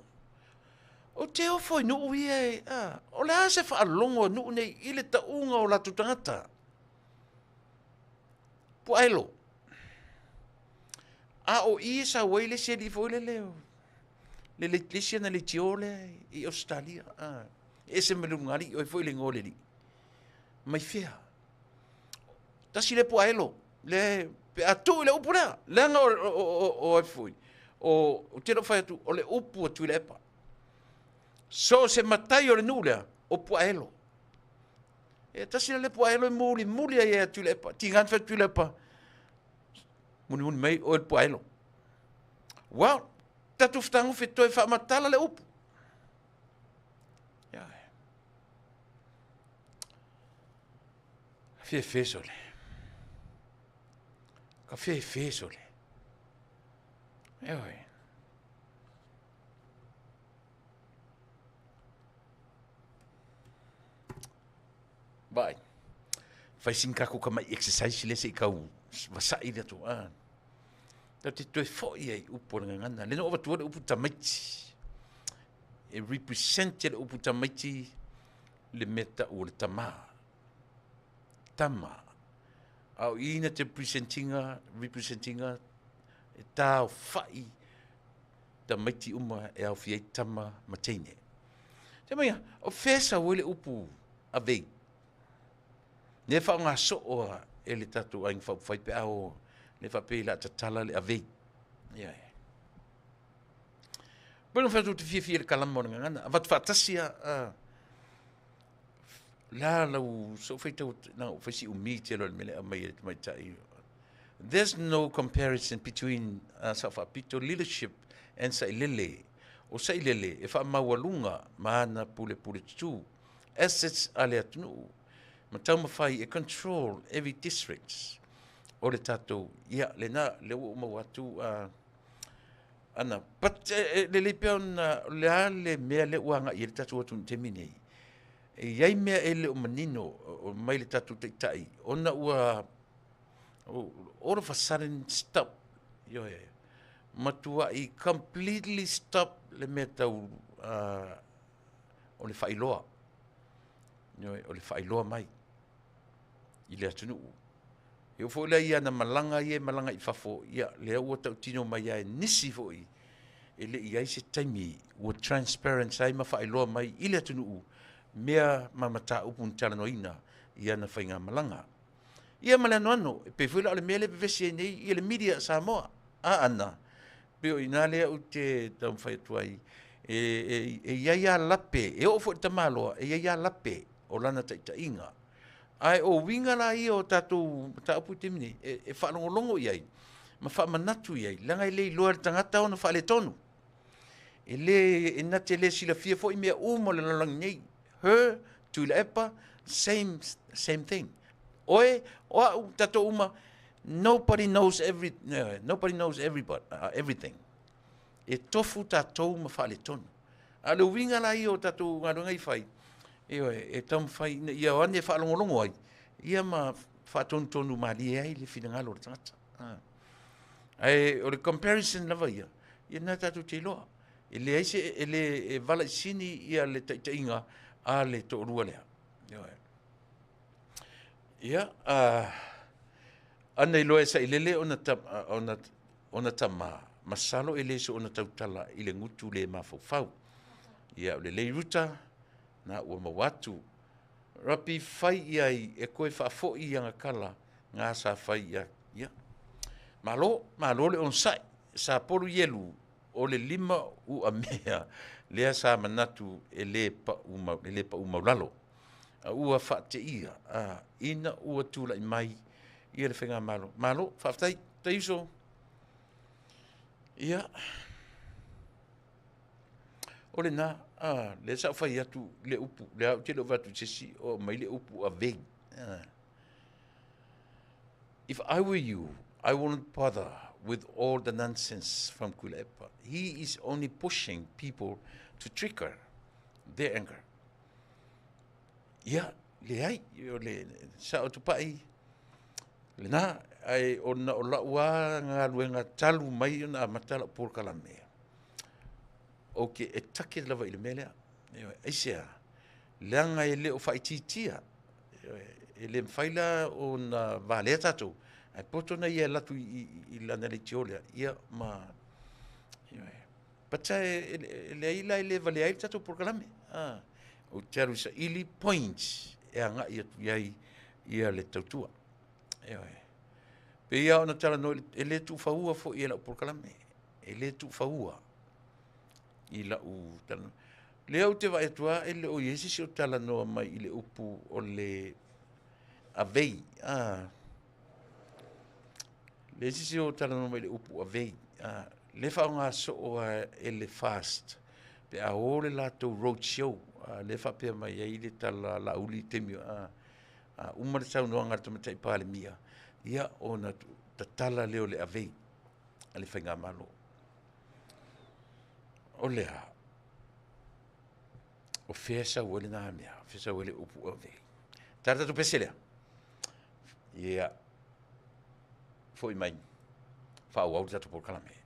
Speaker 2: O te ofo i nuu ia e, o le a se faalogo a nuu nei i le tauga o latou tagata. Puaelo. A o i e sau ai le isi alii foi lele, le le isi ana leitio lea i Australia. E ese ma le ulugalii, oi foi le igoa o le alii. Mai fea. Tasi le puaelo. Le, pe a tuu i le upu lea. Leaga o ai foi. O te lo whai atu, o le upu a Tuilaepa. So se matai o le nuu lea, o puaelo. E tasi le puaelo e muli muli ai e Tuilaepa. Tingan whai Tuilaepa. Muni muni mai o le puaelo. Well, tatu whatangu whitoe whaamatala le upu. Ia. Fie fesole. Ka fie fesole. Ioe. Vai. Fai sin kako ka mai exercise le se i kau vasai le atu. Tau te toe foi ai upu o le ngangana. Le no avatua le upu tamaiti. E represent le upu tamaiti le mea tau o le tamā. Tama. A o ina te presentinga, representinga, e tāo whai tamaiti uma e au fiai tama ma teine. Te maia, o whesa o le upu a vei. Ne wha ngā so'oa e le tātou ainga whauwhai pe ao, ne wha pe la tatala le a vei. Ia e. Pēnu whatu te whiawhia le kalama o le ngangana. A watu whaatasi a la lau so whaitau, na whaisi umi te lo le mele a mai e te maitai. There's no comparison between Sao Faapito leadership and Sailele. o Sailele e faamaualuga ma ana pulepule tutū, assets a le atunuu, ma taumafai e control every districts o le tatou, ia lena lea ua ou maua atu a ana but e lelei pea ona o le a le mea lea ua agai i ai le tatou atunuu i le taimi nei. E i ai mea e le o manino mai le tatou taitai ona ua all of a sudden stop, ioe, matuai completely stop le mea tau o le faailoa, ioe, o le faailoa mai i le atunuu. E oo foi la i ana malaga ia e malaga i fafo, ia lea ua tautino mai lava e nisi foi e le i i ai se taimi ua transparent ai ma faailoa mai i le atunuu mea ma mataupu na talanoaina i ana faigamalaga. Ia ma le anoano, e pei foi la o le mea lea e vevesi ai nei ia le media a Samoa. A ana, pei o i ina lea ou te taumafai atu ai, e i ai lava lape, e oo foi i le tamaloa, e i ai lava lape o lana taitaiga. Ae o uiga la ia o tatou mataupu i le taimi nei, e faalogologo i ai ma faamanatu i ai, leaga e le iloa e le tagata ona faaletonu. E le, e na te le silafia foi mea uma o le lalolagi nei. Her, Tuilaepa, same, same thing. Oe, o au, tatou uma, nobody knows every, nobody knows everybody, everything. E tofu tatou ma faaletonu. A o le uiga la ia o tatou galuega i fai, ioe, e taumafai ina ia o ane e faalogologo ai, ia ma faatonutonu malie ai le finagalo o le tagata. Ah. Ae o le comparison lava ia, ia lena tatou te iloa. E leai se, e le e valaisini ia le taitaiga a le toalua lea. Ioe. Ia, ana iloa e sailele ona, ona, ona tama, masalo e le soona tautala i le gutu le mafaufau. Ia, o le Leiruta, na ua maua atu. Rapi fai i ai e koe faafoi i agakala ngā sa fai ia. Ia. Malo, malo le onosai. Sa polu ielu o le lima uamea lea sa manatu e le pau mau, e le pau maulalo. A ua faateia, a, ina ua tulai mai ia le faigamalo. Malo, faafetai, tai uso. Ia, o lena, a, lea sa ou fai atu le upu, lea ou te le o fai atu i se isi, o aumai le upu avei. A. If I were you, I wouldn't bother with all the nonsense from Tuilaepa. He is only pushing people to trigger their anger. Ia, leai, o le sao tupai, lena, ae ona o lau lava galuega talu mai ona amata lau polokalame, ou te e take lava i le mea lea. Ioe, aisea? Leaga e le o faaitiitia. Ioe, e le mafai la ona valea tatou, ae poto na ia e alu atu i lana leitio lea, ia ma, ioe. But e leai la e le valea ai le tatou polokalame. Ou te alu e saili points e agai atu i ai ia le tautua. Ioe. Pei lava ona talanoa, e le tuufaua foi e lau polokalame. E le tuufaua i lau talanoa. Lea ou te vaai atu lava e le o i ai se isi o talanoa mai i le upu o le avei. Leai se isi o talanoa mai i le upu avei. Lea e faaaoga soo lava e le FAST pe a o le latou road show. Lea e faapea mai ai le tala Laauli i le taimi a uma le saunoaga a le Tamaitai Palemia, ia ona tatala lea o le avei a le faigamalo. O le a? O fea e sau ai lena mea? O fea e sau ai le upu avei? Tala tatou pese lea. Ia, foi mai, faaauau le tatou polokalame.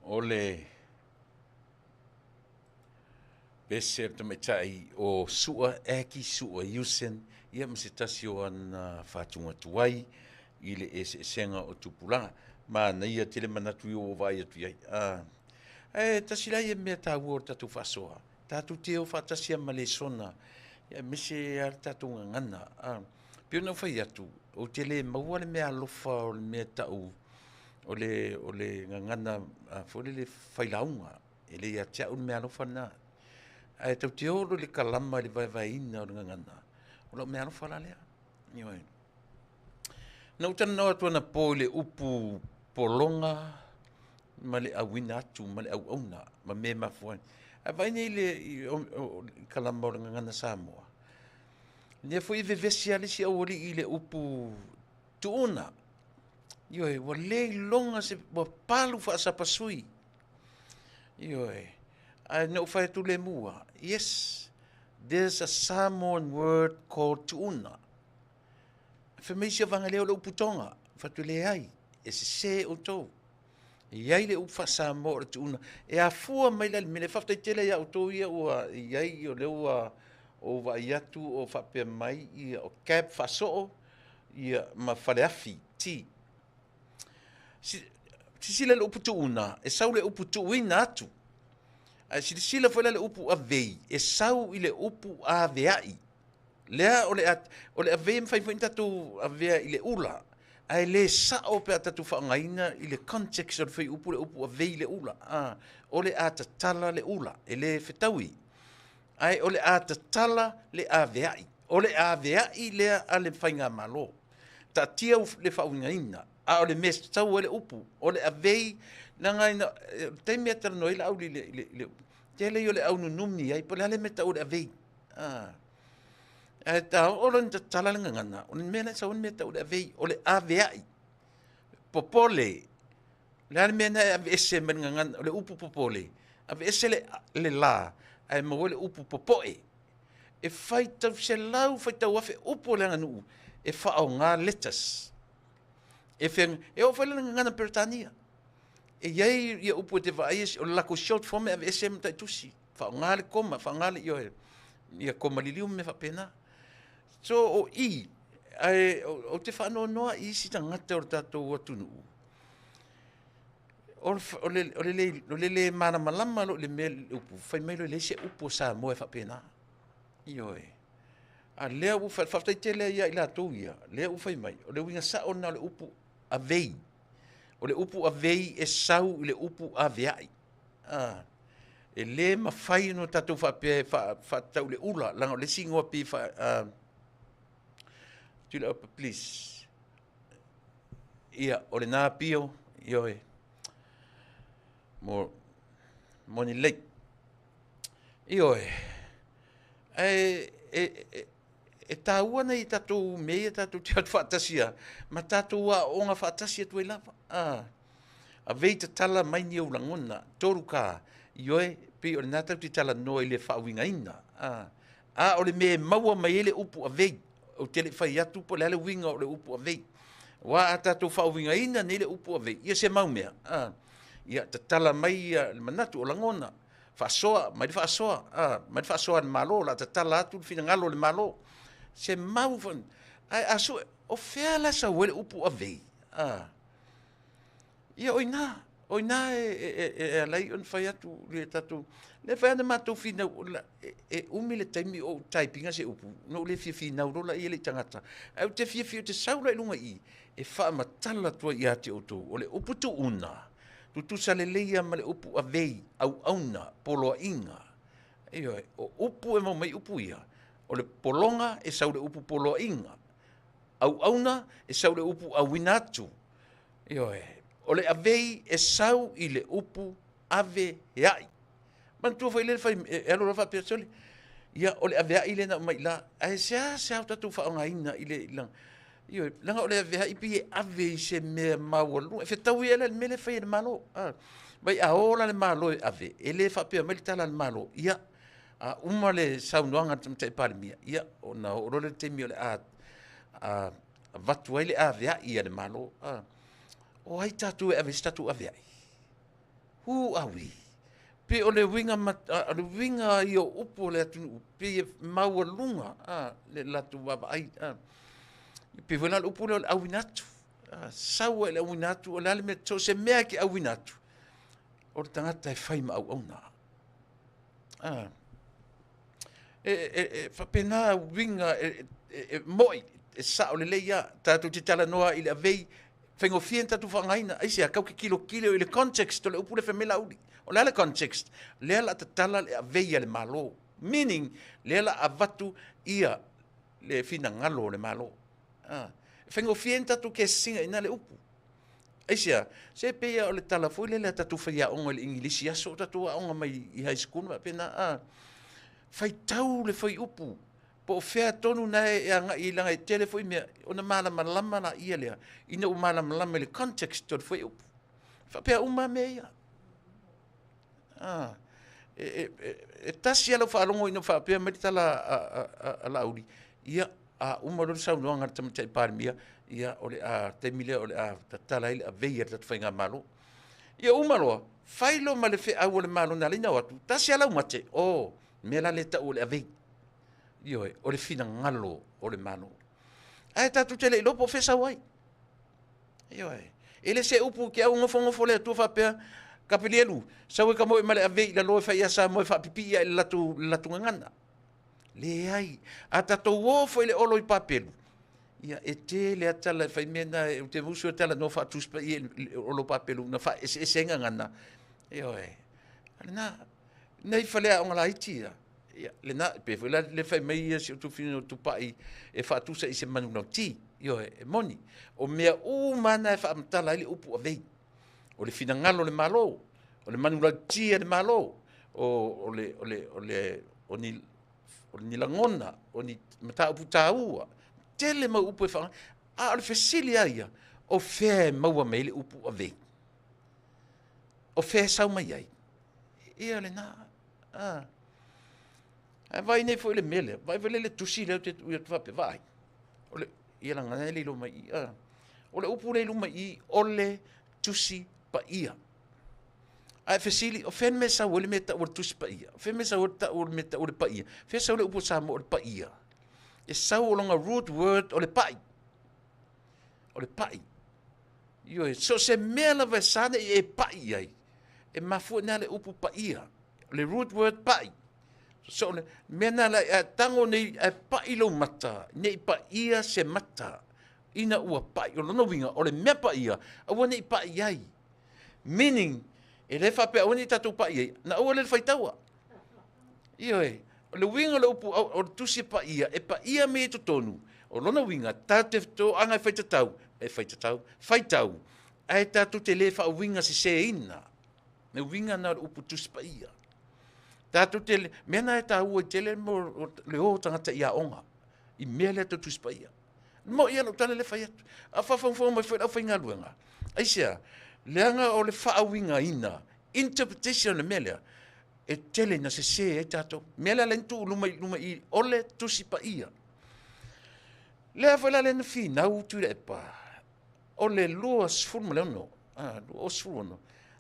Speaker 2: O le pese o le tamaitai o Sua, Aki Sua Usen, ia ma se tasi o ana faatuga tuai i le eseesega o tupulaga. Manaia tele manatu ia ua vaai atu i ai. Ae tasi la ia mea taua o le tatou faasoa, tatou te o faatasi lava ma lesona, aemaise lava le tatou gagana. Pei ona ou fai atu, ou te le maua le meaalofa o le mea tau o le, o le gagana foi lele failauga, e le ia te au le meaalofa lena. Ae tatou te o loa i le kalama i le vaevaeina o le gagana, o lau meaalofa la lea. Ioe. Na ou talanoa atu anapo i le upu pologa ma le auina atu ma le auauna ma mea e mafua ai. Ae vaai nei i le kalama o le Gagana Samoa, lea foi e vevesi lava le isi aualii i le upu tuuna. Ioe, ua le iloga se, ua palu faasapasui. Ioe, ae na ou fai atu le mua, yes, there's a Samoan word called tuuna. Fai mai isi vaega lea o le upu Tonga. Fai atu, leai, e sese outou. E i ai le upu faa-Samoa o le tuuna. E afua mai la i le mea lea. Faafetai tele ia outou ia ua i ai, o lea ua ou vaai atu o faapea mai ia o cab faasoo ia ma faleafi, tea. Silasila i le upu tuuna, e sau le upu tuuina atu. Ae silasila foi la i le upu avei, e sau i le upu aveai. Lea o le, o le avea e mafai foi ona tatou avea i le ula, ae le sao pe a tatou faaaogaina i le context o le fuaiupu le upu avei i le ula. A, o le a tatala le ula, e le fetaui. Ae o le a tatala le aveai. O le aveai lea a le faigamalo. Taatia le faauigaina, a o le mea e sau ai le upu, o le avei, leaga ina, o le taimi e talanoa ai Laauli i le, i le, i le tele ia o le aununumi ai, po o le a le mea e tau o le avei. Ae ta oo loa ina tatala le gagana, o le mea la e sau ai le mea e tau o le avei, o le aveai. Popole. O le a le mea lena e aveese mai le gagana, o le upu popole, aveese le, le la, ae maua ai le upu popoe. E faitau selau, faitau afe upu o le aganuu e faaaoga letters. E, fe, e oo foi le gagana Peretania. E i ai ia upu e te vaai, o le lakou short form e aveese ma taitusi. Faaaoga le koma, faaaoga le ioe, ia koma liliu ma mea faapena. So o i, ae ou te faanoanoa i isi tagata o le tatou atunuu, o le, o le, o le le malamalama loa i le mea le upu, fai mai loa e leai se upu a Samoa e faapena. Ioe. A lea ua faafetai tele ia i latou ia, lea ua fai mai, o le uiga sao lena o le upu avei. O le upu avei e sau i le upu aveai. A, e le mafai ona tatou faapea e faatatau i le ula, leaga o le isi igoa pei fa, Tuilaepa, please. Ia, o lena pio, ioe, mo, mo ni lei. Ioe, ae e, e, e tāua nei tatou mea ia tatou te atu faatasi a, ma tatou aooga faatasi atu ai lava. Ah, avei tatala mai ni ou lagona, 3K, ioe, pei o lena tatou te talanoa i le faauigaina. Ah, a o le mea e maua mai ai le upu avei, ou te le i fai atu po o le a le uiga o le upu avei. Aua a tatou faauigaina nei le upu avei, ia se mau mea, a, ia tatala mai ia le manatu o lagona, faasoa, mai le faasoa, a, mai le faasoa a le Malo, o le a tatala atu le finagalo o le Malo. Se mau, ae a sue, o fea la e sau ai le upu avei? A, ia o ina, o ina e ala ai ona fai atu le tatou, le fai ana matou finau, e umi le taimi o ou type ina se upu, na ou le fia finau loa laia i tagata. Ae ou te fiafia ou te sau la i luga i i, e faamatala atu ai ia te outou, o le upu tuuna, tutusa lelei lava ma le upu avei, auauna, poloaiga. Ioe, o upu e maua mai upu ia, o le pologa e sau i le upu poloaiga, auauna e sau i le upu auina atu. Ioe, o le avei e sau i le upu ave heai. Manatua foi lea fai e alu loa faapea sole. Ia o le aveai lea na aumai la. Ae seasea o tatou faaaogaina i le ila. Ioe, leaga o le aveai pei e ave i se mea maualuga. E fetaui ai la le mea lea e fai e le Malo. Vaai a o la le Malo e ave, e le faapea mai le tala a le Malo, ia, a uma le saunoaga a le Tamaitai Palemia, ia, ona oo loa lea i le taimi o le a avatu ai le aveai a le Malo. O ai tatou e ave ai se tatou aveai? Who are we? Pei o le uiga, o le uiga ia o upu o le atunuu, pei e maualuga le latou vaavaai. Pei foi la o le upu lea o le auina atu. Sau ai le auina atu, o le a le mea, so o se mea e te auina atu, o le tagata e fai ma auauna. E faapena uiga e moi, e sao lelei lava. Tatou te talanoa i le avei, faigofie ona tatou faaaogaina. Aisea? Tatou te tilotilo i le context o le upu lea fai mai Laauli. O le a le context? Lea o le a tatala le avei a le Malo. Meaning, lea o le a avatu ia le finagalo o le Malo. E faigofie ona tatou kesiga i ina le upu. Aisea? Se pei lava o le tala foi lele a tatou faiaoga i le Igilisi aso o tatou aoga mai i high school ma faapena, a faitau le fuaiupu po o fea tonu na e agai i leaga e tele foi mea ona malamalama laia lea ina ua malamalama i le context o le fuaiupu. Faapea uma mea ia. E tasi lava lau faalogo ina ua faapea mai le tala a Laauli, ia, a uma loa le saunoaga a le Tamaitai Palemia, ia, o le a taimi lea o le a tatala ai le avei a le tatou faigamalo. Ia uma loa, fai loa ma le feau a le Malo na ala ai ona o atu, tasi lava lau mate, o, mea la lea e tau o le avei. Ioe, o le finagalo o le Malo. Ae tatou te le iloa po o fea e sau ai. Ioe. E le se upu ke au nofonofo le Atua faapea, Kapelielu, sau e ka moe ma le avei i lalo e fai ia Samoa e faapipii ai i le latou gagana. Leai. A tatou o foi le olo i papelu, ia e tele a tala e fai mea na, ou te musu e tala no faatusi paia i le olo papelu na faaeseese ai gagana. Ioe. A lena, nei faleaoga laiti ia, ia, lena, pe foi la le fai mai ia si o tufina o tupai e faatusa i se manulauti. Ioe, e moni. O mea uma na e faamatala ai le upu avei. O le finagalo o le Malo, o le manulauti a le Malo, o le, o le, o le, o ni, o ni lagona, o ni mataupu taua. Tele mau upu e faaoga. A o le fesili lava ia, o fea e maua mai ai le upu avei? O fea e sau mai ai? Ia lena. Ae vaai nei foi i le mea lea, vaai foi le tusi lea ou te ui atu faapea, vaai. O le, ia laga e le iloa mai i i. O le upu lea i luma i i, o le tusi paia. Ae fesili, o fea le mea e sau ai le mea e tau o le tusi paia? O fea le mea e sau ai le tau o le mea e tau o le paia? Fea sau le upu Samoa o le paia? E sau o lona root word o le pai. O le pai. Ioe, so o se mea lava e sa nei e pai i ai, e mafua i ina le upu paia. O le root word pai. So o le mea na la e tango nei e pai lou mata, nei paia se mata. Ina ua pai, o lona uiga, o le mea paia, aua nei pai ai. Meaning, e le faapea aua nei tatou pai ai, na aua le faitaua. Ioe, o le uiga o le upu, o le tusi e paia, e paia mea i totonu. O lona uiga, tatou te toaga e fai tatau, E faitatau, faitau, ae tatou te le faauiga seseina. Le uiga na o le upu Tusi Paia. Tatou te le, mea na e taua i tele mo le o tagata i aoga, i mea lea tau Tusi Paia. Mo ia lau tala le fai atu. A faafogafoga mai foi le aufaigaluega. Aisea? Leaga o le faauigaina, interpretation o le mea lea, e tele ina sese ai tatou. Mea lea lea na tuu luma i luma i o le Tusi Paia. Lea foi la lea na finau Tuilaepa, o le 26, a, 26,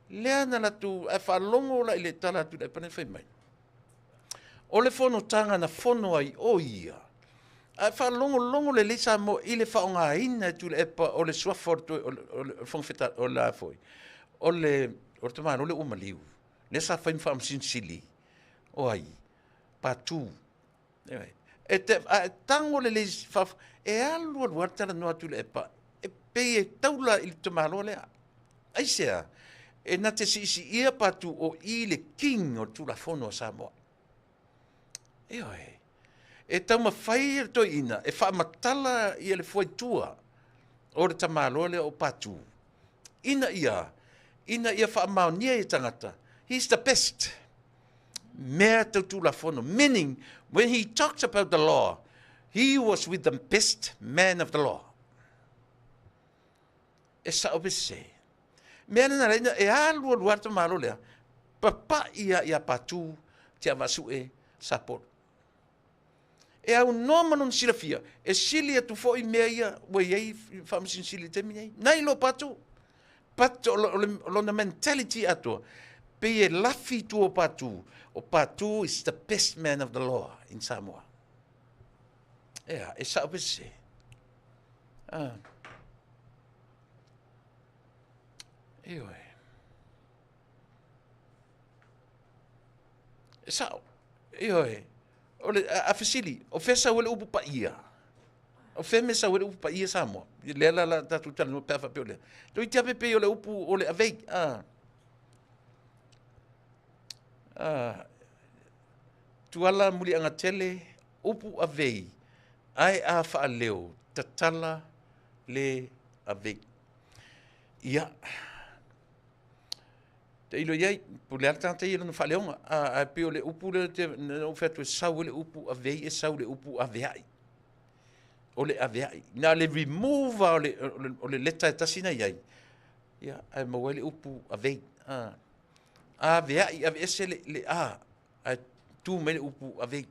Speaker 2: lea na latou, ae faalogo la i le tala a Tuilaepa lea na fai mai. O le fonotaga na fono ai o ia, ae faalogologo lelei Samoa i le faaaogaina e Tuilaepa o le suafa o le, o le, o le Fofoga Fetalai, o le a foi, o le, o le tamaloa lea ua maliu, lea sa fai ma Faamasino Sili, o ai? Patu. E te, a e tago lelei, e alu alu lava le talanoa a Tuilaepa, e pei e taula i le tamaloa lea. Aisea? E na te siisiia Patu o i le king o le Tulafono a Samoa. Ioe. E taumafai le toeaina e faamatala ia le fuaitua o le tamaloa lea o Patu, ina ia, ina ia faamaonia i tagata, he's the best mea tau Tulafono, meaning when he talks about the law, he was with the best man of the law. E sao pe sese? Mea lena laina e alu alu lava le tamaloa lea, papai ia ia Patu Tiavaasue Sapolu. E aunoa ma lona silafia, e sili atu foi mea ia ua i ai Faamasino Sili i le taimi nei. Nai lo Patu, but o lona mentality atoa, pei e lafi i tua o Patu, o Patu is the best man of the law in Samoa. Ea, e sao pe sese? Ah. Ioe. E sao. Ioe. O le, a, a fesili, o fea sau ai le upu paia? O fea mea sau ai le upu paia Samoa? Lea la la tatou talanoa pe a faapea o lea. Toeitiiti lava pe pei o le upu o le avei. A. A. Tuala Muliagatele, upu avei, ae a faaleo, tatala le avei. Ia. Tailo i ai, po o le a le tagata ia i lona faaleoga, ae pei o le upu lea te, na ou fai atu e sau ai le upu avei, e sau le upu aveai. O le aveai. Na o le remove o le, o le leta e tasi na i ai, ia, ae maua ai le upu avei. A, aveai, aveese le, le a, ae tu mai le upu avei.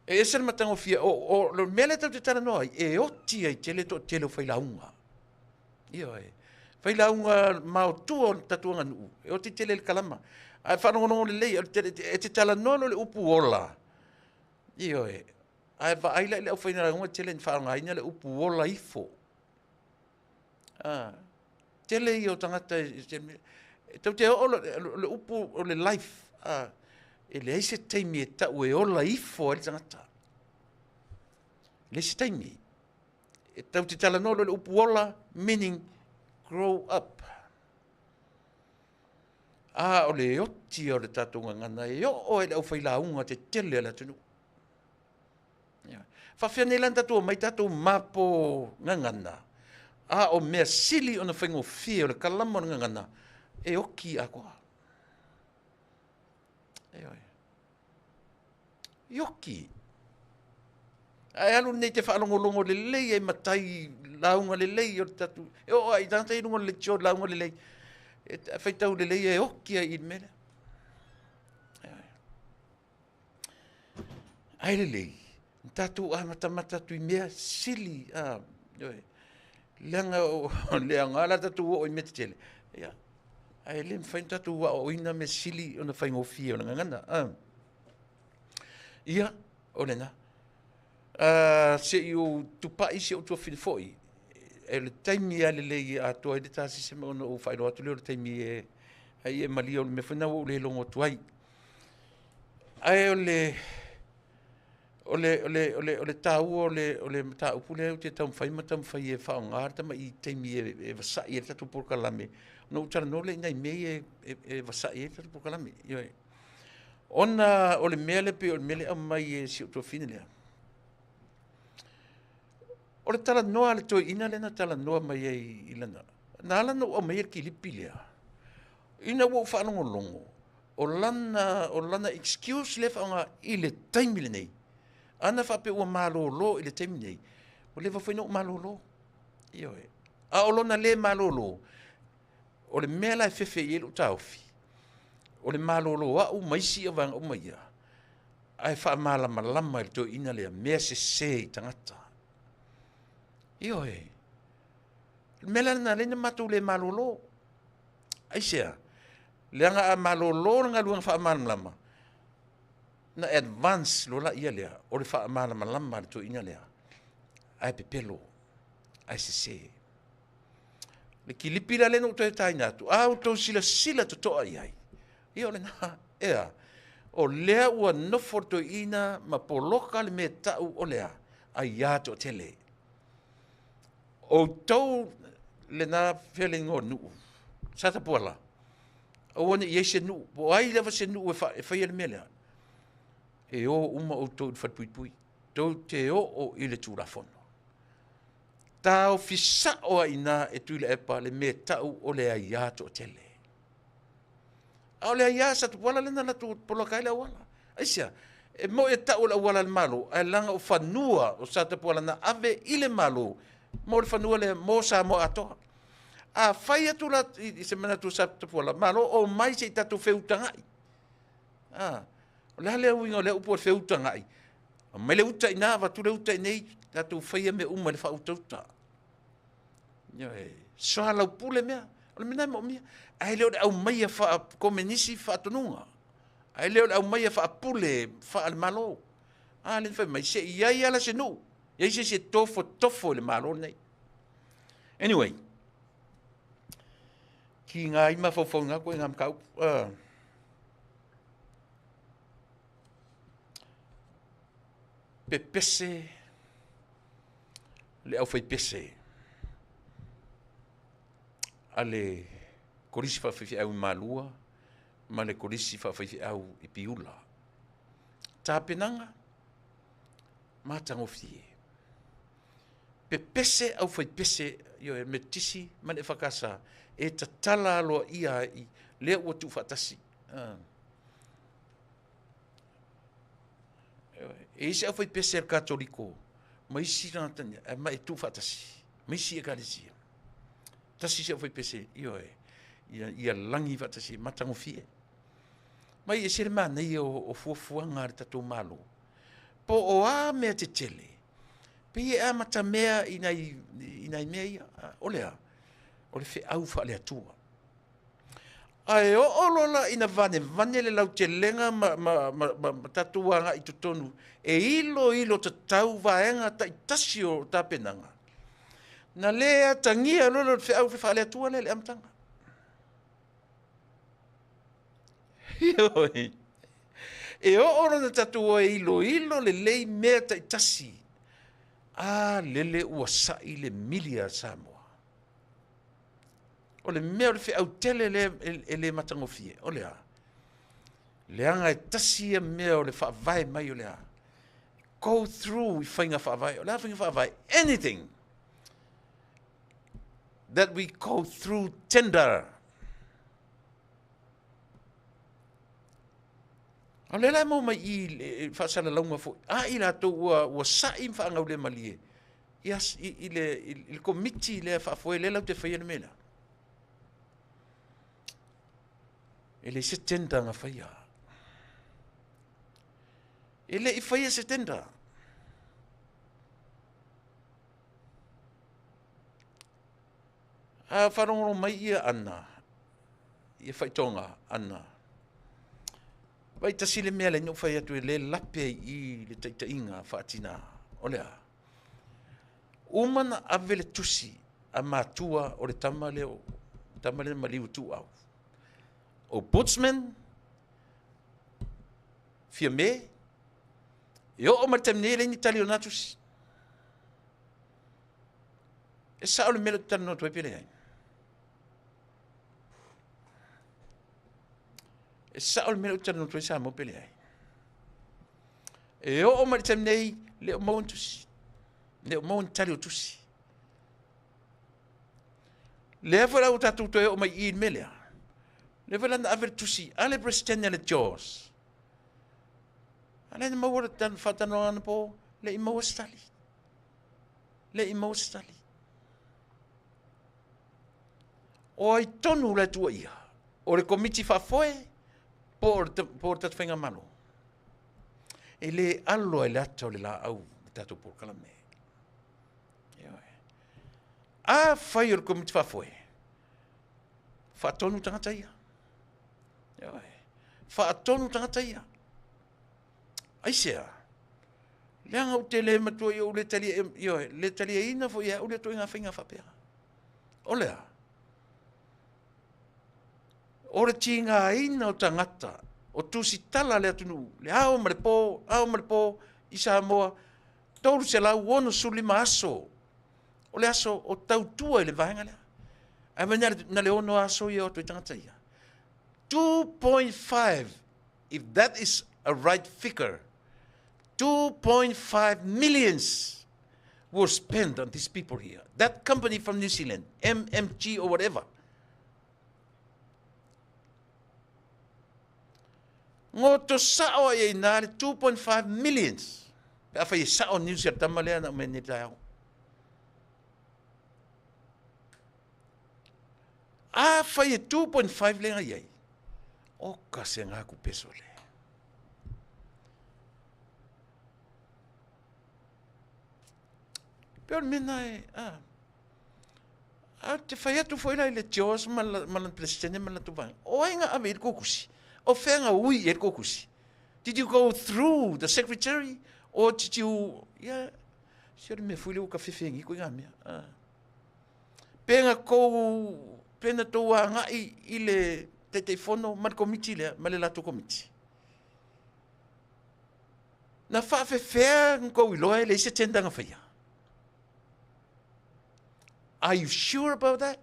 Speaker 2: E ese le matagofie, o, o, le mea lea tatou te talanoa ai, e oti ai tele toatele o failauga. Ioe. Failauga maotua o le tatou aganuu, e oti tele le kalama. Ae faalogologo lelei, e te talanoa loa i le upu ola. Ioe. Ae vaai la i le aufaigaluega tele ina faaaogaina le upu ola ifo. Ah, tele ia o tagata e tau te oo le upu o le life. Ah, e leai se taimi e tau e ola ifo ai le tagata. E leai se taimi. E tau te talanoa loa le upu ola, meaning grow up. A o le oti o le tatou gagana e oo ai le aufailauga tetele a le atunuu. Ia. Faafefea nei la ona tatou omai tatou mapo gagana, a o mea sili ona faigofie o le kalama o le gagana e oki atoa. Ioe. Ioki. Ae alu nei te faalogologo lelei ai matai lauga lelei o le tatou, e oo lava i tagata i luga o le leitio lauga lelei, e faitau lelei e oki ai i le mea lea. Ae lelei, na tatou amatamata atu i mea sili, a, ioe, leaga o le aoga la tatou oo i mea tetele, ia, ae le mafai ona tatou aoaoina mea sili ona faigofie o le gagana. A. Ia, o lena. Se i ou tupai si ou tuafine foi, e le taimi lava lelei e atoa ai le ta sisema ona ou faailoa atu lea o le taimi e ai e malie o le mea foi lena ua ou le logo atu ai. Ae o le o le o le o le o le taua o le o le mataupu lea ou te taumafai ma taumafai e faaaoga le tamai taimi e, e vasa'i ai le tatou polokalame, ona ou talanoa lea i nai mea ia e, e, e vasa'i ai le tatou polokalame. Ioe. Ona o le mea lea pei o le mea lea e aumai e si ou tuafine lea. O le talanoa a le toeaina lea na talanoa mai ai i lana, na ala ona ou aumaia le kilipi lea, ina ua ou faalogologo, o lana, o lana excuse lea e faaaoga i le taimi lenei, ana faapea ua malolo i le taimi lenei, ua leva foi ona ou malolo. Ioe. A o lona le malolo, o le mea la e fefe i ai lou taofi, o le malolo au ma isi vaega uma ia, ae faamalamalama i le toeaina lea mea sese i tagata. Ioe. O le mea la lena lea na matou le malolo. Aisea? Leaga a malolo le galuega faamalamalama, na advance loa laia lea o le faamalamalama a le toeaina lea, ae pepelo, ae sese. Le kilipi la lea na ou toe taina atu, a outou silasila totoa i ai, ia o lena, ea, o lea ua nofo le toeaina ma poloka le mea tau o lea, aia toatele. Outou lena fealeiga o nuu, Satapuala, aua ne i i ai se nuu, po o ai lava se nuu e faia le mea lea, e o uma outou i le falepuipui, tou te oo i le Tulafono. Taofi sao ai i ina e Tuilaepa le mea tau o le aia toatele. A o le aia Satapuala lea na alu atu poloka ai le auala. Aisea? E moi e tau o le auala a le Malo, ae leaga o fanua o Satapuala na ave i le Malo mo le fanua lea mo Samoa atoa. A fai atu la i se manatu o Satapuala, Malo omai se i tatou feutagai. A, o le a le uiga o lea upu o le feutagai? Aumai le uta i ina, avatu le uta i inei, tatou faia mea uma i le faautauta. Ioe, soalaupule mea, o le mea lena e moomia. Ae le o le aumaia faa-komenisi faatonuga, ae le o le aumaia faapule faale-Malo. A lea na fai mai, se i ai lava se nuu, i ai se isi e tofotofo i le Malo lenei. Anyway, kiga ai mafaufauga atu i ngā mataupu. Pepese le aufaipese a le Kolisi Faafaifeau i Malua ma le Kolisi Faafaifeau i Piula. Tapenaga matagofie. Pepese aufaipese ioe Metotisi ma le EFKS e tatala aloaia ai lea ua tuufaatasi. E i ai se aufaipese a le Katoliko ma isi tagata ma e tuufaatasi ma isi ekalesia. Tasi se aufaipese, ioe, ia lagi faatasi, matagofie. Mai e se le manaia o fuafuaga a le tatou Malo. Po o a mea tetele, pei e amatamea i nai mea ia. O le a? O le feau faale-Atua. Ae oo loa la ina vanevane le lautelega ma tatou agai i totonu e iloilo tatau vaega taitasi o tapenaga, na le atagia loa lea o le feau faale-Atua lea i le amataga. Ioe. E oo loa ina tatou o e iloilo lelei mea taitasi, a lele ua sai le mili a Samoa. O le mea o le feau tele lea e le matagofie, o le a? Leaga e tasi ia mea o le faavae mai o le a? Go through i faiga faavae. O le a faiga faavae? Anything that we go through tender. O lea la e maua mai i i faasalalauga foi a i latou ua sa'i ma faagaulemalie i le komiti lea faafoe lea latou te faia le mea lea. E leai se tender na faia. E le i faia se tender. A faalogologo mai ia Ana, ia faitoga Ana, vaai tasi le mea lea na ou fai atu e le lape ai i i le taitaiga faatina, o le a? Uma na ave le tusi a matua o le tama lea, o tama lea na maliu i Tuuau. Ombudsman, Fiame, e oo mai le taimi nei e leai ni tali o lena tusi. E sao le mea lea ou te talanoa atu ai pe leai? E sao le mea lea ou te talanoa atu ai Samoa pe leai? E oo mai le taimi nei, le o maua ni tusi. Le o maua ni tali o tusi. Lea foi la ua tatou toe oo mai i i le mea lea. Lea foi la na ave le tusi a le Peresetene a le JOS. A lea na maua le faatalanoaga anapo, le i maua se tali. Le i maua se tali. O ai tonu la e tuuaia? O le Komiti Faafoe po o le tatou Faigamalo? E le alo lava i le ata o le laau le tatou polokalame. Ioe. Afai o le Komiti Faafoe, faatonu tagata ia. Ioe. Faatonu tagata ia. Aisea? Leaga ou te le matua i ou le talia, ioe, le taliaina foi e au lea ituaiga faiga faapea. O le a? O le tigaina o tagata, o tusitala a le atunuu, le ao ma le po, ao ma le po i Samoa, 365 aso. O le aso o tautua i le vaega lea. Ae mai na le 6 aso ia o atu ai tagata ia. 2.5, if that is a right figure, 2.5 millions were spent on these people here. That company from New Zealand, MMG or whatever. Goto sao ai i nā le 2.5 millions. Pe a fai e sao New Zealand tama lea na umene taeao. A fai e 2.5 le ngai ai. O ka se ngā ku peso le. Pe o le mea na e, a, a te fai atu foi la i le Jaws ma la, ma lana Peresetene ma le latou vaega. O ai na ave i le kou kusi? O fea na ui i ai le kou kusi? Did you go through the secretary or did you, ia, se o le mea foi lea ua ka fefeagi koe ngā mea. A. Pe na kou, pe na tou agai i le Taitaifono ma le komiti lea, ma le latou komiti. Na faafefea na tou iloa e leai se tender na faia? Are you sure about that?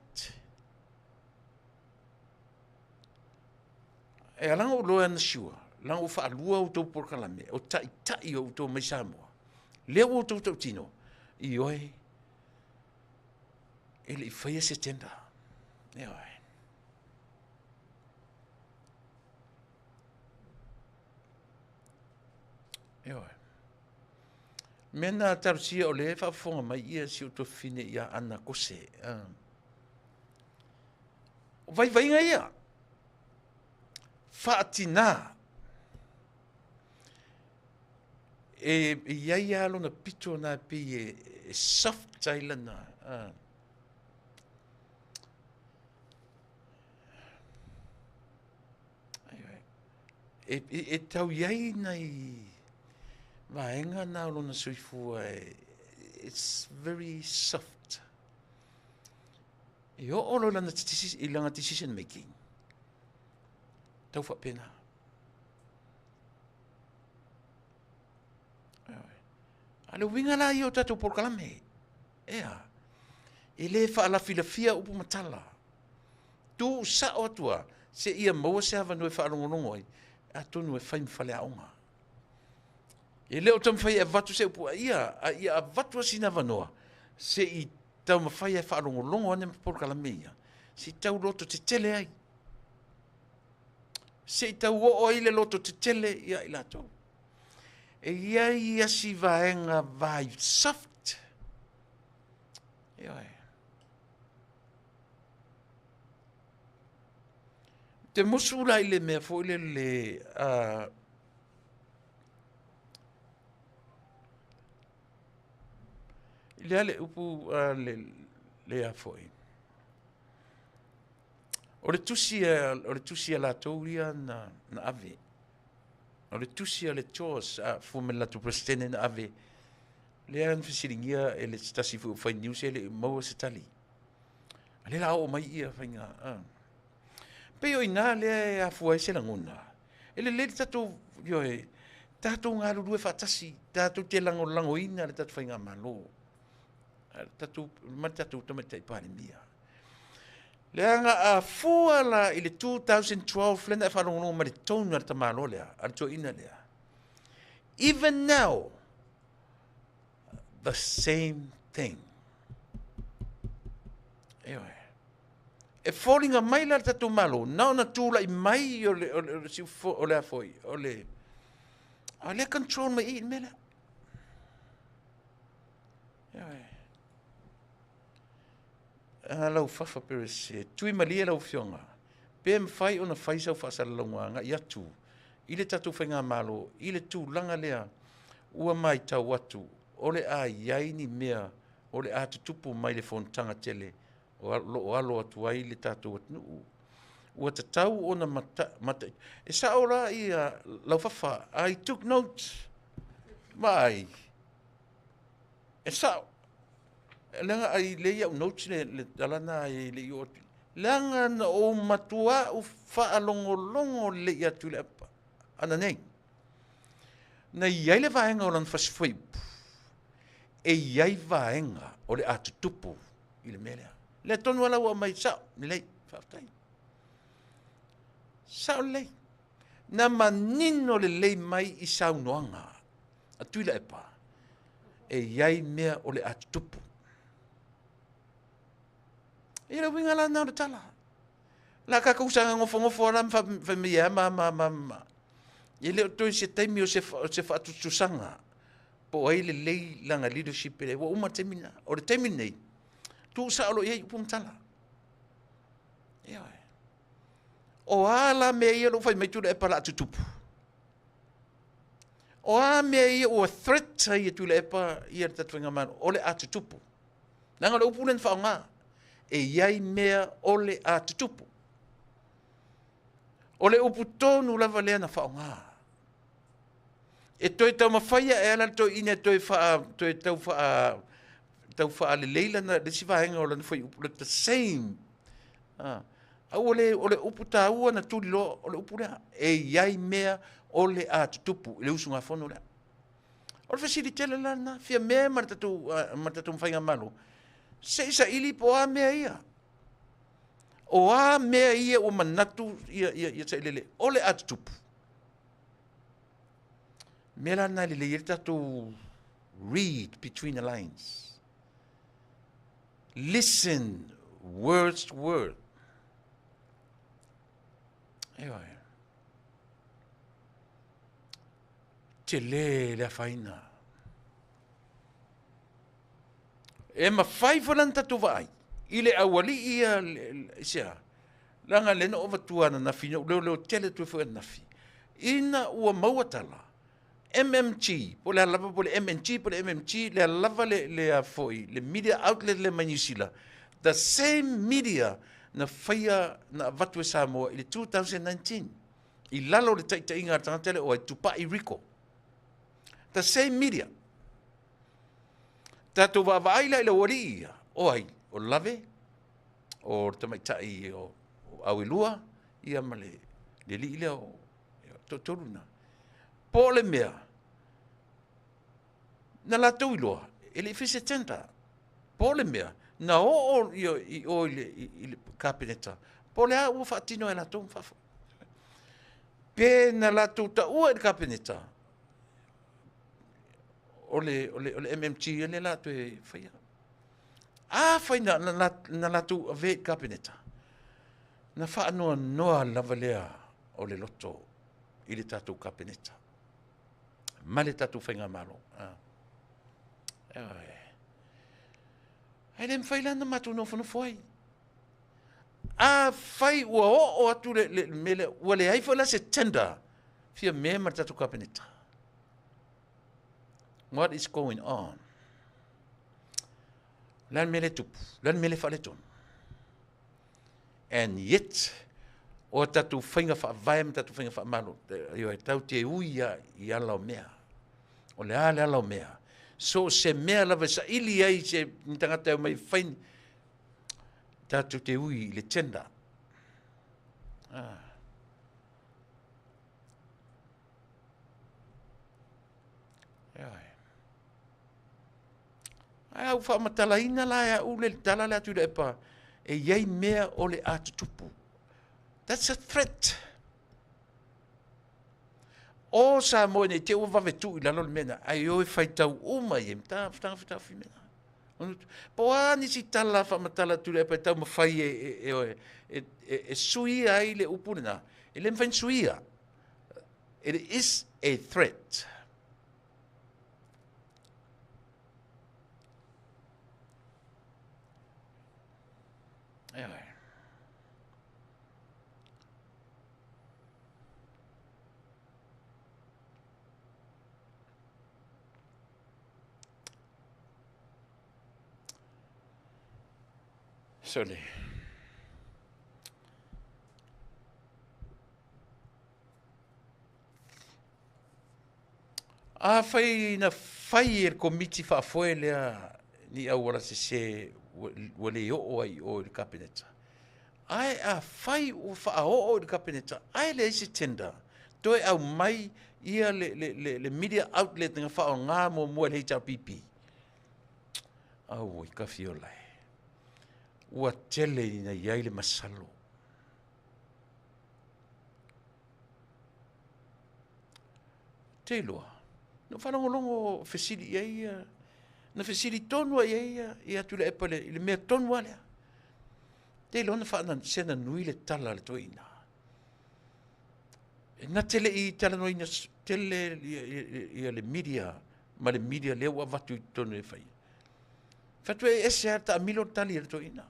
Speaker 2: E ala ona ou iloa na sure, leaga ua faalua outou polokalame, o taitai o outou mai Samoa. Lea ua outou tautino, ioe, e le i faia se tender. Ioe. Ioe. Mea na talosia o lea e faafofoga mai ia si ou tuafafine ia Ana Kose. O vaivaiga ia, faatina, e i ai lava lona pito na e pei e soft ai lana. E, e, e tau i ai nai vaega na o lona soifua e, it's very soft. E oo loa lana, i lana decision making. Tau faapena. A le uiga la ia o tatou polokalame. Ea, e le faalafilafia upu ma tala. Tuu sao atu lava seia maua se avanoa e faalogologo ai, atonu e fai ma faleaoga. E le o taumafai e avatu se upu a ia, a ia avatu lava sina avanoa se i taumafai e faalogologo ane ma polokalame ia, se i tau loto tetele ai. Se i tau oo ai le loto tetele ia i latou. E i ai ia si vaega vai soft. Ioe. Te musu la i le mea foi le le i le a le upu le le a foi. O le tusi a, o le tusi a latou ia na, na ave. O le tusi a le Jaws a fua mai le latou Peresetene na ave. Lea na fesiligia e le tasi foi o fai news e le i maua se tali. A lea la oo mai ia faiga. A. Pei o ina lea e afua ai se lagona. E lelei le tatou, ioe, tatou galulue faatasi, tatou te lagolagoina le tatou faigamalo, tatou, ma le tatou Tamaitai Palemia. Leaga a fua la i le 2012 lea na e faalogologo mai le tone a le tamaloa lea, a le toeaina lea. Even now, The same thing. Ioe. E foliga mai la le tatou Malo, na ona tulai mai o le, o le, o le, o le a foi, o le, a lea control mai i le mea lea. Ioe. A lau fafa perese, tui malie lau afioga, pe mafai ona fai sau faasalalauga agai atu i le tatou faigamalo i le tulaga lea ua matau atu o le a i ai ni mea o le a tutupu mai le fonotaga tele o lo o alo atu ai le tatou atunuu. Ua tatau ona mata, mata, e sao la ia lau fafa, I took notes. Vaai. E sao. Leaga ai le iau notes le, le tala na e le i oo atu. Leaga na ou matuā u faalogologo lelei atu i le ana nei. Na i ai le vaega o lana fasifuaiupu, e i ai vaega o le a tutupu i le mea lea. Lea tonu lava la ua aumai, sao lelei, faafetai. Sao lelei. Na manino lelei mai i saunoaga a Tuilaepa, e i ai mea o le a tutupu. Ia le uiga la lena o le tala. La tatou saga nofonofo lava ma fai mai e a ma ma ma ma. E le o toe se taimi o se, o se faatutusaga po o ai lelei lana leadership e ua uma le taimi lena. O le taimi lenei, tuu sao loa i ai upu ma tala. Ioe. O a la mea ia o lo o fai mai Tuilaepa o le a tutupu? O a mea ia ua threat ai e Tuilaepa ia le tatou faigamalo o le a tutupu? Leaga o le upu lea na faaaoga, e i ai mea o le a tutupu. O le upu tonu lava lea na faaaoga. E toe taumafaia e ala le toeaina e toe faa, toe tau faa, tau faalelei lana, le isi vaega o lana fuaiupu, the same. Ah. A ua le, o le upu taua na tuliloa, o le upu lea, e i ai mea o le a tutupu i le usugafono lea. O le fesili tele la lena, fia mea ma le tatou, ma le tatou faigamalo, se i saili po o a mea ia. O a mea ia ua manatu ia, ia, ia sailele, o le a tutupu. Mea la lena e lelei ai le tatou read between the lines. Listen words to word. Ioe. Tele le afaina. E mafai foi la ona tatou vaai i le aualii ia i se a? Leaga lea na ou avatua ananafi, na ou leoleo tele atu ai foi ananafi, ina ua maua tala, MMG, po o le a lava, po o le MNG, po o le MMG, le a lava le, le a foi, le media outlet lea mai Niu Sila, the same media na faia, na avatu e Samoa i le 2019, i lalo o le taitaiga a le tagata lea o ai, Tupai Rico. The same media. Tatou vaavaai la i le aualii ia, o ai, o Lave, o le tamaitai o Auelua, ia ma le alii lea o toatolu na. Po o le mea, na latou iloa, e le i fai se tender. Po o le mea, na oo i o i le Kapeneta, po o le a ua faatino e latou ma faafoi. Pe na latou taua i le Kapeneta, o le, o le, o le MMG lea la toe faia. Afai na, na, na latou avea i le Kapeneta, na faanoanoa lava lea o le loto i le tatou Kapeneta ma le tatou faigamalo. Ah. Ae le mafai la ona matou nofonofo ai. Afai ua oo atu le, le, le mea lea, ua leai foi la se tender fia mea ma le tatou Kapeneta. What is going on? O le a le mea lea e tupu? O le a le mea lea e faaletonu? And yet, o a tatou faiga faavae ma tatou faiga faamalo, e tatou te ui lava i ala o mea. O le a le ala o mea? So o se mea lava e saili ai se ni tagata e omai e fai, tatou te ui i le tender. Ah. Ae a ou faamatalaina la e au le tala lea a Tuilaepa, e i ai mea o le a tutupu. That's a threat. O Samoa nei te ua vave tuu i lalo le mea lena, ae o e faitau uma i taofitaofi mea. Po o a nisi tala faamatala atu le e taumafai e suia ai le upu lena, e le mafai ona suia. It is a threat. Anyway. Sole. Afai na fai e le Komiti Faafoe lea ni auala sese ua le oo ai i o i le Kapeneta, ae afai ua faaoo i le Kapeneta ae leai se tender, toe aumai ia le media outlet na faaaoga muamua e le HRPP. Auoi, Kafiola e. Ua tele ina i ai le masalo. Te iloa, na faalogologo fesili i ai ia, na fesili tonu ai ia ia Tuilaepa i le mea tonu lava lea. Te iloa na faasena nui le tala a le toeaina. E na te le i talanoaina tele ia le media ma le media lea ua avatu i totonu e fai. Fai atu e ese lava taamilo le tali a le toeaina.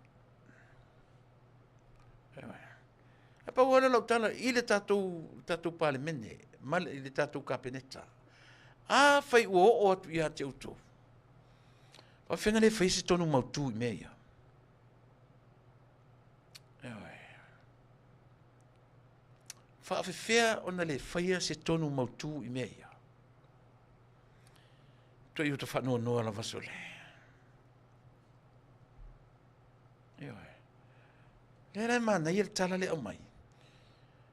Speaker 2: E pau lava lea o lau tala i le tatou Palemene ma le tatou Kapeneta. Afai ua oo atu ia te outou, faafefea ona le faia se tonu mautu i mea ia? Faafefea ona le faia se tonu mautu i mea ia? Toi o ta faanoanoa lava sole. Ioe. Lea la e manaia le tala lea aumai.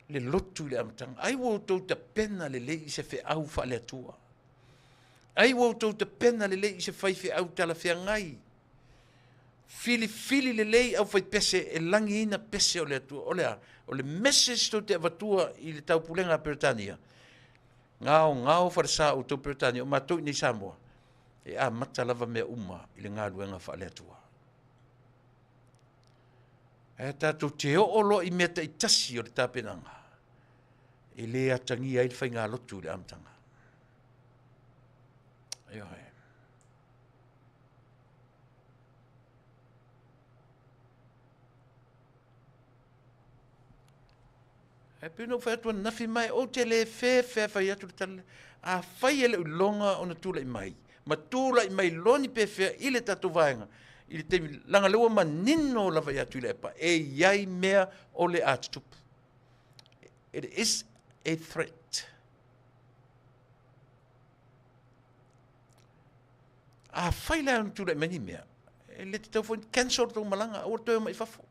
Speaker 2: Le lotu i le amataga. Ai ua outou tapena lelei i se feau faale-Atua. Ai ua outou tapena lelei i se faifeau talafeagai. Filifili lelei aufaipese e lagiina pese o le Atua. O le a? O le message tou te avatua i le taupulega a Peretania. Gaogao falesa outou Peretania, o matou i nei Samoa, e amata lava mea uma i le galuega faale-Atua. Ae tatou te oo loa i mea taitasi o le tapenaga, e le atagia ai le faigalotu i le amataga. Ioe. Ae pei ona ou fai atu ananafi, ma ou te le fefe fai atu le tala lea. Afai e le o iloga ona tulai mai, ma tulai mai loa ni pefea i le tatou vaega, i le taimi, leaga lea ua manino lava ia Tuilaepa, e i ai mea o le a tutupu. It is a threat. Afai la ona tulai mai ni mea, e le tatau foi cancel tou malaga, aua le toe omai i fafo.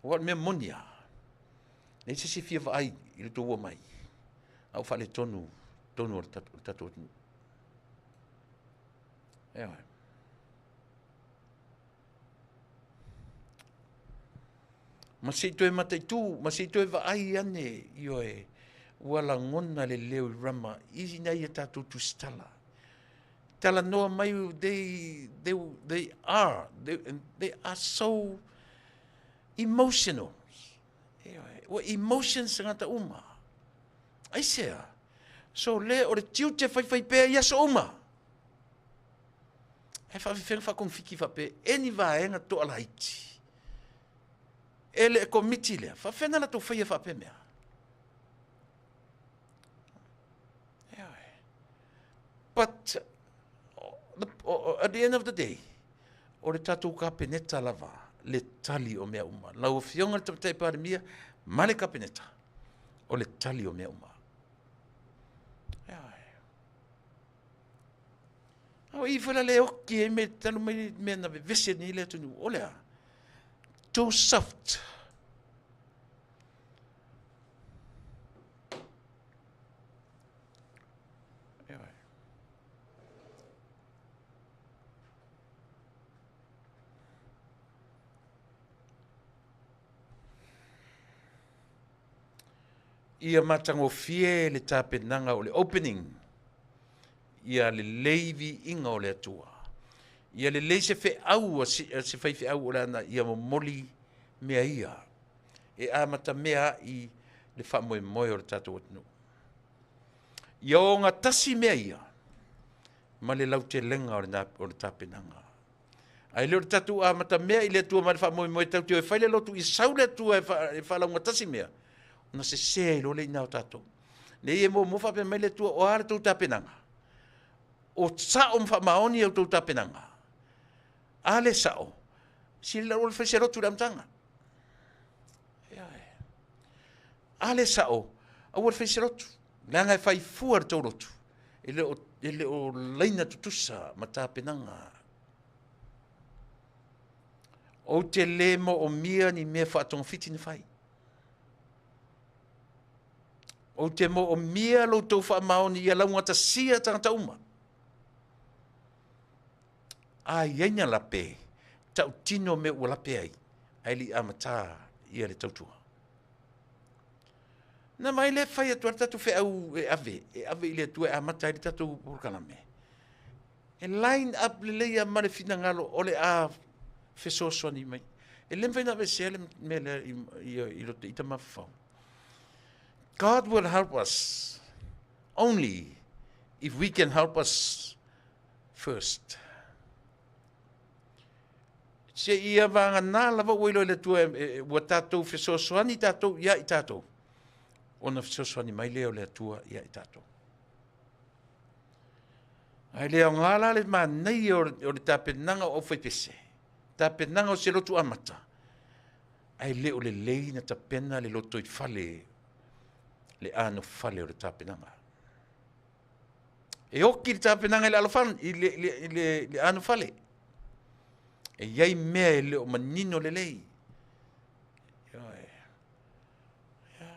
Speaker 2: Aua o le mea moni lava, leai se isi e fia vaai i le tou omai, a ua faaletonu totonu o le tatou atunuu. Ioe. Ma se i toe mataitu, ma se i toe vaai ane, ioe, ua lagona le leo i Rama i nai a tatou tusitala. Talanoa mai, they are so emotional. Ioe, ua emotions tagata uma. Aisea? So le o le tiute faifaipea i aso uma. He faafefea na faakonifiki faapea e ni vaega toalaiti e le komiti lea? Faafefea na latou faia faapea mea? But at the end of the day, o le tatou Kapeneta lava le tali o mea uma. Lau Afioga i le Tamaitai Palemia ma le Kapeneta, o le tali o mea uma. A o i foi la le oki ai me talu mai le mea na vevesi nei le atunuu. O le a? Too soft. Ia matagofie le tapenaga o le opening, ia lelei viiga o le Atua. Ia lelei se feau a se faifeau o le ana ia momoli mea ia e amatamea ai le faamoemoe o le tatou atunuu. Ia ogatasi mea ia ma le lautelega o le tapenaga. Ae le o le tatou amatamea i le Atua ma le faamoemoe tatou te o e fai le lotu ia sau le Atua e faalaugatasi mea, ona sese ai loa lea i ina o tatou. Nei e muamua faapea mai le Atua, o a le tou tapenaga? O sao ma faamaoni a outou tapenaga? A le sao, sili la ua fai se lotu i le amataga. A le sao, aua le fai se lotu. Leaga e fai fua le tou lotu. E le o laina tutusa ma tapenaga. Ou te le moomia ni mea faatogafiti na fai. Ou te moomia lo outou faamaoni ia laugatasia tagata uma. A i ai na lape, tautino mea ua lape ai, ae le i amata ia le tautua. Na mai le fai atu ai le tatou feau e ave, e ave i le Atua e amata ai le tatou polokalame. E line up lelei lava ma le finagalo o le a fesoasoani mai. E le mafai ona aveesea le mea lea i roto i ta mafaufau. God will help us only if we can help us first. Se ia vagana lava ua iloa e le Atua ua tatou fesoasoani tatou ia i tatou, ona fesoasoani mai lea o le Atua ia i tatou. Ae le aoga la le manaia o le tapenaga o aufaipese, tapenaga o se lotu amata, ae le o lelei na tapena le lotoifale, le anofale o le tapenaga. E oki le tapenaga i le alofale, i le anofale. E i ai mea e le o manino lelei. Ioe. Ia.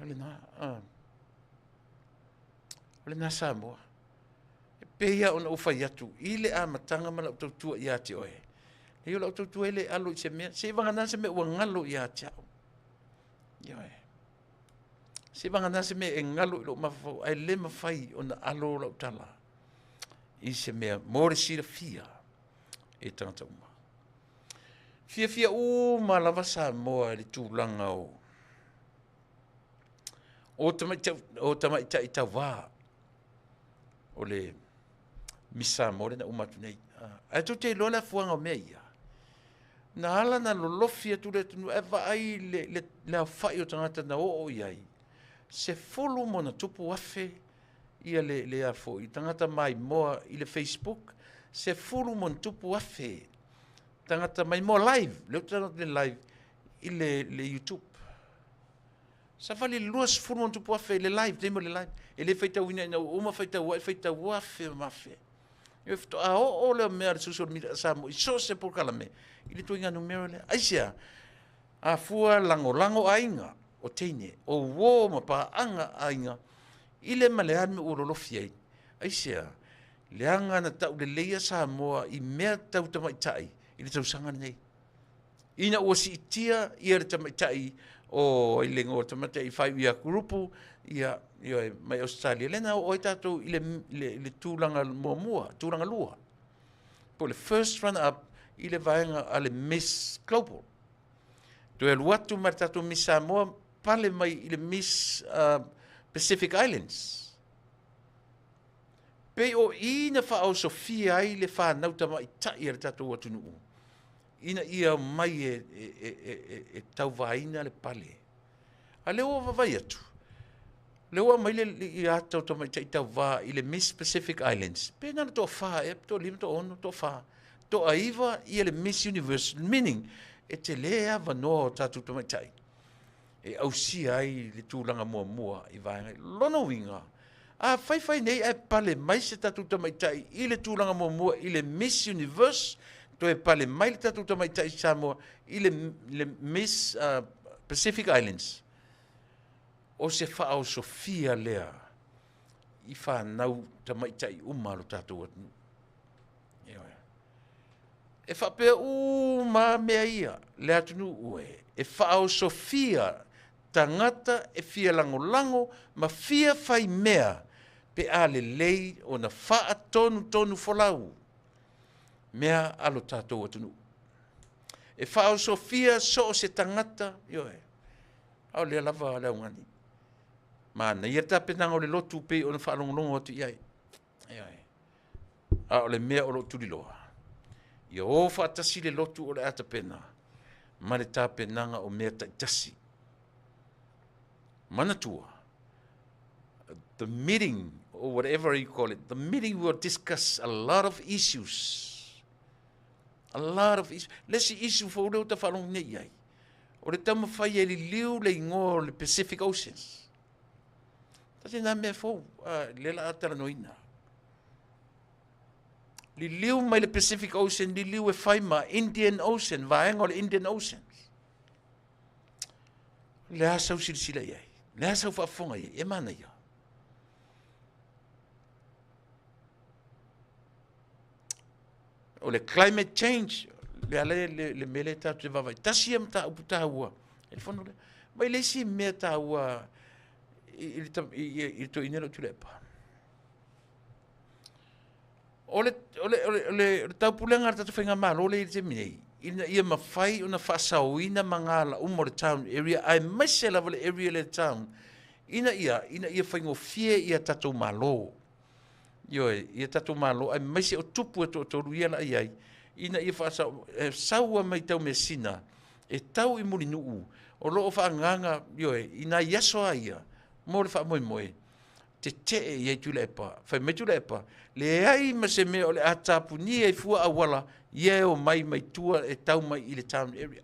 Speaker 2: O lena, o lena Samoa. E pei lava ona ou fai atu i le amataga ma lau tautua ia te oe. Leai o lau tautua e le alo i se mea, se i vagana se mea ua galo ia te au. Ioe. Se i vagana se mea e galo i lou mafaufau, ae le mafai ona alo lau tala i se mea mo le silafia e tagata uma. Fiafia uma lava Samoa i le tulaga o tamaitai tauvā o le Miss Samoa lea na uma atu nei. Ae tou te iloa le afuaga o mea ia. Na ala na lolofi atu le atunuu ae vaai le aofai o tagata na oo i ai. 10+ ia le afoi tagata maimoa i le Facebook, 10+ tagata maimoa live, le tagata live i le YouTube. Savali 20+ i le live, taimi o le live. E le faitauina ina ua uma faitau ai, faitau afe ma afe. E faatoa oo lea mea a le social media a Samoa i so o se polokalame i le ituaiga numera lea. Aisea? Afua lagolago aiga o teine, o uo ma paaga aiga i le ma le a le mea ua lolofi ai. Aisea? Leaga na tauleleia Samoa i mea tau tamaitai i le tausaga lenei. Ina ua siitia ia le tamaitai o i le igoa o tamaitai i faaiu ia kurupu ia, ia mai Australia, lea na oo ai tatou i le tulaga muamua, tulaga lua, po o le first runner up i le vaega a le Miss Global. Toe alu atu ma le tatou Miss Samoa, pale mai i le Miss Pacific Islands. Pei o i na faaosofia ai le fanau tamaitai a le tatou atunuu, ina ia mai e tauvaina le pale. A lea ua vaavaai atu, lea ua aumai le ia ata o tamaitai tauvā i le Miss Pacific Islands, pe na o le toafa ea, toalima, toaono, toafa, toaiva ia le Miss Universe, meaning e tele avanoa o tatou tamaitai e ausia ai le tulaga muamua i vaega. Lona uiga, a faifai nei ae pale mai se tatou tamaitai i le tulaga muamua i le Miss Universe, toe pale mai le tatou tamaitai Samoa i le Miss Pacific Islands, o se faaosofia lea i fanau tamaitai uma a lo tatou atunuu. E faapea uma mea ia le atunuu e faaosofia Tagata e fia lagolago ma fia fai mea pe a lelei ona faatonutonu folau mea a lo tatou atunuu. E faaosofia so o se tagata, ioe, a o lea lava le augani. Manaia le tapenaga o le lotu pei ona faalogologo atu i ai. Ioe. A o le mea o lo o tuliloa, ia o faatasi le lotu o le a tapena ma le tapenaga o mea taitasi. Manatua, the meeting or whatever you call it, the meeting will discuss a lot of issues. A lot of issues. Le isi issue fou lea ua tafaalogo nei i ai, o le taumafai e liliu le igoa o le Pacific Oceans. Tasi lena mea fou, lea la a talanoaina. Liliu mai le Pacific Ocean, liliu e fai ma Indian Ocean, vaega o le Indian Ocean. Le a sau silasila i ai, le a sau faafofoga i ai, e manaia. O le climate change, le ala le, le mea lea tatou te vaavaai. Tasi ia mataupu taua i le fono lea. Ma i le isi mea taua i le, i, i, i le toeaina lea o Tuilaepa. O le, o le, o le, o le, o le taupulega a le tatou faigamalo lea i le taimi nei, ina ia mafai ona faasaoina magala uma o le town area, aemaise lava le area lea town, ina ia, ina ia faigofie ia tatou malo. Ioe, ia tatou malo, aemaise o tupu e toatolu ia la i ai, ina ia faasao, e saua mai Taumeasina, e tau i Mulinuu, o lo o faaagaaga, ioe, i nai aso lava ia, mo le faamoemoe, tetee i ai Tuilaepa. Fai mai Tuilaepa, leai ma se mea o le a tapunia i fua auala ia e omai mai tua e tau mai i le town area.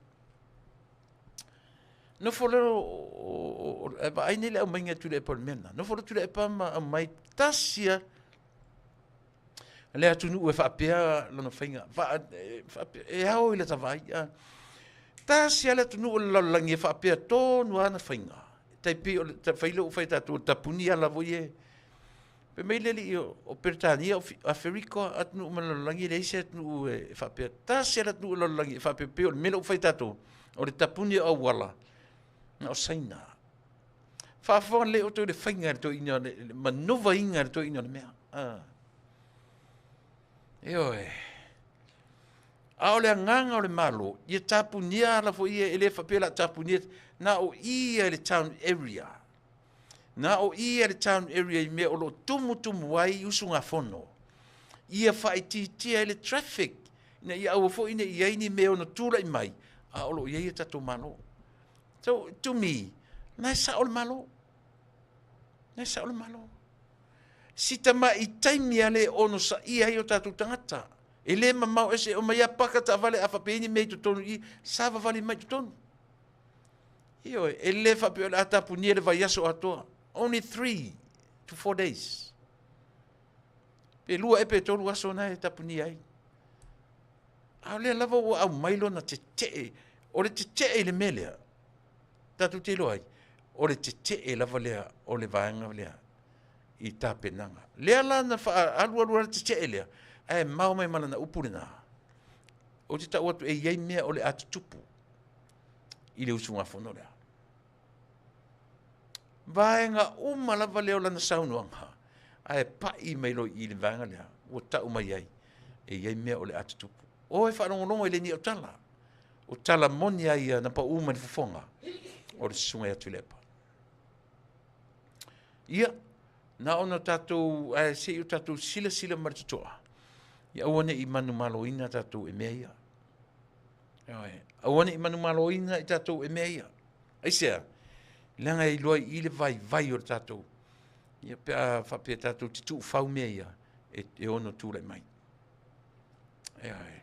Speaker 2: Nofo lea e vaai nei le aumaiga e Tuilaepa o le mea lena. Nofo loa Tuilaepa ma aumai tasi lava le atunuu e faapea lona faiga, e ao i lata vaai. Tasi lava le atunuu o le lalolagi e faapea tonu lava ana faiga. Tai pei o le fai lea ua fai e tatou, o le tapuni ala foi e Fai mai le alii o Peretania, o Aferika, atunuu uma o le lalolagi, e leai se atunuu e faapea. Tasi lava le atunuu o le lalolagi e faapea, pei o le mea lea ua fai e tatou, o le tapuni o auala, na o Saina. Faafofoga lelei outou i le faiga e le toeaina, le manovaina e le toeaina o le mea. Ioe. A o le agaga o le Malo, ia tapunia ala foi ia, e le faapea o le a tapunia, na o i ia i le town area. Na o i ia i le town area i mea o lo o tumutumu ai usugafono. Ia faaitiitia ai le traffic, ina ia aua foi ne i i ai ni mea e ono tulai mai, a o lo o i ai a tatou Malo. So, to me, na e sao le Malo. Na e sao le Malo. Si tamai taimi lava lea e onosaia ai o tatou tagata. E le mamao ese, e omai lava paka taavale a faapea i ai ni mea i totonu i i, savavali mai i totonu. Ioe, e le faapea o le a tapunia le vaiaso atoa. Only 3 to 4 days. Pe lua ea pe tolu aso na e tapunia ai. A o lea lava ua aumai lona tetee. O le tetee i le mea lea, tatou te iloa ai, o le tetee lava lea o le vaega lea i tapenaga. Lea la na faaalualu ai le tetee lea, ae mao mai ma lana upu lena. Ou te tau atu e i ai mea o le a tutupu i le usugafono lea. Vaega uma lava lea o lana saunoaga, ae pai mai loa i le vaega lea, ua tau mai ai, e i ai mea o le a tutupu. O e faalogologo e le ni au tala. O tala moni a ia na pau mai le fofoga o le susuga ia Tuilaepa. Ia, na ona tatou, ae se i o tatou silasila ma le totoa, ia aua ne i manumaloina tatou e mea ia. Aua ne i manumaloina i tatou e mea ia. Aisea? Leaga e iloa i i le vaivai o le tatou, ia pe a faapea tatou te tuufau mea ia e ono tulai mai. Ioe.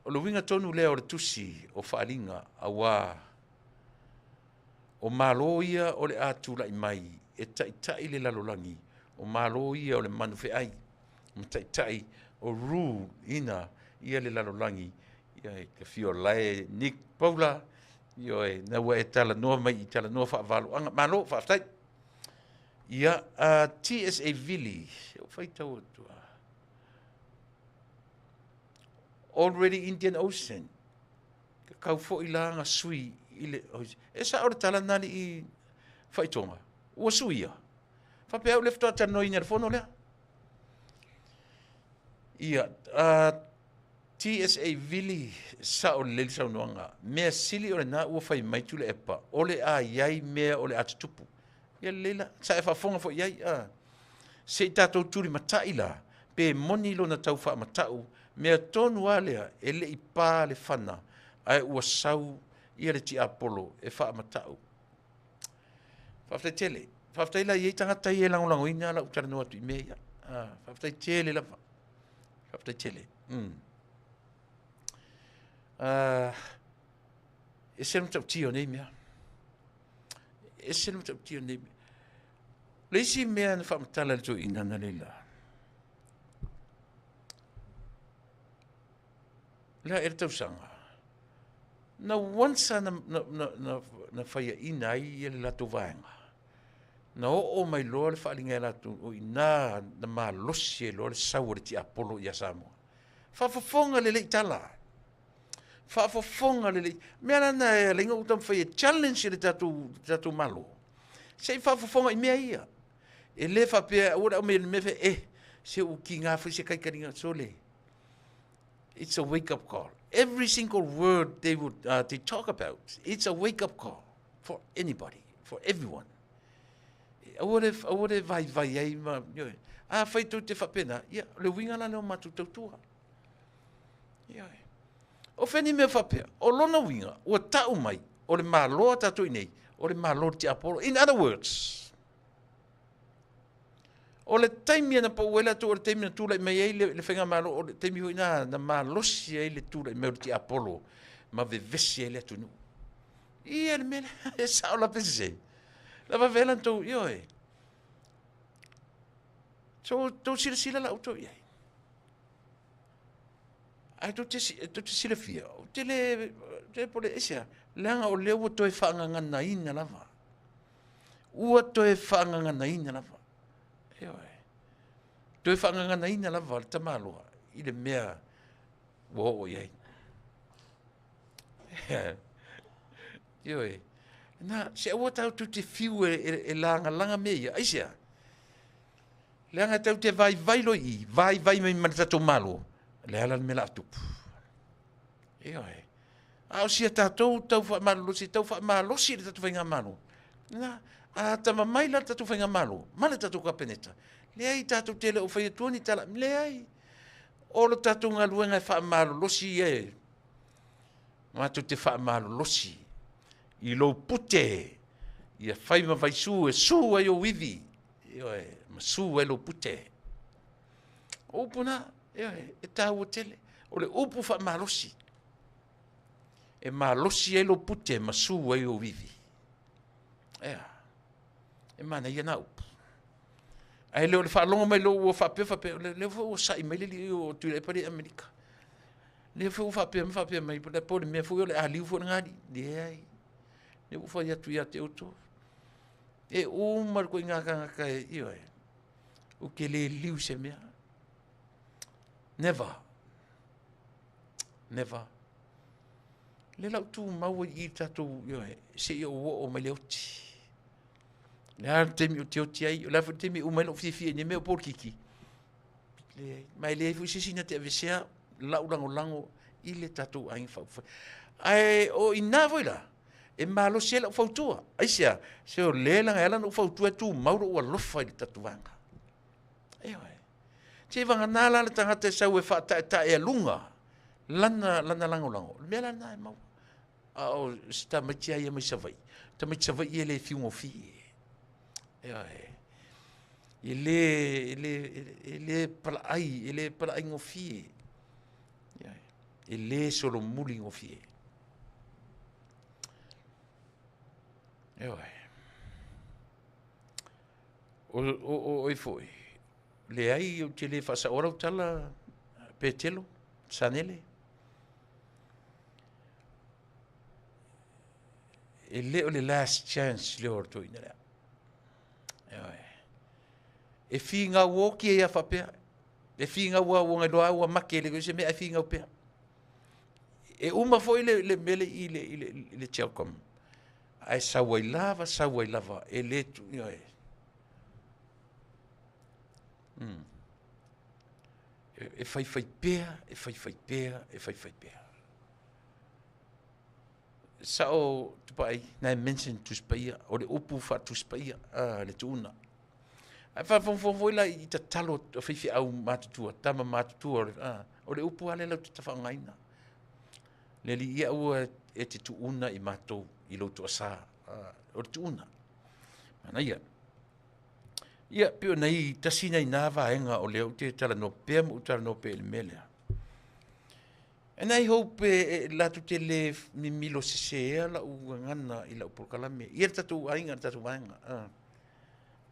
Speaker 2: O le uiga tonu lea o le tusi o Faaaliga, auā o Malo ia o le a tulai mai e taitai le lalolagi, o Malo ia o le manufeai ma taitai o rule ina ia le lalolagi. Ia e te afio lae Nick Paula, ioe, na ua e talanoa mai i talanoa faavaloaga. Malo, faafetai. Ia, TSA Vili, se ua faitau atu lava. Already Indian Ocean. kau foi la na sui i le, e sao le tala na alii faitoga, ua suia. Faapea au lea faatoa talanoaina i le fono lea. Ia, TSA Vili, sao lelei le saunoaga. Mea sili o lena ua fai mai Tuilaepa, o le a i ai mea o le a tutupu. Ia lelei la, sa e faafofoga foi i ai, a. Se i tatou tulimatai la, pe moni lona tau faamatau, mea tonu lava lea, e le i pa le fana, ae ua sau ia le tiapolo e faamatau. Faafetai tele. Faafetai la e i ai tagata ia e lagolagoina lau talanoa atu i mea ia. Faafetai tele lava. Faafetai tele. E ese le matautia o nei mea. E ese le matautia o nei mea. Le isi mea na faamatala e le toeaina analeila, le a ea le tausaga, na once lava na faiaina ai le latou vaega, na oo mai loa le faaaliga ia latou, o i ina na malosi ai loa le sau a le tiapolo ia Samoa. Faafofoga lelei tala. Faafofoga lelei. Mea la na e ala ai ona ou taumafai e challenge le tatou Malo, se i faafofoga i mea ia. E le faapea aua le aumaia i le mea faapea, eh, se ua tiga foi se kaikaliga, sole. It's a wake up call. Every single word they would they talk about, it's a wake up call for anybody, for everyone. Aua le, aua le vaivai ai ma, ioe. Afai tou te faapena, ia, o le uiga la lea o matou tautua. Ioe. O fea ni mea faapea? O lona uiga, ua tau mai, o le Malo a tatou i nei, o le Malo o le tiapolo. In other words, o le taimi na pau ai latou, o le taimi na tulai mai ai le faigamalo, o le taimi foi na na malosi ai le tulai mai o le tiapolo ma vevesi ai le atunuu. Ia le mea lea, e sao la pe sese. La vavela na tou, ioe. So, tou silasila la outou i ai. Ae tou te, tou te silafia, ou te le, te pole aisea, leaga o lea ua toe faagaganaina lava. Ua toe faagaganaina lava. Ioe. Toe faagaganaina lava le tamaloa i le mea ua oo i ai. Ioe. Na, se aua tatou te fiu e lagalaga mea ia. Aisea? Leaga e tatou te vaivai loa i i, vaivai mai ma le tatou Malo, o le a la le mea o le a tupu? Ioe. A o si a tatou tau faamalolosi, tau faamalosi le tatou faigamalo, na, a atamamai la le tatou faigamalo ma le tatou Kapeneta, leai, tatou te le o fai atua ni tala, leai. O le tatou galuega e faamalolosi ia e matou te faamalolosi i lou pute ia fai ma vaisu e su ai ou ivi. Ioe, ma su ai lou pute. O upu na, ioe, e tāua tele. O le upu faamalosi. E malosi ai lou pute ma su ai ou ivi. Ea, e manaia na upu. Ae le o le faalogo mai loa ua faapea faapea, lea foi ua sa'i mai le alii o Tuilaepa lea i Amerika. Lea foi ua faapea ma faapea mai, po o le mea foi o le a liu foi lena alii. Leai, lea ua fai atu ia te outou. E uma le ituaiga tagata e, ioe, ou te le liu i se mea. Never. Never. Le lau tumau ai i i tatou, ioe, seia ou oo mai le oti. Le a le taimi ou te oti ai, o le a foi le taimi e uma ai lou fiafia i nei mea o polokiki. Leai, ma e leai foi se isi na te aveesea lau lagolago i le tatou Aiga Faaupufai. Ae o i ina foi la, e malosi ai lau fautua. Aisea? Se o lea leaga e ala ona ou fautua e tumau lou alofa i le tatou vaega. Ioe. Se vagana la le tagata e sau e faataetaealuga lana, lana lagolago. O le mea la lena e maua. A o si tamaiti lava ia mai Savaii, tamaiti Savaii e le fiugofie. Ioe. E le, e le, e le palaai, e le palaai gofie. Ioe. E le solomuli gofie. Ioe. O, o, o, oi foi, leai, ou te le faasaoa lau tala, Petelo, Sanele. E le o le last chance lea o le toeaina lea. Ioe. E figau oki ai a faapea. E figau a ua ngai loa ua make le se mea e figau pea. E uma foi le mele i le Telcom, ae sau ai lava, sau ai lava, e le tu, ioe. E faifai pea, e faifai pea, e faifai pea. Sa'o tupa'i na e mention Tusi Paia, o le upu faa-Tusi Paia, le tuuna. Ae faafogafoga foi la i tatalo a faifeau matutua, tama matutua, o le upu lava lea latou te faaaogaina. Le Alii ia aua e te tuuna i matou i lou toasa, o le tuuna. Manaia. Ia, pei o nai tasi nai na vaega o lea ou te talanoa pea ma ou talanoa pea i le mea lea. And I hope e latou te le mimilo sesea lau gagana i lau polokalame. Ia le tatou aiga, le tatou vaega.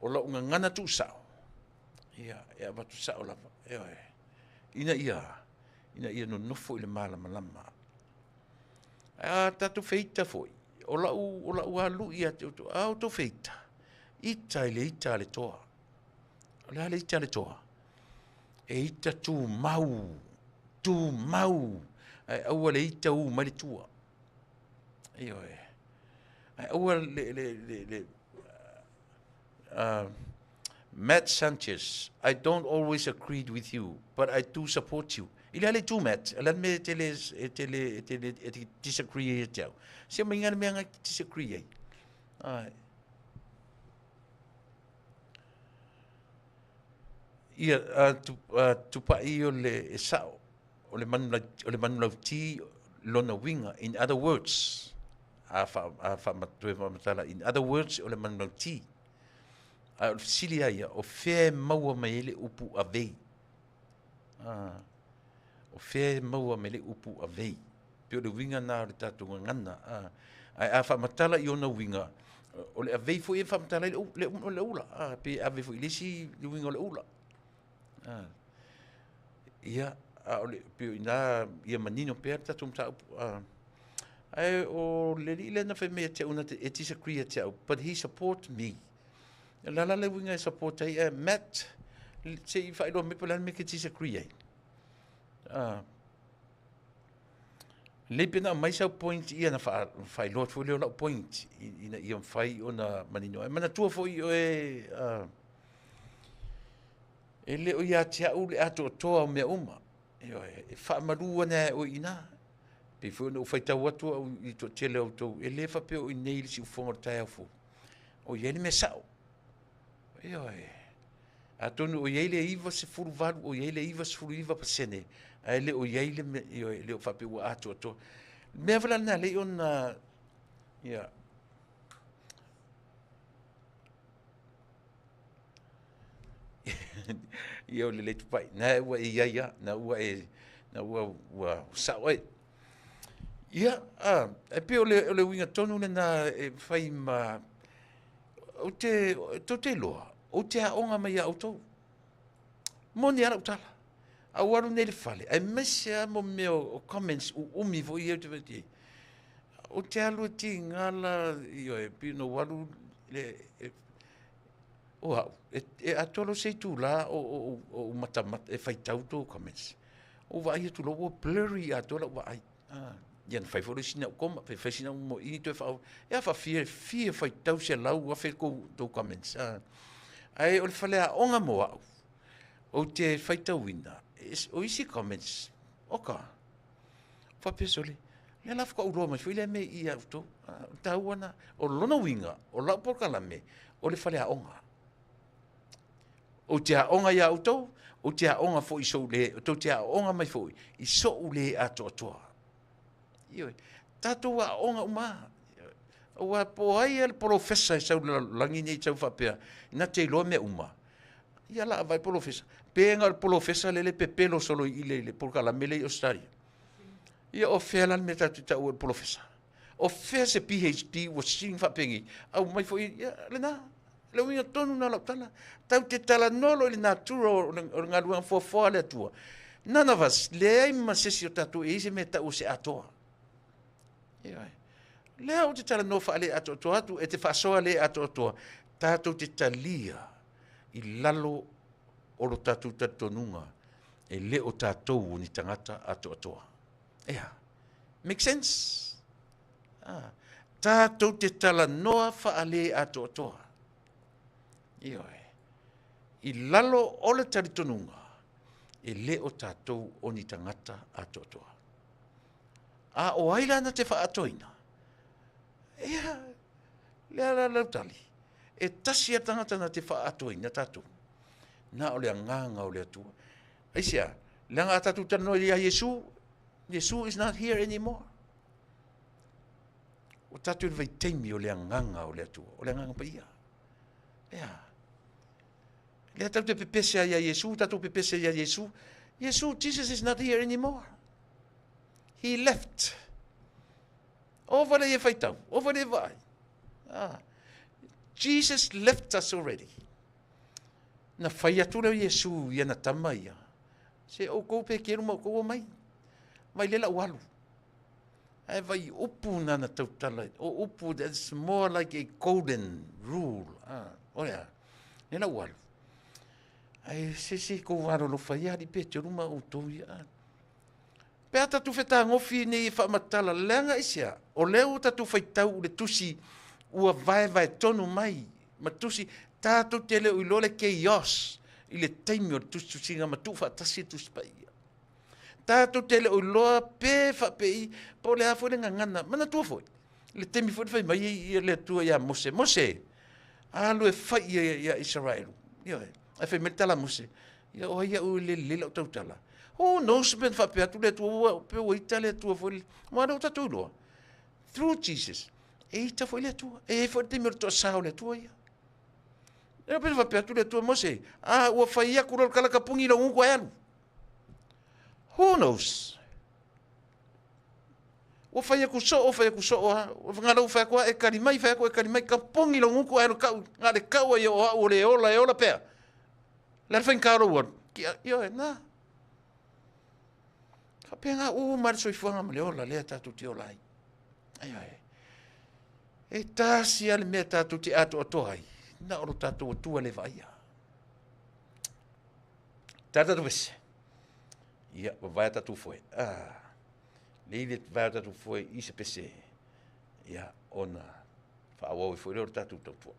Speaker 2: O lau gagana tuusao, ia, e avatu sao lava. Ioe. Ina ia nonofo i le malamalama. A tatou feita foi, o lau alu ia te outou, a outou feita, ita i le ita a le toa. O le a le ita a le toa? E ita tumau, tumau, ae aua le ita u mai le tua. Ioe. Ae aua le Matt Sanchez, I don't always agree with you, but I do support you. I le ale tu Matt, le me te le e te le e te le e te disagree e te au. Se mai ngana mea ngai disagree ai. Ai. Ia tupa'i o le e sa'o o le manu, o le manulauti lona uiga, in other words, a fa a faamatoe faamatala, in other words, o le manulauti. Ae o le fesili a ia, o fea e maua mai ai le upu avei? O fea e maua mai le upu avei? Pe o le uiga na o le tatou gagana. Ae a faamatala i ona uiga, o le avei foi e faamatala ai le ula. Pe ave foi i le isi le uiga o le ula. Ia, a o le pe o ina ia manino pea le tatou mataupu. Ae o le alii lea na fai mai ia te au na te e disagree ia te au, but he support me. La la le uiga e support ai, Matt, se i faailoa mai po o le a le mea e te disagree ai. Lelei pe na aumai sau point ia na faailoa atu foi lea o lau point ina ia mafai ona manino. Ae manatua foi oe, e le o ia te au le atoatoa o mea uma. Ioe, e faamalu ane ai oe i ina. Pei foi ona ou faitau atu au i toatele o outou, e le faapea o i nei le siufofoga o le taeao fou. O i ai le mea sao. Ioe. Atonu o i ai le 98, o i ai le 99%, ae le o i ai le mea, ioe, le o faapea ua atoatoa. Mea foi la lena lei ona, ia, ia o le lei tupai. Na ua e iai a, na ua e, na ua sao ai. Ia, e pei o le uiga tonu lena e fai ma, ou te, tou te iloa, ou te aoga mai ia outou. Moni a lau tala. Au alu nei le fale, aemaise lava mo mea o comments uumi foi ia ou te vaai. Ou te alu e tigala, ioe, pei ona ou alu le, o au, e atoa loa se itula o matamata e faitau tou comments. Ou vaai atu loa ua blurry atoa lau vaai. Ia na fai foi le sina au koma, fai sina au moʻini toe faa, e a faafia fia faitau 100,000 tou comments. Ae o le fale aoga mo au, ou te faitauina, o isi comments, oka, faapea sole, lea la faatoa ou iloa mai foi lea mea i ia outou. O le taua na, o lona uiga, o lau polokalame, o le fale aoga. Ou te aoga ia outou, ou te aoga foi i sou le, tou te aoga mai foi i sou le atoatoa. Ioe, tatou aoga uma. Aua po ai le polofesa e sau i le lalolagi nei sau faapea, na te iloa mea uma. Ia la vai polofesa. Pe nga o le polofesa lele pepelo solo i le polokalame le i Australia. Ia o fea la le mea tatou te taua le polofesa? O fea se PhD ua sing faapegei? Au mai foi, ia, lena, le uiga tonu na lau tala. Tau te talanoa loa i le natura o le galuega fuafuaga a le Atua. None of us, leai ma se isi o tatou e i ai se mea e tau o se atoa. Ioe. Lea ou te talanoa faale atoatoa atu, e te faasoa le atoatoa. Tatou te talia i lalo o lo tatou talitonuga e le o tatou o ni tagata atoatoa. Ea, Make sense? Ah. Tātou te talanoa whaale atoatoa. Ioe. I lalo o le talitonuga, e le o tātou o ni tangata atoatoa. A o ai la na te whaatoina? Ia, lea la lau tali. E tasi a tangata na te whaatoina tātou. Na o le anganga o le Atua. Aisea, leaga a tātou talanoa ia Iesu, Iesu is not here anymore. O tātou le vaitaimi o le anganga o le Atua, o le anganga paia. Ea. Lea tātou te pepese ai ia Iesu, tātou pepese ia Iesu. Iesu, Jesus is not here anymore. He left. O wale e whaitau, o wale e vaai. Ah. Jesus left us already. Na whai atu leo Iesu i ana tama ia. Se o kou pe keru ma kou o mai. Mai lela o alu. Ae vai upu nana tautala. O upu, that's more like a golden rule. Ah, o ea. Lela o alu. Ai se se kou alolofa ia ali pe te ruma o tou ia. Ah. Pe a tatou fetagofi nei e faamatala, leaga aisea? O lea ua tatou faitau i le tusi ua vaevae tonu mai ma tusi, tatou te le o iloa le chaos i le taimi o le tusitusiga ma tuufaatasi le Tusi Paia. Tatou te le o iloa pe faapei, po o le a foi le gagana. Manatua foi, le taimi foi na fai mai ai le Atua ia Mose, Mose, alu e fai ia ia Isaraelu. Ioe, ae fai mai le tala a Mose, Ia o ai au e le lelei lau tautala. Who knows pe faapea atu le Atua ua pe ua ita le Atua foi. Aua lea ua tatou iloa. Through Jesus, e ita foi le Atua. E i ai foi le taimi o le toasā o le Atua ia. E pe faapea atu le Atua Mose, a ua fai aku loa le kalakapugi i lou uku ae alu. Who knows? Ua fai aku soo, fai aku soo a, ua lau fai aku a e kali mai, fai aku e kali mai, ka pongi lou guku ae alu kau, na le kau ai o au o le ola e ola pea. Le a le faigata o lou alu? Kia, ioe, na. Faapena uma le soifuaga ma le ola lea tatou te ola ai. Ioe. E tasi lava le mea tatou te atoatoa ai, na o lo tatou Atua le vaaia. Tala tatou pese. Ia, vavae tatou foe. Ah, lei le vae o tatou foe i se pese. Ia, ona faaauau ai foi lea o le tatou tautua.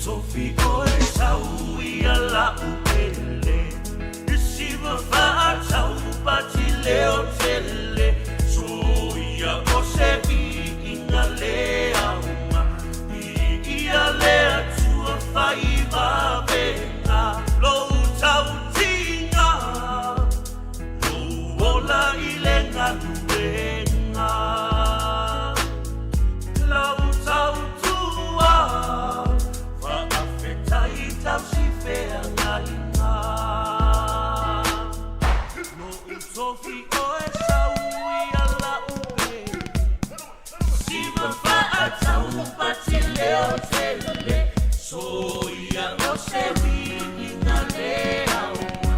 Speaker 1: tofi oe sau ia la'u pele I siva fa'atau patileo tele Soia o se vi'iga lē auga Vi'ia le Atua faivavega Lou tautiga Lou ola i le galuega Lau tautua Fa'afetai tausifeagaiga Lo'u tofi oe sau ia la'u pele Siva fa'atau patileo tele Soia o se vi'iga lē auga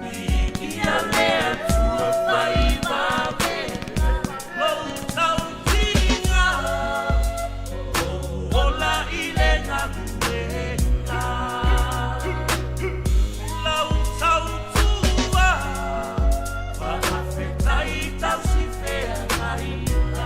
Speaker 1: Vi'ia le Atua faivavega Lou tautiga Lou ola i le galuega Lau tautua Fa'afetai tausifeagaiga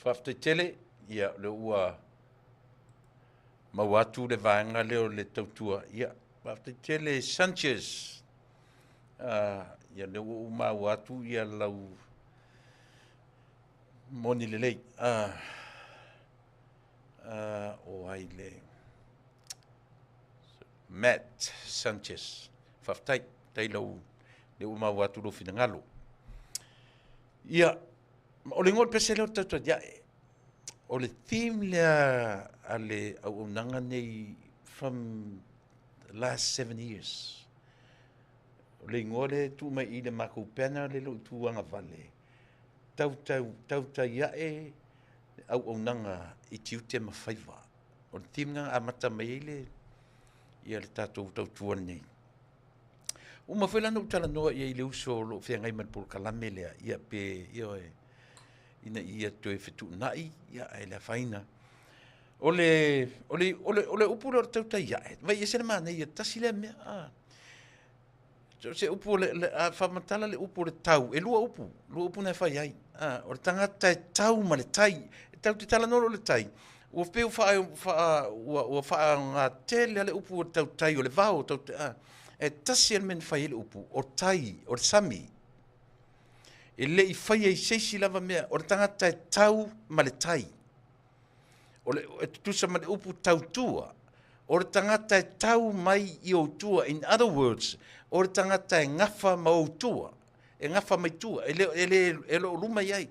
Speaker 2: Faafetai tele, ia o lea ua maua atu le vaega lea o le tautua. Ia, faafetai tele Sanchez. Ia lea ua ou maua atu ia lau moni lelei. O ai le Matt Sanchez. Faafetai, faafetai lau lea ua maua atu lou finagalo. Ia, o le igoa o le pese lea o le tautua ia, o le theme lea a le auaunaga nei from the last 7 years. O le igoa lea e tuu mai i le makou banner le lou tuagavale, tau tautai ae auaunaga i tiute ma faiva. O le theme na amata mai ai le ia le tatou tautua nei. Uma foi la na ou talanoa i ai i le uso o lo o feagai ma le polokalame lea, ia pe ia oe, ina ia toe fetuunai, ia ae le afaina. O le upu lea o le tautai ae, vai ese le manaia, tasi lea mea. So se upu a faamatala le upu o le tau, e lua upu na e fai ai. O le tagata e tau ma le tai, e tau te talanoa loa le tai, ua pei ua faaaoga tele le upu o le tautai o le vao, tau, e tasi le mea na fai ai le upu, o tai, o le sami. E le i faia i se isi lava mea, o le tagata e tau ma le tai. O le, e tutusa ma le upu tautua. O le tagata e tau mai i ou tua. In other words, o le tagata e gafa ma ou tua. E gafa mai tua, e le o luma i ai.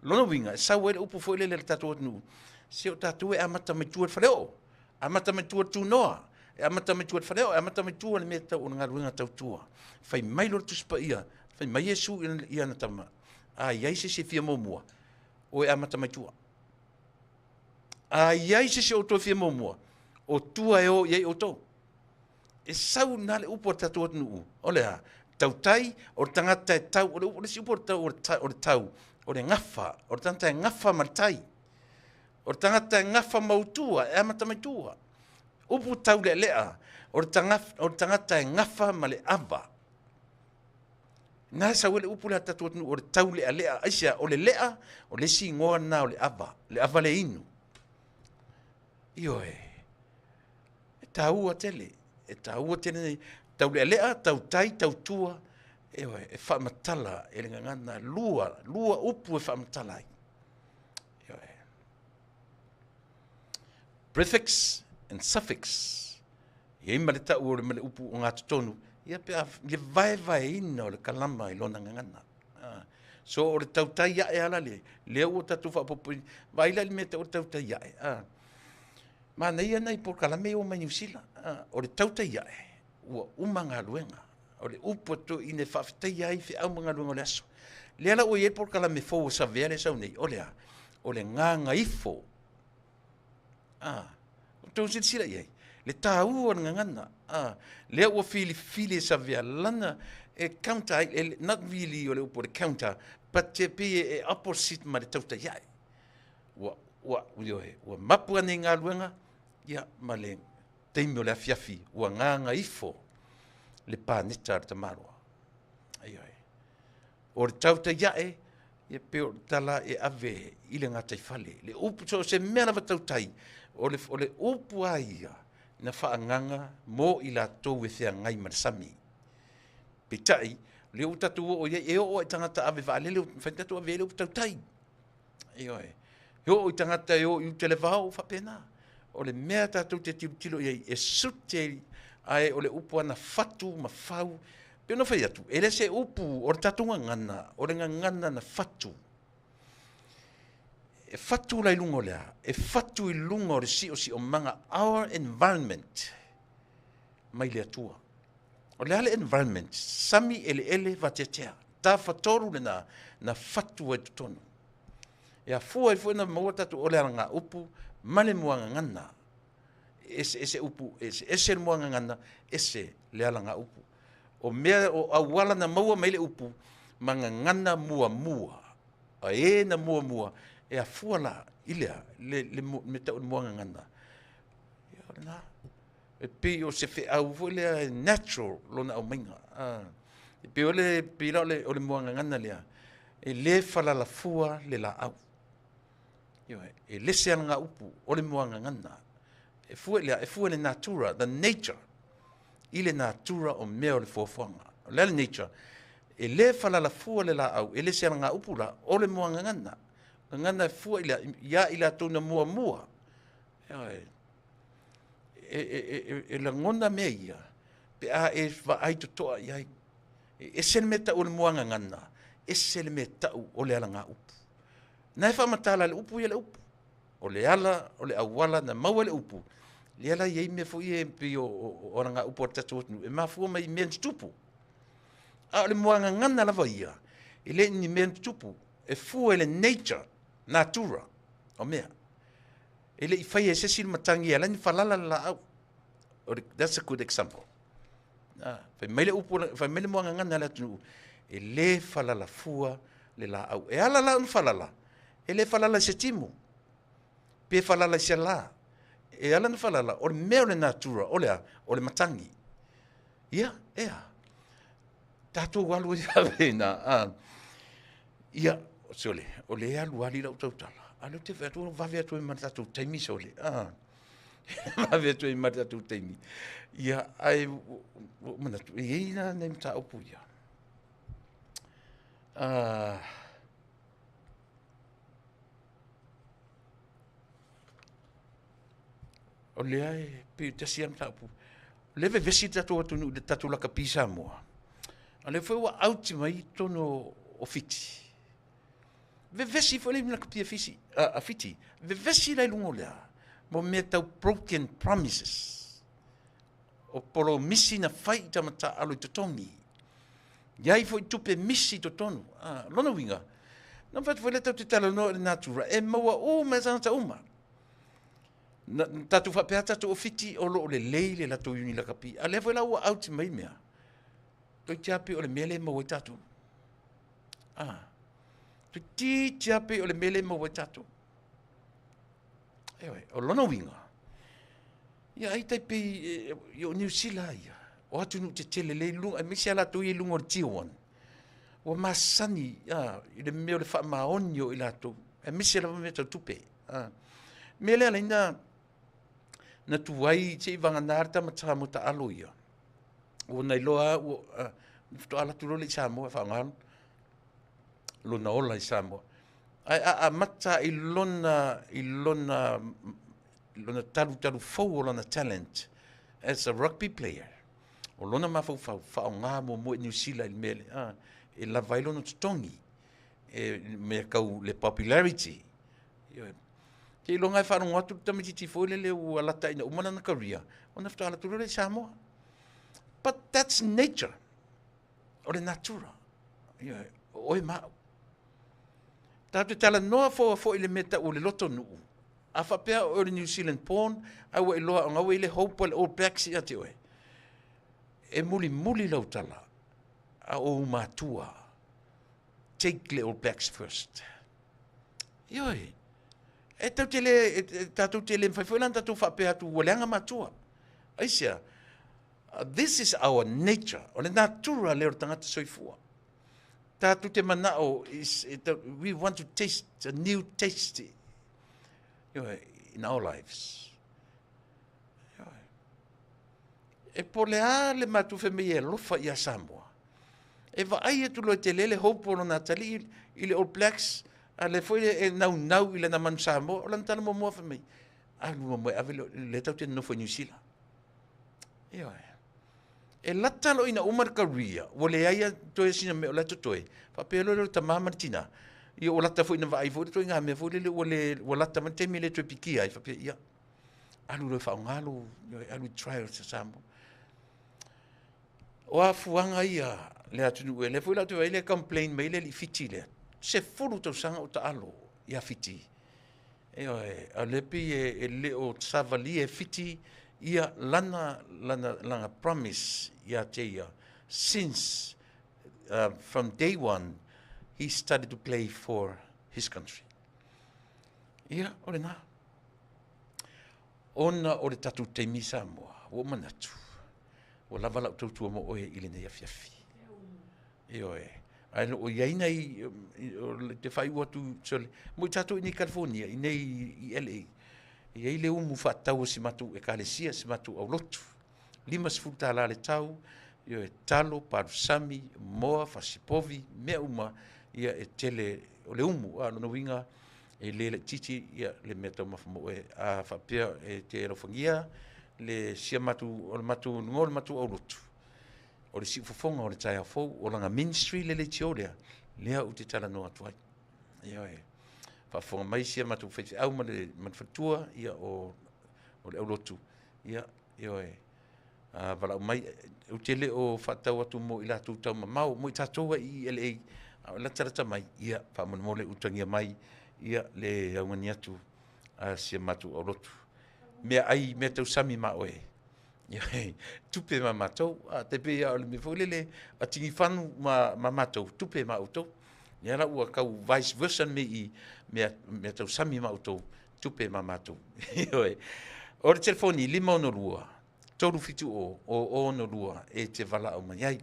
Speaker 2: Lona uiga, e sau ai le upu foi lele a le tatou atunuu, se o tatou e amata mai tua i le faleoo, amata mai tua i le tunoa, e amata mai tua i le faleoo, e amata mai tua le mea tau o le galuega tautua. Fai mai loa le Tusi Paia, fai mai Iesu i ana tama, a i ai se isi e fia muamua, o e amata mai tua. A i ai se isi o outou e fia muamua, o tua e o i ai outou. E sau na le upu a le tatou atunuu, o le a? Tautai, o le tagata e tau, o le upu, o le isi upu o le tau, o le tau, o le gafa, o le tagata e gafa ma le tai. O le tagata e gafa ma utua, e amata mai tua. Upu tau lealea, o le tagata e gafa ma le ava. Na sau ai le upu lea a le tatou atunuu o le tau lealea. Aisea, o le lea, o le isi igoa lena o le ava, le ava le inu. Ioe, e taua tele, e taua tele nei. Tau lealea, tautai, tautua, ioe, e faamatala e le gagana, lua upu e faamatala ai. Ioe. Prefix and suffix. E i ai ma le tau o le ma le upu o gatotonu, ia pe a le vaevaeina o le kalama i lona gagana. So o le tautai ae ala le, lea ua tatou faaopoopo, vaai la i le mea tau o le tautai ae. Manaia nai polokalame ia ua mai Niu Sila. O le tautai ae, ua uma galuega. O le upu a toeaiina e faafetaia ai feau ma galuega o le aso. Lea la ua i ai le polokalame fou a Savea lea e sau nei, o le a? O le gagaifo. Outou silasila i ai, le taua o le gagana. Lea ua filifili e Savea lana e counter ai, not really o le upu o le counter, But e pei e opposite ma le tautai ae. Ua, ua, ioe, ua mapu ane i galuega, ia, ma le taimi o le afiafi, ua gagaifo le paneta a le tamaloa. Ioe. O le tautai ae, ia pei o le tala e ave i le gataifale. Le upu, so o se mea lava tautai, o le, o le upu a ia, na faagaga mo i latou e feagai ma le sami. Peitai, o lea ua tatou oo i ai, e oo lava i tagata ave vaalele, mafai ona tatou ave i ai le upu tautai. Ioe. E oo i tagata e o i uta i le vao, ua faapena. O le mea tatou te tilotilo i ai, e sute, ae o le upu lava na fatu ma fau. E pei ona fai atu, e le se upu, o le tatou gagana, o le gagana na fatu. E fatu la i luga o le a? E fatu i luga o le siosiomaga, our environment, mai le Atua. O le a le environment? Sami, eleele, vateatea. Tafatolu lena na fatu ai totonu. E afua ai foi na maua tatou o le alagaupu ma le muagagana. Ese ese upu, ese ese le muagagana, ese le alagaupu. O mea o auala na maua mai le upu ma gagana muamua. A e na muamua e afua la i le a le le mea tau o le muagagana. Ia o lena. E pei o se feau foi lea e natural lona aumaiga. E pei o le, pei la o le, o le muagagana lea, e le falalafua le laau. Ioe, e le se alagaupu, o le muagagana. E fua i le a? E fua i le natura, the nature, i le natura o mea o le foafoaga. O le a le nature? E le falalafua le laau, e le se alagaupu la, o le muagagana. Gagana e fua i le a? Ia i latou na muamua. Ioe. E, e, e, e lagona mea ia pe a e vaai totoa i ai. E ese le mea tau o le muagagana, ese le mea tau o le alagaupu. Na e faamatala le upu ia le upu. O le ala, o le auala na maua le upu, lea la i ai mea foi ia e pei o, o, o alagaupu a le tatou atunuu, e mafua mai i mea na tutupu. A o le muagagana lava ia, e le ni mea na tutupu, e fua i le nature, natura o mea. E le i faia e se isi le matagi e ala ai ona falala le laau. O le, that's a good example. Ah, fai mai le upu, fai mai le muagagana a le atunuu, e le falala fua le laau. E ala la ona falala, e le falala i se timu, pe falala i se la. E ala ona falala, o le mea o le natura, o le a? O le matagi. Ia, ea. Tatou alu ai faapena. Ah. Ia, sole, o lea e aluali lau tautala, a o lea ou te vaai atu ua vave atu ai ma le tatou taimi sole. Ah. Vave atu ai ma le tatou taimi. Ia, ae ua ou manatu, e i ai la nai mataupu ia. Ah. O lea e pei e tasi lava mataupu. O lea e vevesi le tatou atunuu i le tatou lakapi Samoa. A o lea foi ua out mai i totonu o Fiti. Vevesi foi le lakapi a Fisi, a Fiti. Vevesi la i luga o le a? Mo mea tau broken promises. O polomisi na fai i tama taaalo i totogi. Iai foi tupe misi i totonu. A, lona uiga, na fai atu foi lea tatou te talanoa i le natura, e maua uma e tagata uma. Na, tatou faapea tatou o Fiti o lo o lelei le latou iuni lakapi, a lea foi la ua out mai mea. Toeitiiti lava pei o le mea lea e maua ai tatou. Ah. Toeitiiti lava pei o le mea lea e maua ai tatou. Ioe, o lona uiga, ia ai tai pei e, o Niu Sila ia, o atunuu tetele lea i luga, aemaise lava latou ia i luga o le Tier 1, ua masani a, i le mea o le faamaoni o i latou, aemaise lava mea tau tupe. A. Mea lea ala ai na, na tuai se i vagana le tama Samoa taalo ia. Ua na iloa ua, faatoa alu atu loa lea i Samoa e faaaoga lona ola i Samoa. Ae a amata i lona, i lona, lona talutalu fou o lona talent as a rugby player, o lona mafaufau, faaaoga muamua i Niu Sila i le mea lea, e lava ai lona totogi, e mea tau le popularity. Ioe. Seiloga e faalogo atu le tamaitiiti foi lele ua lata ina uma lana career, ona faatoa alu atu loa lea i Samoa. But that's nature. O le natura. Ioe. O oe ma au. Tatou te talanoa fua foi i le mea tau o le loto nuu. A faapea o oe o le New Zealand born, a ua iloa o ua i le hope a le All Blacks ia te oe, e mulimuli lau tala a ou matua. Take le All Blacks first. Ioe. E tau te le, e, tatou te le mafai foi la ona tatou faapea atu ua leaga matua. Aisea? This is our nature. O le natura lea o le tagata soifua. Tatou te manao, is, we want to taste a new taste in our lives. E po le a le matou fai mai e alofa ia Samoa. E vaai atu loa e tele le hope o lona atalii i le All Blacks, a lea foi e naunau i lana manu Samoa, o lana tala muamua fai mai, alu muamua e ave lea tatou te nonofo i Niu Sila. Ioe. E lata loa ina uma le career, ua leai a toe sina mea o la e totoe, faapea loa lea o le tama ma le tina, ia ua lata foi ina vaai foi le ituaiga mea foi lele ua le, ua lata mai le taimi e le toe pikia ai, faapea, ia, alu loa e faaaoga lou, alu i trials a Samoa. O afuaga ia le atunuu e lea foi la ou te vaai le complain mai le alii Fiti lea. 10 tausaga o taalo ia Fiti. Ioe, a o lea pei e le o savalia e Fiti ia lana, lana, lana promise ia te ia since from day one he started to play for his country. Ia, o lena. Ona o le tatou taimi i Samoa, ua ou manatu, ua lava lau tautua mo oe i lenei afiafi. Ioe. Ae lo o i ai nai, o te faaiu atu, sorry, mo i tatou i nei California, i nei i LA, e i ai le umu faatatau a si matou ekalesia, si matou aulotu. $50 le tau, ioe, talo, palusami, moa, fasipovi, mea uma, ia e tele o le umu. A o lona uiga, e le laitiiti ia le mea taumafa mo oe. A faapea e te alofagia le sia matou, o le matou igoa o le matou aulotu, o le siufofoga o le taeao fou, o lana ministry le leitio lea, lea ou te talanoa atu ai. Ioe. Faafofoga mai sia matou faifeau ma le, ma le faletua, ia o, o le aulotu, ia, ioe. A valaau mai, ou te le o faatau atu mo i latou taumamao, mo i tatou ai i LA, a o latalata mai, ia, faamolemole utagia mai, ia, le augani atu a si a matou aulotu. Mea ai, mea tausami ma oe. Ia, tupe ma matou, a te pei a o le mea foi lele, a tigifanu ma, ma matou, tupe ma outou. Lea la ua tau vice versa le mea i mea, mea tausami ma outou, tupe ma matou. Ioe. O le telefoni 562 370 0062 e te valaau mai ai.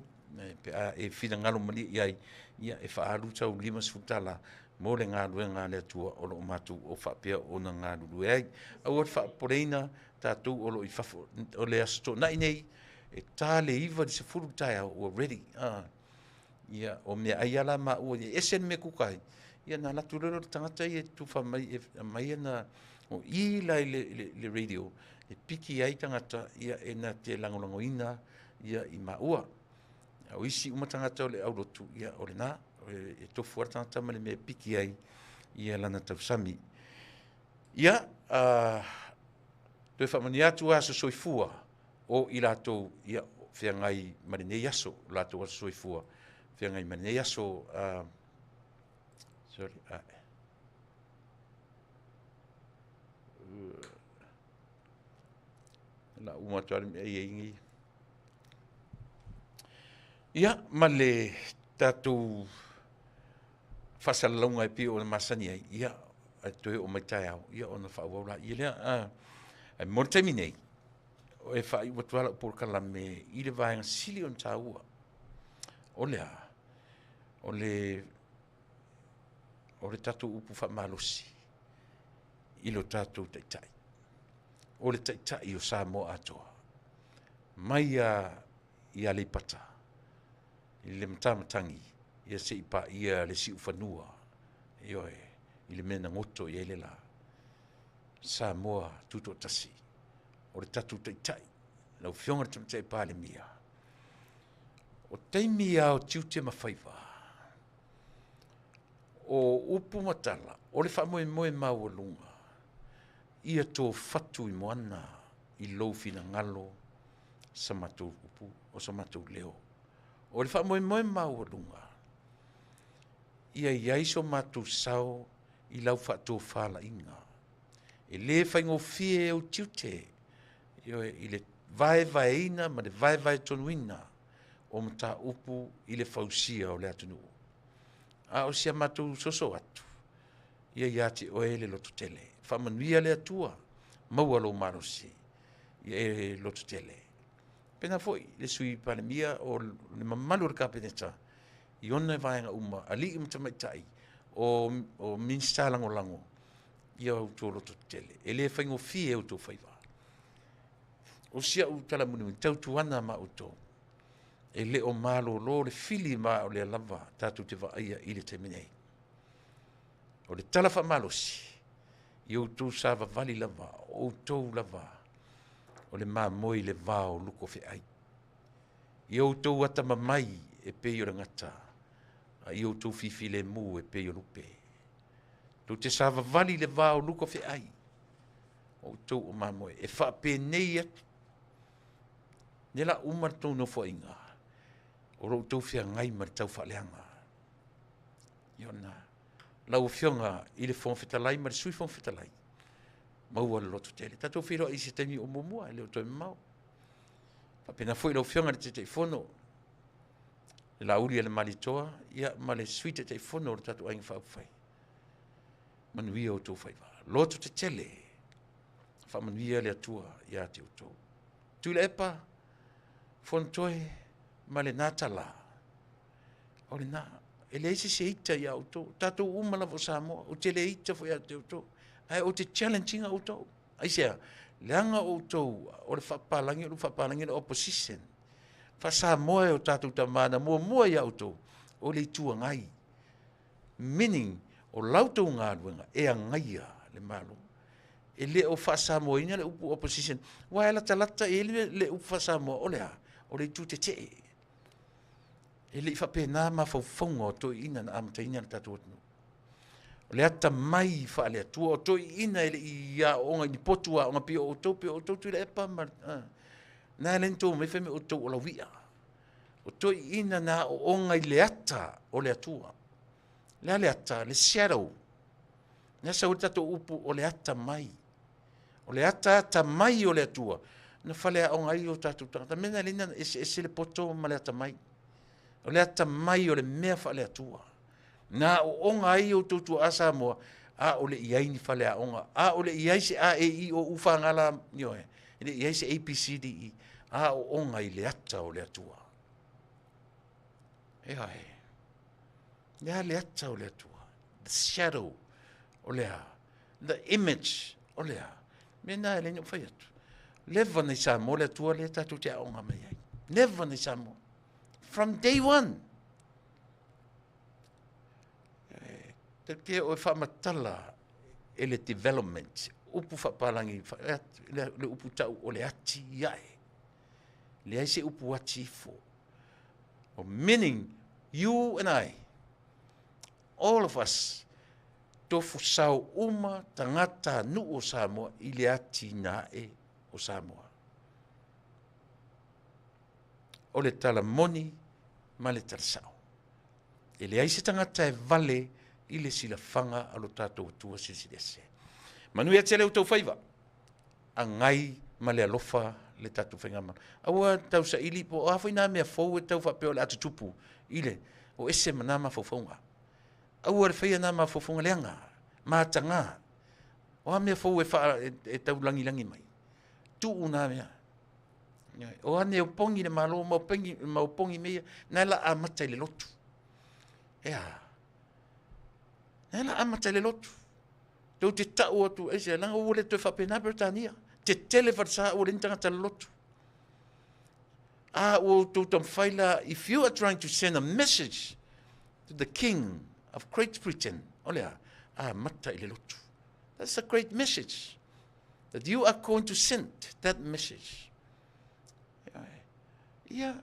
Speaker 2: Pe a e finagalo malie i ai, ia e faaalu sau $50 mo le galuega a le Atua o lo o matou o faapea ona galulue ai. Aua le faapopoleina tatou o lo o i fafo. O le Aso Toonai nei, e ta le 9 i le 10 le taeao ua ready. Ah. Ia, o meaai lava la maua ia, e ese le mea kuka ai. Ia na alu atu loa lea o le tagata ia e tufa mai e aumai ana, o i la i le, le, le radio e piki ai tagata ia e na te lagolagoina ia i maua. O isi uma tagata o le aulotu, ia o lena, e tofu lava le tagata ma le mea e piki ai ia lana tausami. Ia, toe faamanuia atu aso soifua o i latou ia feagai ma lenei aso, o latou aso soifua feagai ma lenei aso. Sorry, la uma atu ale mea ia ingi. Ia, ma le tatou faasalalauga e pei ona masani ai, ia, e toe oo mai taeao, ia ona faaauau laia lea. Ae mo le taimi nei, e faaiu atu lava lau polokalame i le vaega sili ona taua. O le a? O le, o le tatou upu faamalosi i lo tatou taitai. O le taitai o Samoa atoa. Mai a i Aleipata, i le matamatagi, ia se i paia le siufanua, ioe, i le mea na goto i ai le la. Samoa Tutoatasi, o le tatou Taitai, lau Afioga i le Tamaitai Palemia, o taimi lava o tiute ma faiva, o upu ma tala, o le faamoemoe maualuga, ia tofatu i moana i lou finagalo sa matou upu, o sa matou leo. O le faamoemoe maualuga, ia i ai so matou sao i lau faatofalaiga. E le faigofie ou tiute, ioe, i le vaevaeina ma le vaevaetonuina o mataupu i le fausia o le atunuu. A o si a matou soso atu, ia ia te oe le lototele. Faamanuia le Atua, maua lou malosi, ia e lototele. Pena foi le Sui Palemia o le mamalu o le Kapeneta i ona vaega uma, alii ma tamaitai, o Minisita Lagolago, ia outou lototele. E le faigofie outou faiva. O si au tala mulimuli, tautuana ma outou, e le o malolo le fili ma o lea lava tatou te vaaia i le taimi nei. O le tala faamalosi, i outou savavali lava, o outou lava, o le mamoe i le vao luko feai. I outou atamamai e pei o le gata, a i outou fifilemu e pei o lupe. Tou te savavali i le vao luko feai, o outou o mamoe. E faapenei atu, ne la uma le tou nofoaiga, o lo outou feagai ma le taufaaleaga. Iona, lau Afioga i le Fofoga Fetalai ma le Sui Fofoga Fetalai, maua le lototele. Tatou feiloai i se taimi o muamua, e le o toe mamao. Faapena foi lau Afioga i le Taitaifono, le Laauli a le Malietoa, ia, ma le Sui Taitaifono o le tatou Aiga Faaupufai. Manuia outou faiva. Lototetele, faamanuia le Atua ia te outou. Tuilaepa, Fonotoe ma le Natala, o lena, e leai se ita ia outou. Tatou uma lava o Samoa, ou te le ita foi ia te outou. Ae ou te challenge ina outou. Aisea, leaga outou o le faapapalagi, o le faapapalagi o le opposition. Faa-Samoa e o tatou tama na muamua ia outou, o le Itu Agai. Meaning, o lautou galuega e agaia le Malo. E le o faa-Samoaina le upu opposition. Ua e latalata i ai le upu faa-Samoa, o le a? O le itu tetee. E le i faapena mafaufauga o toeaiina na amataina le tatou atunuu. O le atamai faale-Atua, o toeaiina e le i aooga i ni potu aoga pei o outou, pei o outou Tuilaepa ma, na ala ai ona outou omai fai mai outou o lauia. O toeaiina na aooga i le ata o le Atua. Le a le ata? Le shadow. Na sau le tatou upu o le ata mai. O le ata ata mai o le Atua. Na faleaoga ai o tatou tagata. Mea na leina eseese le poto ma le atamai. O le atamai o le mea faale-Atua. Na aooga ai outou tuaa Samoa, a o le i ai ni faleaoga, a o le i ai se A, E, I, O, U, F, G, L, ioe, e le i ai se A, B, C, D, E, aooga i le ata o le Atua. E ai, le a le ata o le Atua? The shadow o le a? The image o le a? Mea na e le ni fai atu. Leva nei Samoa le Atua le tatou te aoga mai ai. Leva nei Samoa. From day one. Te te o e faamatala e le development, upu faapalagi, le upu tau o le ati iae. Leai se upu ati ifo. O meaning, you and I, all of us, tofu sao uma tagata nuu o Samoa i le atinae o Samoa. O le tala moni ma le tala sao. E leai se tagata e vale i le silafaga a lo tatou Atua Silisili Ese. Manuia tele outou faiva, agai ma le alofa le tatou faigamalo. Aua tau saili po o a foi nā mea fou e tau faapea o le a tutupu i le o ese ma nā mafaufauga. Aua le faia nā mafaufauga leaga, mataga. O a mea fou e tau lagilagi mai. Tuu nā mea. O ane o pongi le malo, ma o pongi mea ia, na la amata i le lotu. Ea, na la amata i le lotu. Tou te tau atu, e se, langa ua le toe faapena Peretania. Te tele falesa ua le ni tagata le lotu. A ua outou taumafai la, if you are trying to send a message to the king of Great Britain, o le a, amata i le lotu. That's a great message. That you are going to send that message. Ia,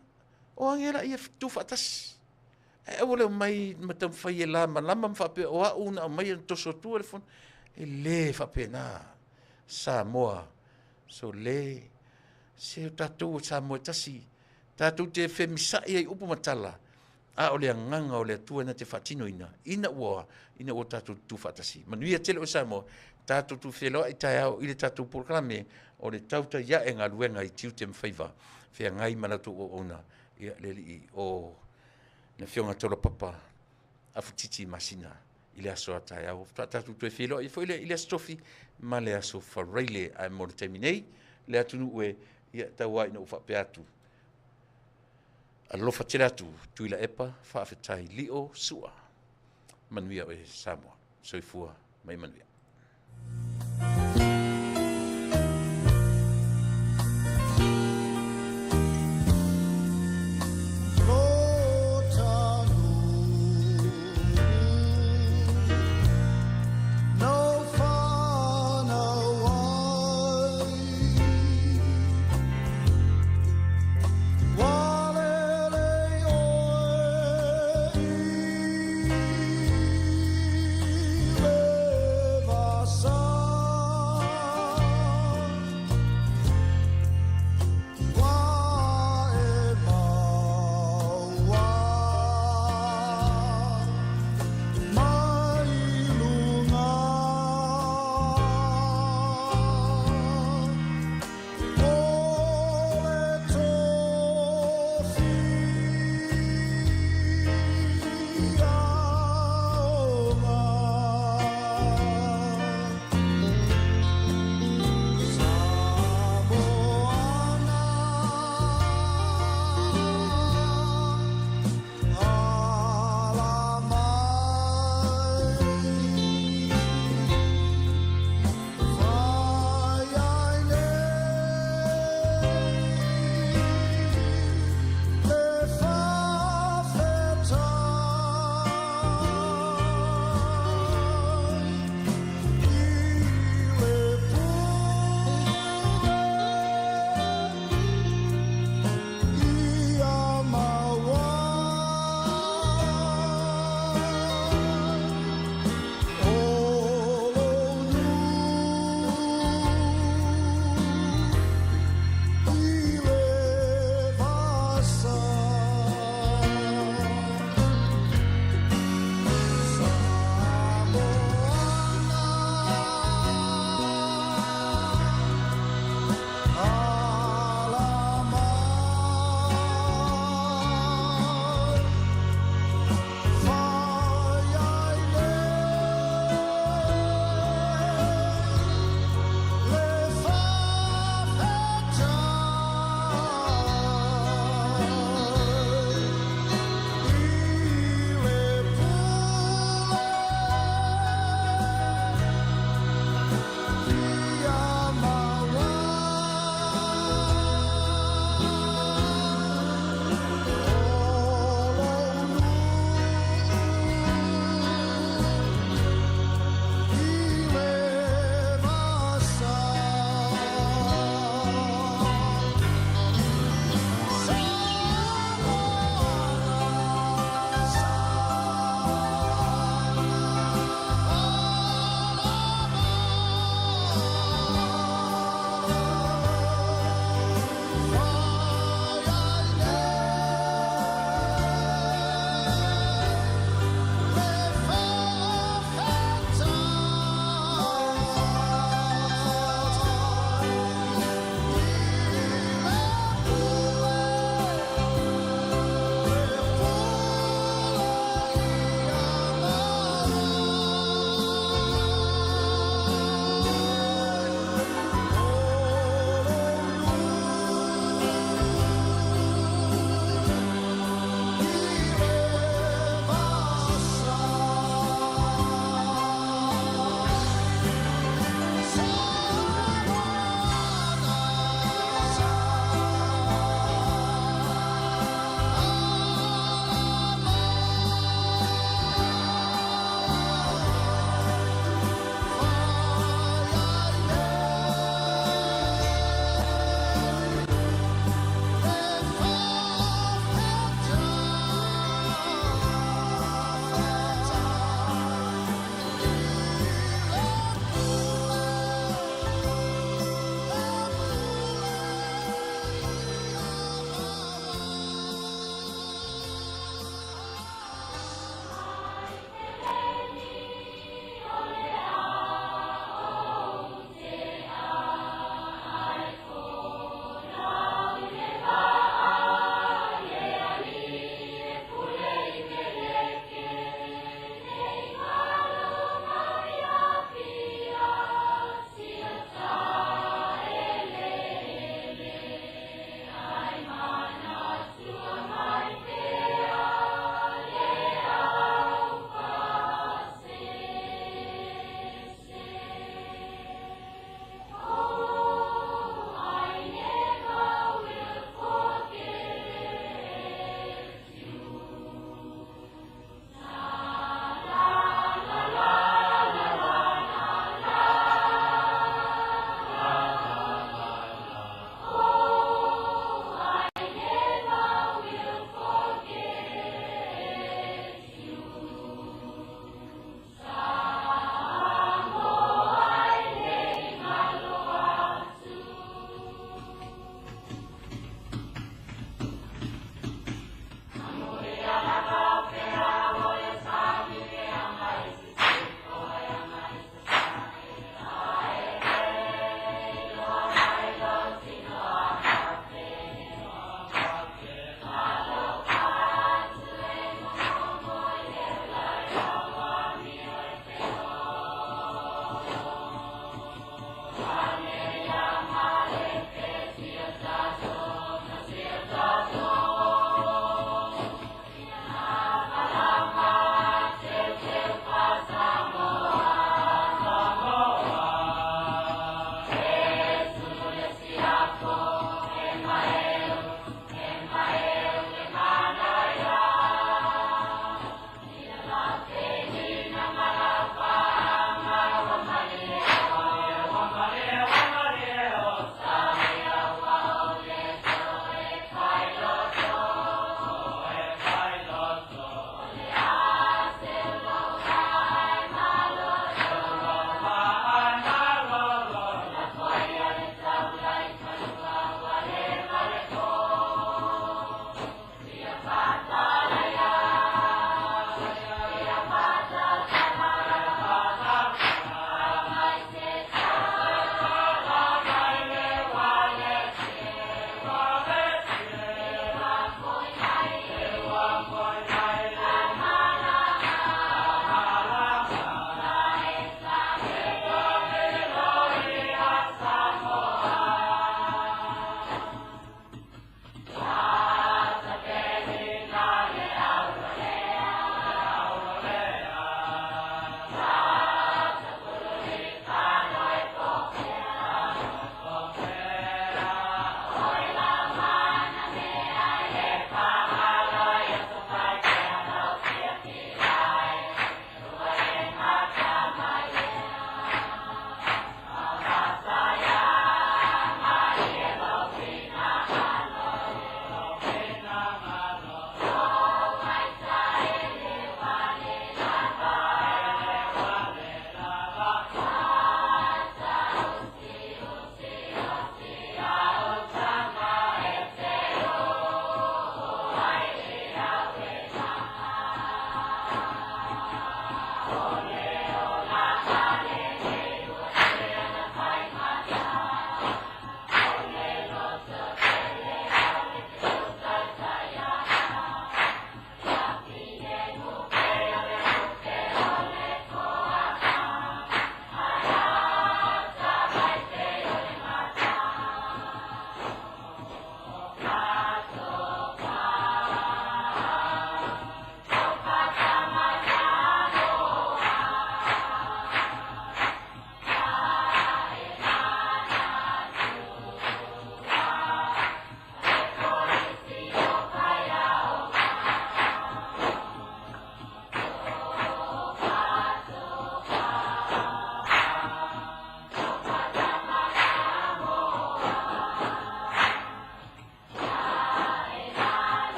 Speaker 2: o age la ia tuufaatasi. Ae aua le omai ma taumafai e lamalama ma faapea o au na aumai e toso atua le fono. E le faapena Samoa. So le, se o tatou o Samoa e tasi, tatou te femisa'i ai upu ma tala, a o le agaga o le Atua na te faatinoina, ina ua tatou tutufaatasi. Manuia tele o Samoa, tatou tufeloa'i taeao i le tatou polokalame o le tautai ae galuega i tiute ma faiva, feagai ma la outou auauna, ia le alii o le Afioga Taulapapa. Afutiti masina i le aso a taeao. Faatoa tatou toe feiloai foi lea i le Aso Tofi ma le Aso Faraile. Ae mo le taimi nei, le atunuu e, ia, tau lava ina ou faapea atu, alofa tele atu, Tuilaepa, faafetai Lio Sua. Manuia oe Samoa. Soifua ma ia manuia.